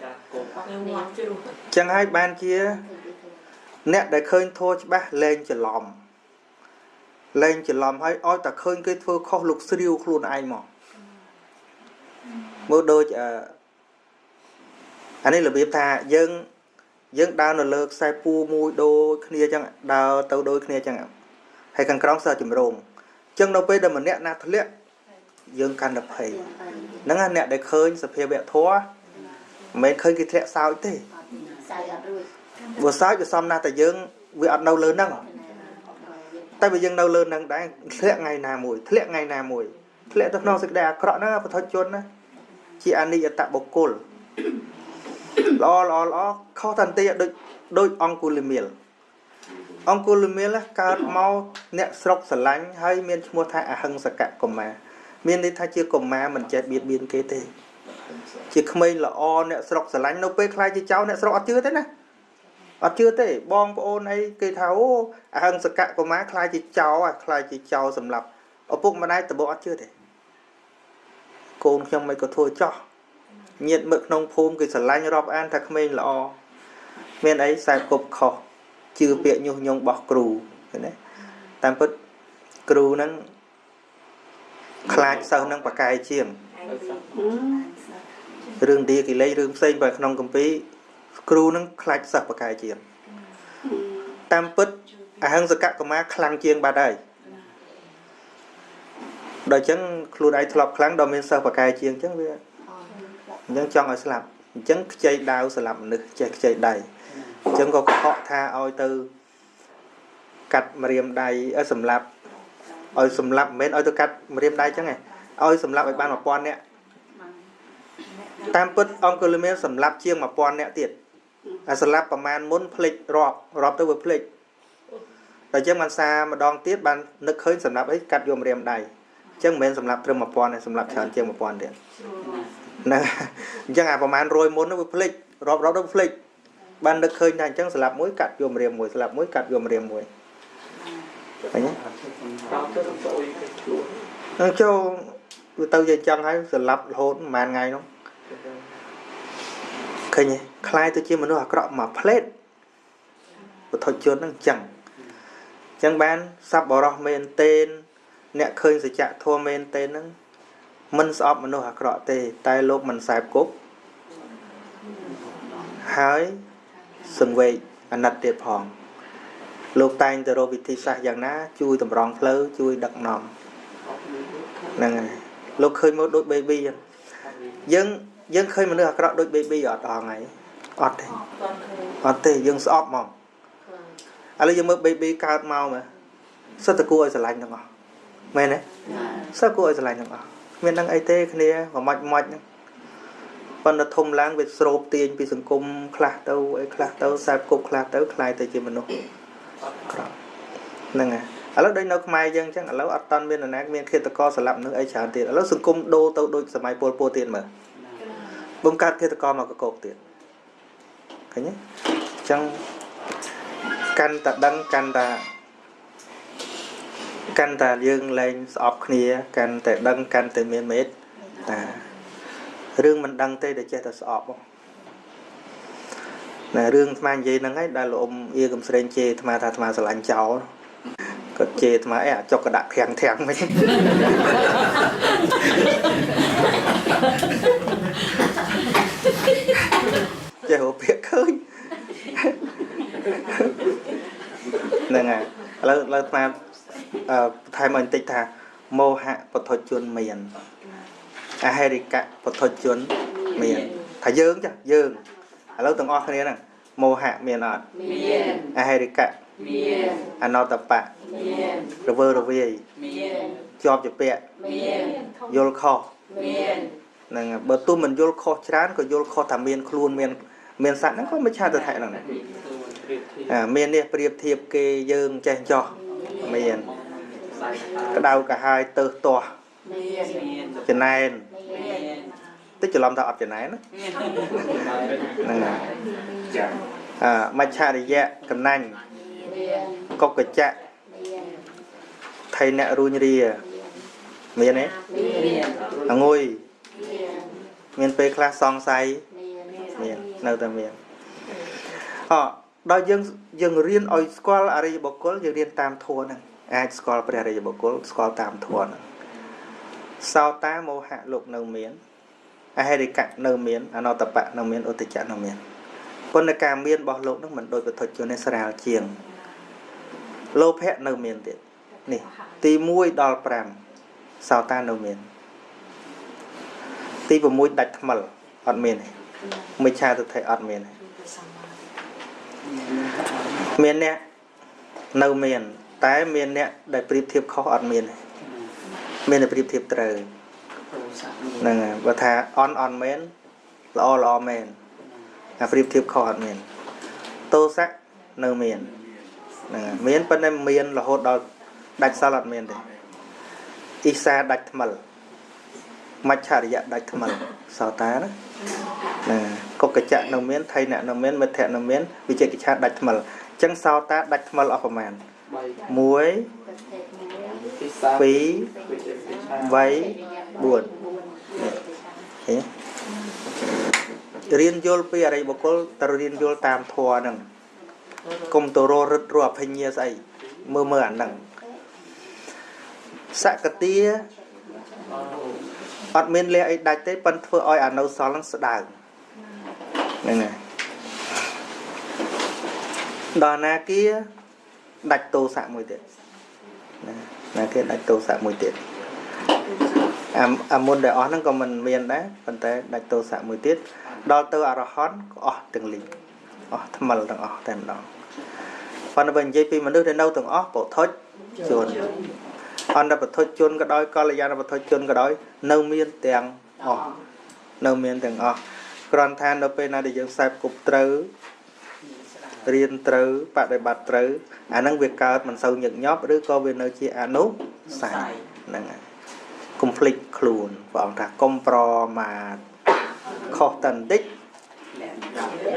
Speaker 1: ចឹងហើយបានជាអ្នកដែលឃើញធម៌ច្បាស់លែងច្រឡំលែងច្រឡំហើយឲ្យតែឃើញគេធ្វើខុសលោកស្រាវខ្លួនឯងមកមើលដូចអានេះរបៀបថាយើងយើងដើរនៅលើខ្សែពួរមួយដូចគ្នាចឹងដើរទៅដូចគ្នាចឹងហើយខាងក្រោមសើចម្រងចឹងដល់ពេលដែលម្នាក់ណាធ្លាក់យើងកាន់តែភ័យហ្នឹងណាអ្នកដែលឃើញសភាវៈធម៌មិនមែនឃើញគេធ្លាក់សោចទេស
Speaker 6: ោចអត់រួច
Speaker 1: បើសោចវាសមណាស់តែយើងវាអត់នៅលើហ្នឹងតែបើយើងនៅលើហ្នឹងដែរធ្លាក់ថ្ងៃណាមួយធ្លាក់ថ្ងៃណាមួយធ្លាក់ទៅក្នុងសេចក្តីអាក្រក់ហ្នឹងពុទ្ធជនណាជាអនិយតបុគ្គលល្អល្អល្អខុសតែបន្តិចដូចដូចអង្គុលមាលអង្គុលមាលកើតមកអ្នកស្រុកស្រឡាញ់ហើយមានឈ្មោះថាអហិង្សកកុមារមានន័យថាជាកុមារមិនចេះបៀតបៀនគេទេជាក្មេងល្អអ្នកស្រុកស្រឡាញ់នៅពេលខ្លាចជាចៅអ្នកស្រុកអត់ជឿទេណាអត់ជឿទេបងប្អូនអីគេថាអូអហិង្សកកុមារខ្លាចជាចៅខ្លាចជាចៅសម្រាប់ឪពុកម្ដាយតបអត់ជឿទេកូនខ្ញុំមិនក៏ធ្វើចោះញាតិមិត្តក្នុងភូមិគេស្រឡាញ់រាប់អានថាក្មេងល្អមានអីខ្សែគប់ខុសជឿពាក្យញុះញង់របស់គ្រូឃើញទេតាមពិតគ្រូហ្នឹងខ្លាចសិស្សហ្នឹងប្រកែកជាងរឿងឌីកិលេសរឿងផ្សេងបើក្នុងគម្ពីរគ្រូហ្នឹងខ្លាចសិស្សប្រកែកជាងតាមពិតអហិង្សកកុមារខ្លាំងជាងបាត់ហើយដល់អញ្ចឹងខ្លួនឯងធ្លាប់ខ្លាំងដល់មានសិស្សប្រកែកជាងអញ្ចឹងវាអញ្ចឹងចង់ឲ្យស្លាប់អញ្ចឹងខ្ចីដាវស្លាប់មនុស្សចេះខ្ចីដៃអញ្ចឹងក៏កុហកថាឲ្យទៅកាត់ម្រាមដៃឲ្យសម្លាប់ឲ្យសម្លាប់មិនមែនឲ្យទៅកាត់ម្រាមដៃអញ្ចឹងឯងឲ្យសម្លាប់ឲ្យបាន1000នាក់តាមពិតអង្គលមានសម្លាប់ជាង1000នាក់ទៀតអាសម្លាប់ប្រមាណមុនភ្លេចរាប់រាប់ទៅវាភ្លេចតែអញ្ចឹងបានសារម្ដងទៀតបាននឹកឃើញសម្លាប់អីកាត់យកម្រាមដៃអញ្ចឹងមិនមែនសម្លាប់ត្រឹម1000ទេសម្លាប់ច្រើនជាង1000ទៀតណាអញ្ចឹងអាប្រមាណ100មុននោះវាភ្លេចរាប់រាប់ទៅភ្លេចបាននឹកឃើញថាអញ្ចឹងស្លាប់មួយកាត់យកម្រាមមួយស្លាប់មួយកាត់យកម្រាមមួយឃើញទេនឹងចូលវាទៅជាចឹងហើយស្លាប់រហូតប្រហែលថ្ងៃនោះឃើញទេខ្លាយទៅជាមនុស្សអាក្រក់មួយផ្លេតពុទ្ធជនហ្នឹងចឹងចឹងបានសប្បុរសមែនទែនអ្នកឃើញសច្ចធម៌មែនទែនហ្នឹងមិនស្អប់មនុស្សអាក្រក់ទេតែលោកមិនសែបគប់ហើយសង្វេគអាណិតទៀតផងលោកតែងទៅរកវិធីសាស្ត្រយ៉ាងណាជួយតម្រង់ផ្លូវជួយដឹកនាំហ្នឹងហើយលោកឃើញមកដូច baby ចឹងយើងឃើញមនុស្សអាក្រក់ដូច baby អត់អងហើយអត់ទេអត់ទេយើងស្អប់ហ្មងឥឡូវយើងមើល baby កើតមកមើលសិតតែគួរឲ្យស្រឡាញ់ទាំងអស់មែនទេសិតគួរឲ្យស្រឡាញ់ទាំងអស់មាននឹងអីទេគ្នាមួយម៉ាច់ម៉ាច់ហ្នឹង ប៉ុន្តែធំឡើងវាស្រូបទាញពីសង្គមខ្លះទៅអីខ្លះទៅខ្សែគប់ខ្លះទៅคล้ายទៅជាមនុស្សក្រក់ហ្នឹងហើយឥឡូវដូចនៅខ្មែរយើងអញ្ចឹងឥឡូវអត់តាន់មាននរណាមានឃាតករសម្លាប់មនុស្សអីច្រើនទៀតឥឡូវសង្គមដូរទៅដូចសម័យពលពតទៀតមើលបំកើតឃាតករមកកកទៀតឃើញទេអញ្ចឹងកាន់តែដឹងកាន់តែយើងលែងស្អប់គ្នាកាន់តែដឹងកាន់តែមានមេត្តារឿងមិនដឹងទេដែលចេះតែស្អប់ណារឿងអាត្មានិយាយហ្នឹងហើយដែលលោកអ៊ំអៀកំស្រេងជេរអាត្មាថាអាត្មាស្រឡាញ់ចោលគាត់ជេរអាត្មាអីអាចុកកដាក់ធាំងធាំងវិញចេះរកពាក្យឃើញហ្នឹងហើយឥឡូវអាត្មាថែមឲ្យបន្តិចថាមោហៈពុទ្ធជនមានអហិរិកៈពុទ្ធជនមានថាយើងចាយើងឥឡូវទាំងអស់គ្នាហ្នឹងមោហៈមានអត់មានអហិរិកៈមានអនតបៈមានរវើរវាយមានជាប់ជាពាក់មានយល់ខុសមានហ្នឹងបើទោះមិនយល់ខុសច្រើនក៏យល់ខុសថាមានខ្លួនមានសត្វហ្នឹងក៏មិនឆាតថៈហ្នឹងដែរមាននេះប្រៀបធៀបគេយើងចេះចោះមានក្តៅកាហាយទៅទាស់មានចំណែនតិចច្រឡំថាអត់ចំណែនណាហ្នឹងហើយមច្ឆរិយៈកំណាញ់កុកច្ចៈថៃអ្នករួញរាមានទេអងុយមានពេលខ្លះសង្ស័យមាននៅតែមានអដល់យើងរៀនឲ្យស្គាល់អរិយបុគ្គលយើងរៀនតាមធម៌ហ្នឹងអាចស្គាល់ព្រះអរិយបុគ្គលស្គាល់តាមធម៌ហ្នឹងសោតាមោហៈលោកនៅមានអហិរិកៈនៅមានអនតបៈនៅមានឧទច្ចៈនៅមានប៉ុន្តែការមានរបស់លោកហ្នឹងមិនដូចពុទ្ធជនទេស្រាលជាងលោភៈនៅមានទៀតនេះទី1ដល់5សោតានៅមានទី6ដាច់ថ្មិលអត់មានទេមិច្ឆាទិដ្ឋិអត់មានទេមានអ្នកនៅមានតែមានអ្នកដែលប្រៀបធៀបខុសអត់មានទេមានតែប្រៀបធៀបត្រូវហ្នឹងហើយបើថាអន់អន់មែនល្អល្អមែនអាប្រៀបធៀបខុសអត់មានទោសៈនៅមានហ្នឹងហើយមានប៉ុន្តែមានរហូតដល់ដាច់សល់អត់មានទេអ៊ីសាដាច់ថ្មិលមច្ឆរិយៈដាច់ថ្មិលសោតាណាណាកុកច្ចៈនៅមានថៃណៈនៅមានមិទ្ធៈនៅមានវិជកិច្ឆាដាច់ថ្មិលអញ្ចឹងសោតាដាច់ថ្មិលអស់ប្រមាណ1 2 3 4រៀនយល់ពីអរិយបុគ្គលត្រូវរៀនយល់តាមធម៌ហ្នឹងកុំទៅររឹតរអភិញ្ញាស្អីមើលមើលអាហ្នឹងសកតាអត់មានលះអីដាច់ទេប៉ុន្តែធ្វើឲ្យអានៅសល់ហ្នឹងស្ដើងហ្នឹងហើយដល់ណាគាដាច់ទោសៈមួយទៀតណាណាគាដាច់ទោសៈមួយទៀតអាមុនដែលអស់ហ្នឹងក៏មិនមានដែរប៉ុន្តែដាច់ទោសៈមួយទៀតដល់ទៅអរហន្តក៏អស់ទាំងលីងអស់ថ្មិលទាំងអស់តែម្ដងប៉ុន្តែបើនិយាយពីមនុស្សដែលនៅទាំងអស់ពុទ្ធជនអន្តពុទ្ធជនក៏ដោយកល្យាណពុទ្ធជនក៏ដោយនៅមានទាំងអស់នៅមានទាំងអស់គ្រាន់ថានៅពេលណាដែលយើងខ្សែគប់ត្រូវរៀនត្រូវបដិបត្តិត្រូវអាហ្នឹងវាកើតមិនសូវញឹកញាប់ឬក៏វានៅជាអនុស័យហ្នឹងហើយកុំភ្លេចខ្លួនព្រះអង្គថាកុំប្រមាទខុសតែបន្តិច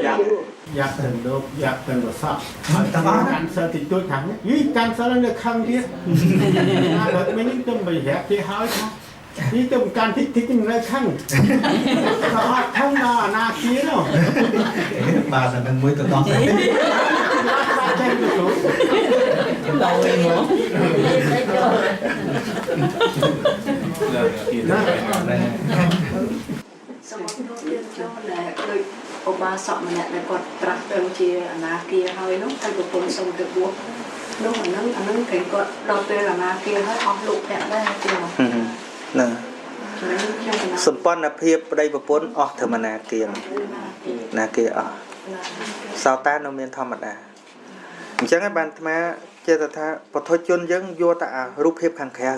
Speaker 2: យ៉ាប់ទៅលោកយ៉ាប់ទៅប្រសពទាំងអស់កាន់សិលតិចតួចខាងនេះយីកាន់សិលនៅខឹងទៀតណាបើមិញទៅមិនប្រាប់គេហើយថានេះទៅកាន់តិចតិចនៅខឹងក៏អត់ខឹងដល់អាណាគានោះ
Speaker 10: បាទអានឹងមួយទៅដល់
Speaker 2: បាទចេះទៅ
Speaker 3: ដល់វិញមក
Speaker 10: ណា
Speaker 9: សូមលោកទៀតចូលដែលដូចឧបាសកម្នាក់ដែលគាត់ត្រាស់ទៅជាអនាគាហើយនោះហើយប្រពន្ធសុំទៅបួសនោះអាហ្នឹងគេគាត់ដល់ពេលអនាគាហើយអស់លោកភៈដែរទៀត
Speaker 1: ហ្នឹងសម្ព័ន្ធភាពប្តីប្រពន្ធអស់ធម្មនាគាណាគាអស់សោតានៅមានធម្មតាអញ្ចឹងហើយបានអាត្មាចេះតែថាពុទ្ធជនយើងយកតែអារូបភាពខាងក្រៅ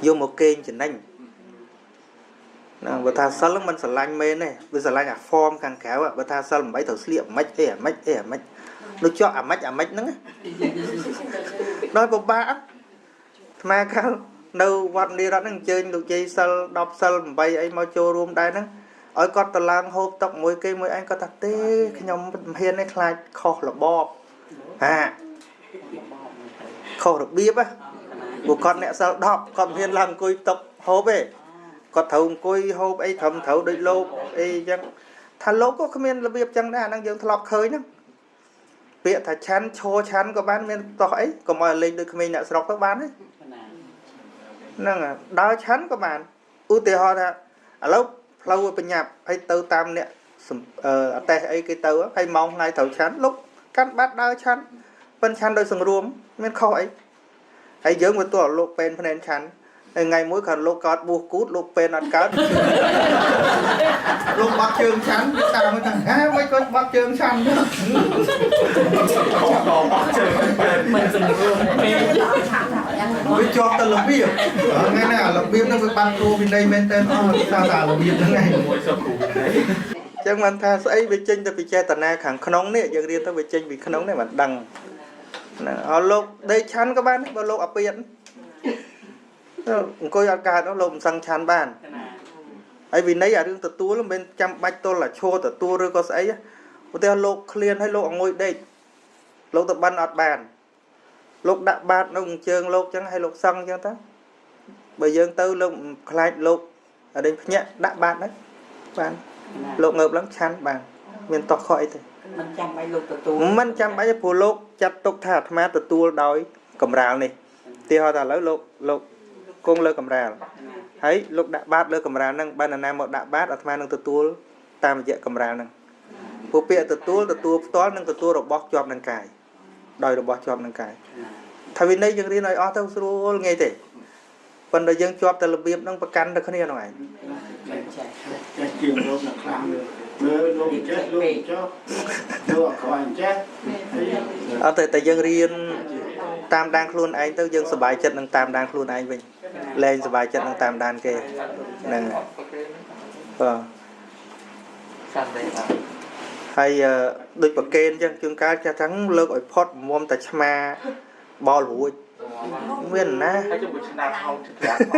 Speaker 1: យកមកកេងចំណេញ ណាបើថាសិលហ្នឹងមិនស្រឡាញ់មែនទេវាស្រឡាញ់អា form ខាងក្រៅបើថាសិល8ត្រូវស្លៀកមិនអីអាម៉េចអីអាម៉េចនោះចောက်អាម៉េចអាម៉េចហ្នឹងដោយពិបាកអាត្មាកាលនៅវត្តនីរតហ្នឹងអញ្ជើញលោកយាយសិល10សិល8អីមកចូលរួមដែរហ្នឹងឲ្យគាត់ទៅឡើងហូបតុកមួយគេមួយឯងគាត់ថាទេខ្ញុំមិនហ៊ានទេខ្លាចខុសរបបហាខុសរបៀបហ៎ព្រោះគាត់អ្នកសិល10គាត់មិនហ៊ានឡើងអង្គុយតុកហូបទេគាត់ត្រូវអង្គុយហូបអីត្រឹមត្រូវដូចលោកអីចឹងថាលោកក៏គ្មានរបៀបចឹងដែរអាហ្នឹងយើងធ្លាប់ឃើញហ្នឹងពាក្យថាឆាន់ឈរឆាន់ក៏បានមានតោះអីកុំឲ្យលេងដូចក្មេងអ្នកស្រុកទៅបានទេហ្នឹងដើរឆាន់ក៏បានឧទាហរណ៍ថាឥឡូវផ្លូវបញ្ញាប់ហើយទៅតាមអ្នកអតេះអីគេទៅហើយម៉ោងថ្ងៃត្រូវឆាន់លោកកាន់បាត់ដើរឆាន់ប៉ិនឆាន់ដោយសង្រួមមានខុសអីហើយយើងមកទោះលោកពេនភ្នែនឆាន់ថ្ងៃមួយគ្រាន់លោកកើតបួសគូតលោកពេនអត់កើត
Speaker 10: លោកបាត់ជើងឆាន់តាមថាហេមិនគាត់បាត់ជើងឆាន់
Speaker 5: បាត់ជើងមិនសង្រួមពេក
Speaker 10: វាជាប់ទៅរបៀបថ្ងៃណារបៀបហ្នឹងវាបាត់គ្រូវិន័យមែនតើអស់ថាថារបៀបហ្នឹងឯង
Speaker 5: មួយសុខគ្រូវិន័យ
Speaker 1: ចឹងមិនថាស្អីវាចេញទៅពីចេតនាខាងក្នុងនេះយើងរៀនទៅវាចេញពីក្នុងនេះមិនដឹងហ្នឹងអលោកដេកឆាន់ក៏បានបើលោកអាពាតអង្គុយអត់កើតលោកមិនសឹងឆាន់បានហើយវិន័យអារឿងទទួលមិនមែនចាំបាច់ទល់អាឈរទទួលឬក៏ស្អីឧទាហរណ៍លោកឃ្លានហើយលោកអង្គុយដេកលោកទៅបិណ្ឌអត់បានលោកដាក់បាតនៅជើងលោកចឹងហើយលោកសឹងចឹងទៅបើយើងទៅលោកខ្លាចលោកអដេញភ្ញាក់ដាក់បាតហ្នឹងបានលោកងើបឡើងឆាន់បានមានតោះខុសអីទេ
Speaker 3: មិនចាំបាច់លោកទទួល
Speaker 1: មិនចាំបាច់ទេព្រោះលោកចាត់ទុកថាអាត្មាទទួលដោយកម្រាលនេះទីហោថាឥឡូវលោកលោកគង់លើកម្រាលហើយលោកដាក់បាតលើកម្រាលហ្នឹងបើនរណាមកដាក់បាតអាត្មានឹងទទួលតាមរយៈកម្រាលហ្នឹងព្រោះពាក្យទទួលទទួលផ្ទាល់និងទទួលរបស់ជាប់នឹងកាយដោយរបស់ជាប់នឹងកាយថាវិន័យយើងរៀនឲ្យអស់ទៅស្រួលងាយទេប៉ុន្តែយើងជាប់តែរបៀបហ្នឹងប្រកាន់ទៅគ្នាហ្នឹងឯង
Speaker 2: ចេះជាងលោកនៅខ្លាំងមើលលោកចេះលោកចុះលោកអត់ខ្វល់ចេះ
Speaker 1: អត់ទេតែយើងរៀនតាមដានខ្លួនឯងទៅយើងសប្បាយចិត្តនឹងតាមដានខ្លួនឯងវិញលែងសប្បាយចិត្តនឹងតាមដានគេហ្នឹងបាទហើយដូចប្រកេនអញ្ចឹងជួនកាលចេះថាលើកឲ្យផុតមុំតែឆ្មាបោលរួចមានណា
Speaker 11: ហើយជាមួយឆ្នាំហោត្រាំហោ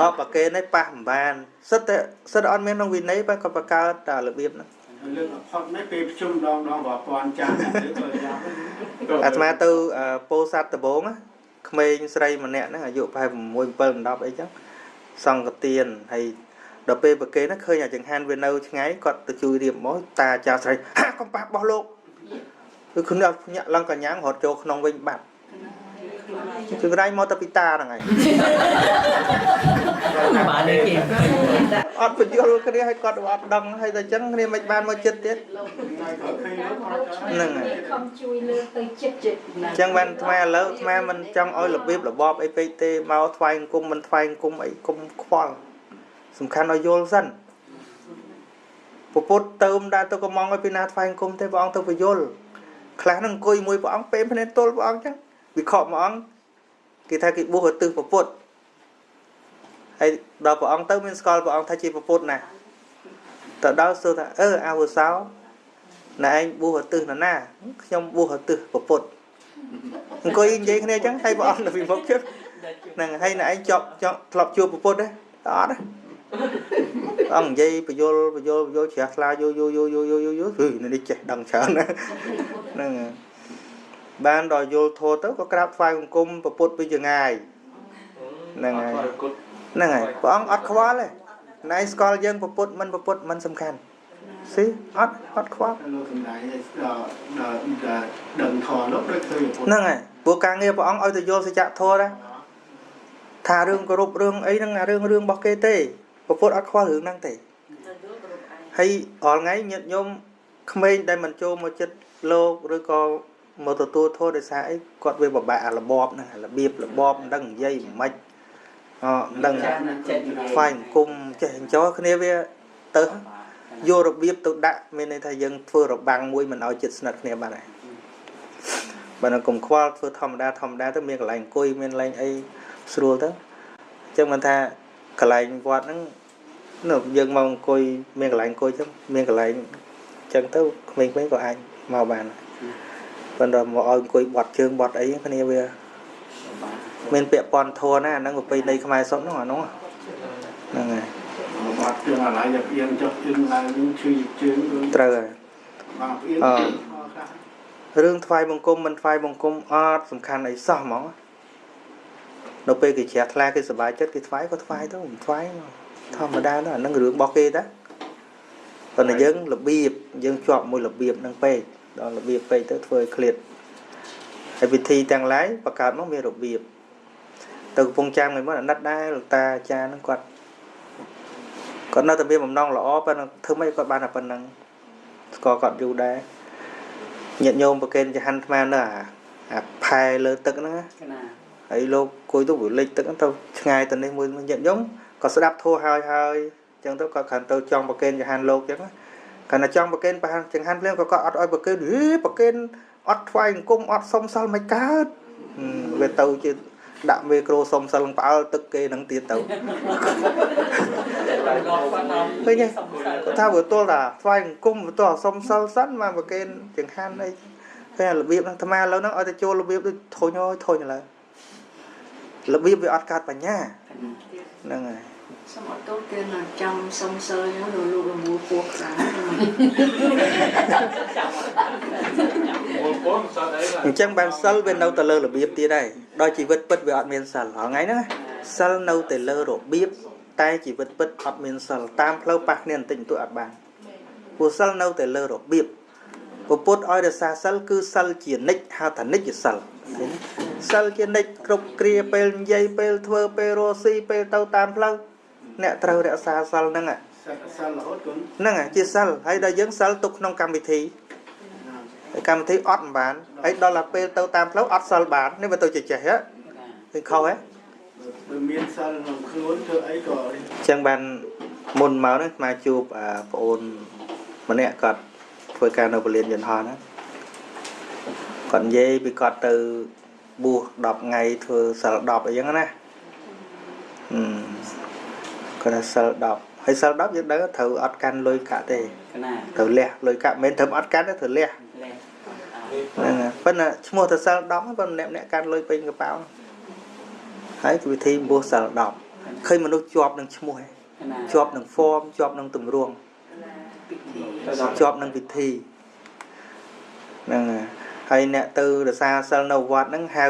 Speaker 1: អត់ប្រកេននេះប៉ះមិនបានសិតតែសិតអត់មានក្នុងវិន័យបើក៏បង្កើតតែរបៀបហ្នឹង
Speaker 2: លើកផុតនេះពេលប្រជុំដងដងរាប់ពាន់ចាស់ឬក៏យ៉ាង
Speaker 1: អាត្មាទៅពោធិ៍សាត់ដំបងក្មេងស្រីម្នាក់ហ្នឹងអាយុប្រហែល6 7 10អីចឹងសង្ឃទានហើយដល់ពេលប្រគេនហ្នឹងឃើញអាចង្ហាន់វានៅឆ្ងាយគាត់ទៅជួយរៀបមកតាចាស្រីហាកំប៉ះរបស់លោកគឺខ្ញុំអត់ញាក់ឡើងកញ្ញាំងរត់ចូលក្នុងវិញបាត់ជើងរៃមកទៅពីតាហ្នឹងឯង
Speaker 3: បានទេគេ
Speaker 1: អត់បញ្យល់គ្នាឲ្យគាត់អត់ដឹងហើយតែចឹងគ្នាមិនបានមកចិត្តទៀតហ្នឹងហើយ
Speaker 4: ខំជួយលើកទៅចិត្តចិត្ត
Speaker 1: ចឹងបានអាត្មាឥឡូវអាត្មាមិនចង់ឲ្យរបៀបរបបអីពេកទេមកថ្វាយអង្គមមិនថ្វាយអង្គមអីគុំខ្វល់សំខាន់ឲ្យយល់សិនពពុទ្ធទៅមិនដែលទៅកំងឲ្យពីណាថ្វាយអង្គមទេព្រះអង្គទៅបញ្យល់ខ្លះហ្នឹងអង្គុយមួយព្រះអង្គពេលភ្នែកទល់ព្រះអង្គចឹងវិខមួយអង្គគេថាគេបួសឧទ្ទិសពពុទ្ធហើយដល់ព្រះអង្គទៅមានស្គាល់ព្រះអង្គថាជាពពុទ្ធណាទៅដល់សួរថាអឺអាវុសោណែឯងបួសឧទ្ទិសនរណាខ្ញុំបួសឧទ្ទិសពពុទ្ធអង្គុយនិយាយគ្នាចឹងហើយព្រះអង្គនៅពីមុខជិះហ្នឹងហើយណែឯងជាប់ធ្លាប់ជួបពពុទ្ធទេអត់ទេអង្គនិយាយបញ្យលបញ្យលបញ្យលជ្រះថ្លាយូយូយូយូយូយូយូគឺនេះចេះដឹងច្រើនណាហ្នឹងបានដល់យល់ធម៌ទៅក៏ក្រាបថ្វាយបង្គំពពុទ្ធពីចងាយហ្នឹងហើយហ្នឹងហើយព្រះអង្គអត់ខ្វល់ទេណែស្គាល់យើងពពុទ្ធមិនពពុទ្ធមិនសំខាន់ស៊ីអត់អត់ខ្វល់
Speaker 2: លោកសំដែងដល់ដឹងធម៌លោកដូចឃើញ
Speaker 1: ហ្នឹងហើយព្រោះការងារព្រះអង្គឲ្យទៅយល់សច្ចធម៌ដែរថារឿងគោរពរឿងអីហ្នឹងរឿងរឿងរបស់គេទេពពុទ្ធអត់ខ្វល់រឿងហ្នឹងទេហើយរាល់ថ្ងៃញាតិញោមក្មេងដែលមិនចូលមកចិត្តលោកឬក៏មកទទួលធម៌ដោយសារអីគាត់វាពិបាកអារបបហ្នឹងអារបៀបរបបមិនដឹងនិយាយមិនអមិនដឹងថ្វាយអង្គមចេះអញ្ចោគ្នាវាទៅយករបៀបទៅដាក់មានន័យថាយើងធ្វើរបាំងមួយមិនឲ្យចិត្តស្និទ្ធគ្នាបានដែរបើនៅកុំខ្វល់ធ្វើធម្មតាធម្មតាទៅមានកន្លែងអង្គុយមានកន្លែងអីស្រួលទៅអញ្ចឹងមិនថា
Speaker 10: កន្លែងវត្តហ្នឹងនោះយើងមកអង្គុយមានកន្លែងអង្គុយចឹងមានកន្លែងចឹងទៅក្មេងៗក៏អាចមកបានប៉ុន្តែមកឲ្យអង្គុយបត់ជើងបត់អីគ្នាវាមានពាក់ព័ន្ធធัวណាអាហ្នឹងប្រពៃណីខ្មែរសុទ្ធហ្នឹងអានោះហ្នឹងហើយ
Speaker 2: បត់ជើងអាឡៃតែផ្អៀងចុះជើងឡើងឈឺជើង
Speaker 10: ត្រូវហើយ
Speaker 2: បាទផ្អៀង
Speaker 10: រឿងថ្វាយបង្គំមិនថ្វាយបង្គំអត់សំខាន់អីសោះហ្មងនៅពេលគេជ្រះថ្លាគេសប្បាយចិត្តគេថ្វាយក៏ថ្វាយទៅមិនថ្វាយធម្មតាទៅអាហ្នឹងរឿងរបស់គេតាប៉ុន្តែយើងរបៀបយើងជាប់មួយរបៀបហ្នឹងពេកដល់របៀបពេកទៅធ្វើឲ្យឃ្លាតហើយវិធីទាំងឡាយបង្កើតមកមានរបៀបទៅកំពង់ចាមថ្ងៃមុនអាណិតដែរលោកតាអាចារ្យហ្នឹងគាត់នៅតែមានបំណងល្អប៉ុន្តែធ្វើម៉េចគាត់បានតែប៉ុណ្្នឹងស្គាល់គាត់យូរដែរញាតិញោមប្រគេនចហាន់អាត្មានៅអាផែលើទឹកហ្នឹងណាហើយលោកគួយទៅវាលិចទឹកហ្នឹងទៅឆ្ងាយទៅនេះមួយញាតិញោមក៏ស្ដាប់ធัวហើយហើយអញ្ចឹងទៅគាត់គ្រាន់ទៅចង់ប្រគេនចហាន់លោកអញ្ចឹងគ្រាន់តែចង់ប្រគេនចង្ហាន់ភ្លាមក៏គាត់អត់ឲ្យប្រគេនហេប្រគេនអត់ថ្វាយអង្គមអត់សុំសិលមិនកើតវាទៅជាដាក់មេក្រូសុំសិលនឹងផ្អើលទឹកគេនឹងទៀតទៅឃើញទេគាត់ថាវាទល់តែថ្វាយអង្គមវាទល់សុំសិលសិនមកប្រគេនចង្ហាន់អីឃើញរបៀបហ្នឹងអាត្មាឥឡូវហ្នឹងឲ្យតែចូលរបៀបដូចធុញហើយធុញឥឡូវរបៀបវាអត់កើតបញ្ញាហ្នឹងហើយ
Speaker 9: សូមអត់ទោសគេណាចាំសុំសិលហ្នឹងលោករមួលពោះខ្លាំង
Speaker 10: អញ្ចឹងបានសិលវានៅតែលើរបៀបទៀតហើយដល់ជីវិតពិតវាអត់មានសិលរាល់ថ្ងៃហ្នឹងសិលនៅតែលើរបៀបតែជីវិតពិតអត់មានសិលតាមផ្លូវប៉ះគ្នាបន្តិចបន្តួចអត់បានព្រោះសិលនៅតែលើរបៀបពុទ្ធឲ្យរក្សាសិលគឺសិលជានិច្ចហៅថានិច្ចសិលសិលជានិច្ចគ្រប់គ្រាពេលនិយាយពេលធ្វើពេលរស់ស៊ីពេលទៅតាមផ្លូវអ្នកត្រូវរក្សាសិលហ្នឹង
Speaker 2: សិលរហូតគុណ
Speaker 10: ហ្នឹងជាសិលហើយដល់យើងសិលទុកក្នុងកម្មវិធីហើយកម្មវិធីអត់មិនបានហើយដល់តែពេលទៅតាមផ្លូវអត់សិលបាននេះវាទៅចេះហ៎គឺខុសហ៎
Speaker 2: បើមានសិលក្នុងខ្លួនធ្វើអីក៏
Speaker 10: អញ្ចឹងបានមុនមកហ្នឹងមកជួបប្អូនម្នាក់គាត់ធ្វើការនៅពលានយន្តហោះហ្នឹងគាត់និយាយពីគាត់ទៅបួស10ថ្ងៃធ្វើសិល10អីចឹងណាគាត់ថាសិល10ហើយសិល10យើងដឹងត្រូវអត់កាន់លុយកាក់ទេត្រូវលះលុយកាក់មិនមែនត្រឹមអត់កាន់ទេត្រូវលះហ្នឹងហើយប៉ុន្តែឈ្មោះទៅសិល10ប៉ុន្តែម្នាក់ៗកាន់លុយពេញកប៉ៅហើយវិធីបួសសិល10ឃើញមនុស្សជាប់នឹងឈ្មោះឯងជាប់នឹង form ជាប់នឹងទម្រង់ជាប់នឹងពិធីហ្នឹងហើយអ្នកទៅរសាសិលនៅវត្តហ្នឹងហៅ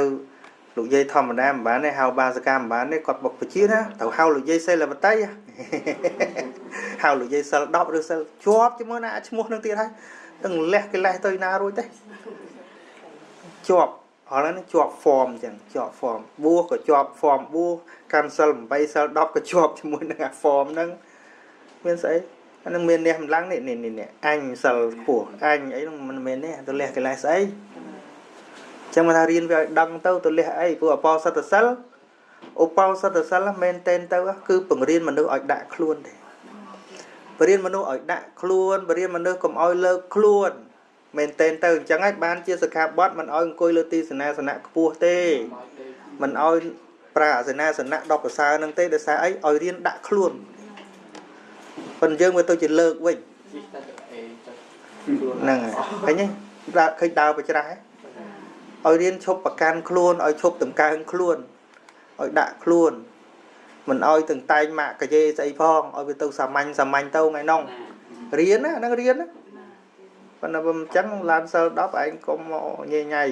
Speaker 10: លោកយាយធម្មតាមិនបានទេហៅបាសកាមិនបានទេគាត់បុកប្រជាណាត្រូវហៅលោកយាយសិលវតីហៅលោកយាយសិល10ឬសិលជាប់ជាមួយណាឈ្មោះនឹងទៀតហើយទាំងលះកិលេសទៅណារួចទេជាប់ឥឡូវនេះជាប់ form អញ្ចឹងជាប់ form បួសក៏ជាប់ form បួសកាន់សិល8សិល10ក៏ជាប់ជាមួយនឹងអា form ហ្នឹងមានស្អីអានឹងមានអ្នកកម្លាំងនេះនេះអញសិលខ្ពស់អញអីហ្នឹងមិនមែនទេទៅលះកិលេសស្អីចឹងមកថារៀនវាឲ្យដឹងទៅទៅលះអីព្រោះអបោសតសិលឧបោសតសិលមែនតែនទៅគឺបង្រៀនមនុស្សឲ្យដាក់ខ្លួនទេបង្រៀនមនុស្សឲ្យដាក់ខ្លួនបង្រៀនមនុស្សកុំឲ្យលើកខ្លួនមែនតែនទៅអញ្ចឹងហើយបានជាសិក្ខាបទមិនឲ្យអង្គុយលើទីសេនាសនៈខ្ពស់ទេមិនឲ្យប្រើសេនាសនៈដ៏ប្រសើរនឹងទេដោយសារអីឲ្យរៀនដាក់ខ្លួនប៉ុន្តែយើងវាទៅជាលើកវិញហ្នឹងហើយឃើញទេឃើញដើរប្រច្រាស់ហ៎ឲ្យរៀនឈប់ប្រកាន់ខ្លួនឲ្យឈប់តម្កើងខ្លួនឲ្យដាក់ខ្លួនមិនឲ្យទាំងតែងម៉ាក់កាយេស្អីផងឲ្យវាទៅសាមញ្ញសាមញ្ញទៅថ្ងៃនោះរៀនណាហ្នឹងរៀនណាប៉ុន្តែបើមិនចឹងឡានសិល10ឯងកុំមកញ៉ៃញ៉ៃ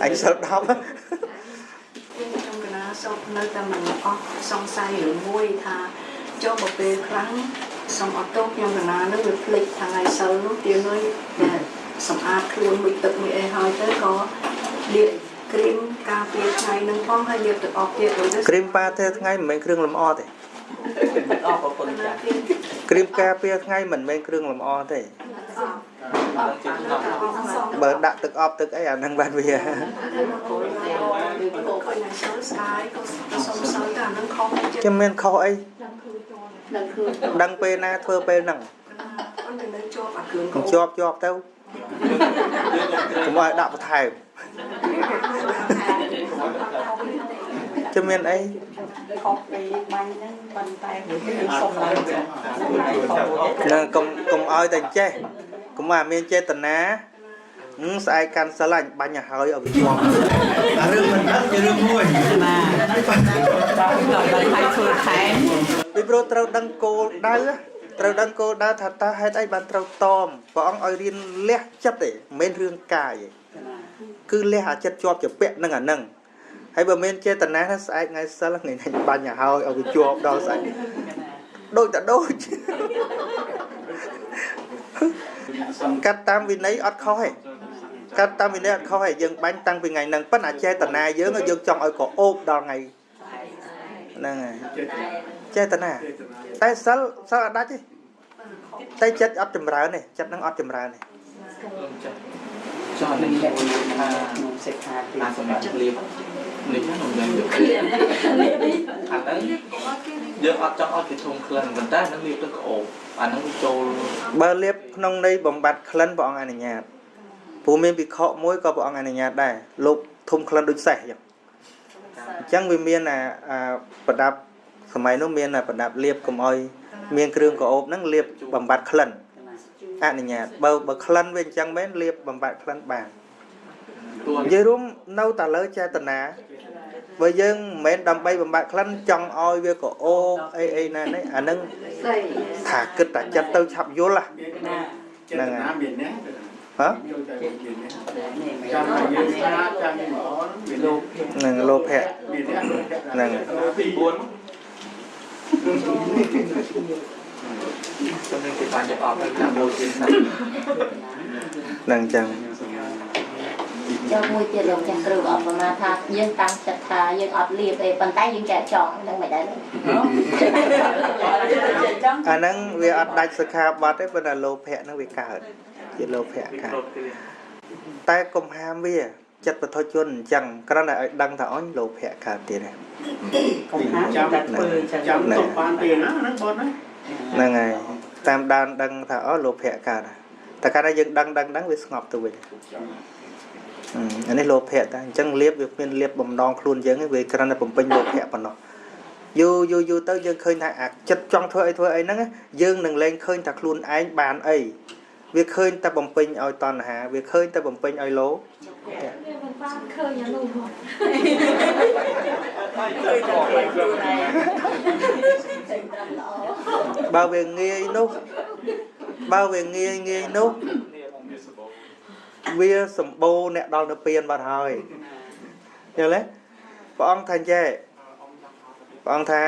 Speaker 10: អញសិល10
Speaker 9: ខ្ញុំកណាសូមនៅតែមិនអស់សង្ស័យរឿងមួយថាចូលមកពេលខ្លាំងសូមអត់ទោសខ្ញុំកណានឹងវាភ្លេចថាថ្ងៃសិលនោះទៀននោះដែលសម្អាតខ្លួនមួយទឹកមួយអីហើយទៅក៏លាបគ្រីមការពារថ្ងៃនឹងផងហើយលាបទឹកអប់ទៀតទៅ
Speaker 10: គ្រីមការពារថ្ងៃមិនមែនគ្រឿងលម្អទេ
Speaker 3: ទឹកអប់ប្រពន្ធចា
Speaker 10: គ្រីមការពារថ្ងៃមិនមែនគ្រឿងលម្អទេបើដាក់ទឹកអប់ទឹកអីអាហ្នឹងបានវាចាំមានខុសអីដឹងពេលណាធ្វើពេលហ្នឹងជាប់ជាប់ទៅកុំឲ្យដាក់បន្ថែម จะមានអី
Speaker 3: ខុសពីបាញ់ហ្នឹងប៉ុន្តែមួយទៀតសុំឡើង
Speaker 10: ហ្នឹងកុំឲ្យតែចេះកុំឲ្យមានចេតនាស្អែកកាន់សិលអញបាញ់ឲ្យហើយឲ្យវាជាប់
Speaker 2: អារឿងមិនដឹងជារឿងមួយ
Speaker 3: ណាដល់ដល់ឲ្យធ្វើថែម
Speaker 10: ពីព្រោះត្រូវដឹងគោលដៅត្រូវដឹងគោលដៅថាតើហេតុអីបានត្រូវតមព្រះអង្គឲ្យរៀនលះចិត្តទេមិនមែនរឿងកាយទេគឺលះអាចិត្តជាប់ជាពាក់នឹងអាហ្នឹងហើយបើមានចេតនាថាស្អែកថ្ងៃសិលថ្ងៃនេះបាញ់ឲ្យហើយឲ្យវាជាប់ដល់ស្អែកដូចតែដូចកាត់តាមវិន័យអត់ខុសទេកាត់តាមវិន័យអត់ខុសទេយើងបាញ់តាំងពីថ្ងៃហ្នឹងប៉ុន្តែចេតនាយើងយើងចង់ឲ្យក៏អូបដល់ថ្ងៃហ្នឹងហើយចេតនាតែសិលសិលអត់ដាច់ទេតែចិត្តអត់ចម្រើនទេចិត្តហ្នឹងអត់ចម្រើនទេ
Speaker 11: ចង់នឹងថាក្នុងសិក្ខាទីសម្រាប់លៀបនេះខ្ញុំយ៉ាងយកអាហ្នឹងយើងអត់ចង់ឲ្យគេធំក្លិនប៉ុន្តែហ្នឹងលៀបទៅក្អូបអាហ្នឹងវាចូល
Speaker 10: បើលៀបក្នុងន័យបំបត្តិក្លិនព្រះអង្គអនុញ្ញាតព្រោះមានភិក្ខុមួយក៏ព្រះអង្គអនុញ្ញាតដែរលោកធំក្លិនដូចសេះអញ្ចឹងវាមានអាប្រដាប់សម័យនោះមានប្រដាប់លៀបកុំឲ្យមានគ្រឿងក្រអូបហ្នឹងលៀបបំបត្តិក្លិនអនុញ្ញាតបើក្លិនវាអញ្ចឹងមែនលៀបបំបត្តិក្លិនបាននិយាយរួមនៅតែលើចេតនាបើយើងមិនមែនដើម្បីបំបត្តិក្លិនចង់ឲ្យវាក្រអូបអីអីណានេះអាហ្នឹងថាគិតតែចិត្តទៅឆាប់យល់
Speaker 2: ចេតនាមានណាហ៎ចាំឲ្យយើងស្អាតចាំយើងល្អ
Speaker 11: លោភៈ
Speaker 10: នឹងលោភៈហ្នឹង
Speaker 11: ទី4ខ្ញុំនឹងគេបាញ់យកអត់ទៅតាមមួយទៀត
Speaker 10: ហ្នឹងចឹង
Speaker 6: ចូលមួយទៀតលោកចាស់គ្រូអត់ប្រមាថាយើងតាំងចិត្តថាយើងអត់លៀបទេប៉ុន្តែយើងចែកចង់ហ្នឹងមិនដែរ
Speaker 10: អាហ្នឹងវាអត់ដាច់សិក្ខាបទទេប៉ុន្តែលោភៈហ្នឹងវាកើតជាលោភៈកើតតែកុំហាមវាចិត្តបទជនអញ្ចឹងគ្រាន់តែឲ្យដឹងថាអញលោភៈកើតទៀតហ្នឹង
Speaker 3: កុំហាមចាំតែធ្វើអញ្ចឹង
Speaker 2: ចាំទុកបានទេណាហ្នឹងបងណា
Speaker 10: ហ្នឹងហើយតាមដានដឹងថាអូលោភៈកើតតែកាលណាយើងដឹងដឹងវាស្ងប់ទៅវិញអានេះលោភៈតែអញ្ចឹងលៀបវាមានលៀបបំដងខ្លួនយើងឯងវាគ្រាន់តែបំពេញលោភៈប៉ុណ្ណោះយូរយូរយូរទៅយើងឃើញថាអាចិត្តចង់ធ្វើអីធ្វើអីហ្នឹងយើងនឹងលែងឃើញថាខ្លួនឯងបានអីវាឃើញតែបំពេញឲ្យតណ្ហាវាឃើញតែបំពេញឲ្យលោ
Speaker 4: វាមិនបានឃើញអានោះហ៎
Speaker 10: បើវាងាយនោះបើវាងាយងាយនោះវាសម្បូរអ្នកដល់នៅពៀនបាត់ហើយយល់ទេព្រះអង្គថាចេះព្រះអង្គថា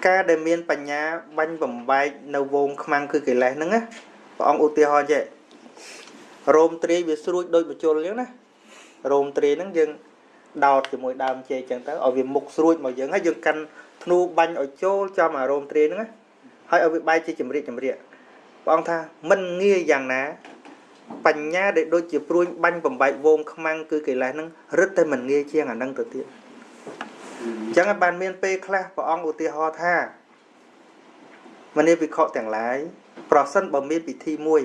Speaker 10: ការដែលមានបញ្ញាបាញ់បំបែកនៅវងខ្មាំងគឺកិលេសហ្នឹងណាព្រះអង្គឧទាហរណ៍ចេះរោមទ្រាយវាស្រួចដូចបញ្ជុលអញ្ចឹងណារោមទ្រាយហ្នឹងយើងដោតជាមួយដើមចេកអញ្ចឹងទៅឲ្យវាមុខស្រួចមកយើងហើយយើងកាន់ធ្នូបាញ់ឲ្យចូលចំអារោមទ្រាយហ្នឹងណាហើយឲ្យវាបែកជាចម្រៀកចម្រៀកព្រះអង្គថាមិនងាយយ៉ាងណាបញ្ញាដែលដូចជាព្រួញបាញ់បំបែកវងខ្មាំងគឺកិលេសហ្នឹងរឹតតែមិនងាយជាងអាហ្នឹងទៅទៀតអញ្ចឹងបានមានពេលខ្លះព្រះអង្គឧទាហរណ៍ថាមនាលភិក្ខុទាំងឡាយប្រសិនបើមានពិធីមួយ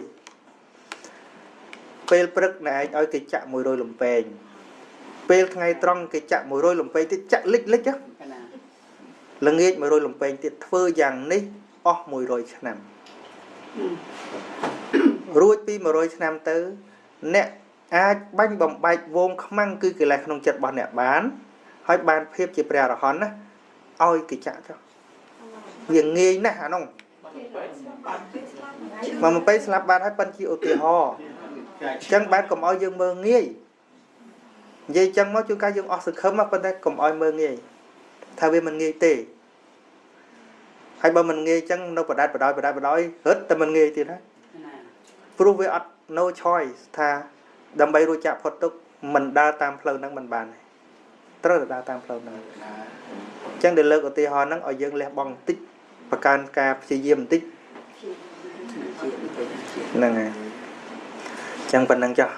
Speaker 10: ពេលព្រឹកណែឯងឲ្យគេចាក់100លំពេងពេលថ្ងៃត្រង់គេចាក់100លំពេងទៀតចាក់លិចលិចល្ងាច100លំពេងទៀតធ្វើយ៉ាងនេះអស់100ឆ្នាំរួចពី100ឆ្នាំទៅអ្នកអាចបាញ់បំបែកវងខ្មាំងគឺកិលេសក្នុងចិត្តរបស់អ្នកបានហើយបានភាពជាព្រះអរហន្តណាឲ្យគេចាក់ចុះវាងាយណាស់អានោះមកពេលស្លាប់បានហើយប៉ុនជាឧទាហរណ៍អញ្ចឹងបានកុំឲ្យយើងមើលងាយនិយាយចឹងមកជួនកាលយើងអស់សង្ឃឹមប៉ុន្តែកុំឲ្យមើលងាយថាវាមិនងាយទេហើយបើមិនងាយចឹងនៅបដាច់បដោយបដាច់បដោយរឹតតែមិនងាយទៀតណាព្រោះវាអត់ no choice ថាដើម្បីរួចចាកផុតទុក្ខមិនដើរតាមផ្លូវហ្នឹងមិនបានទេត្រូវតែដើរតាមផ្លូវហ្នឹងអញ្ចឹងដែលលើកឧទាហរណ៍ហ្នឹងឲ្យយើងលះបង់បន្តិចបង្កើនការព្យាយាមបន្តិចហ្នឹងហើយអញ្ចឹងប៉ុណ្្នឹងចុះ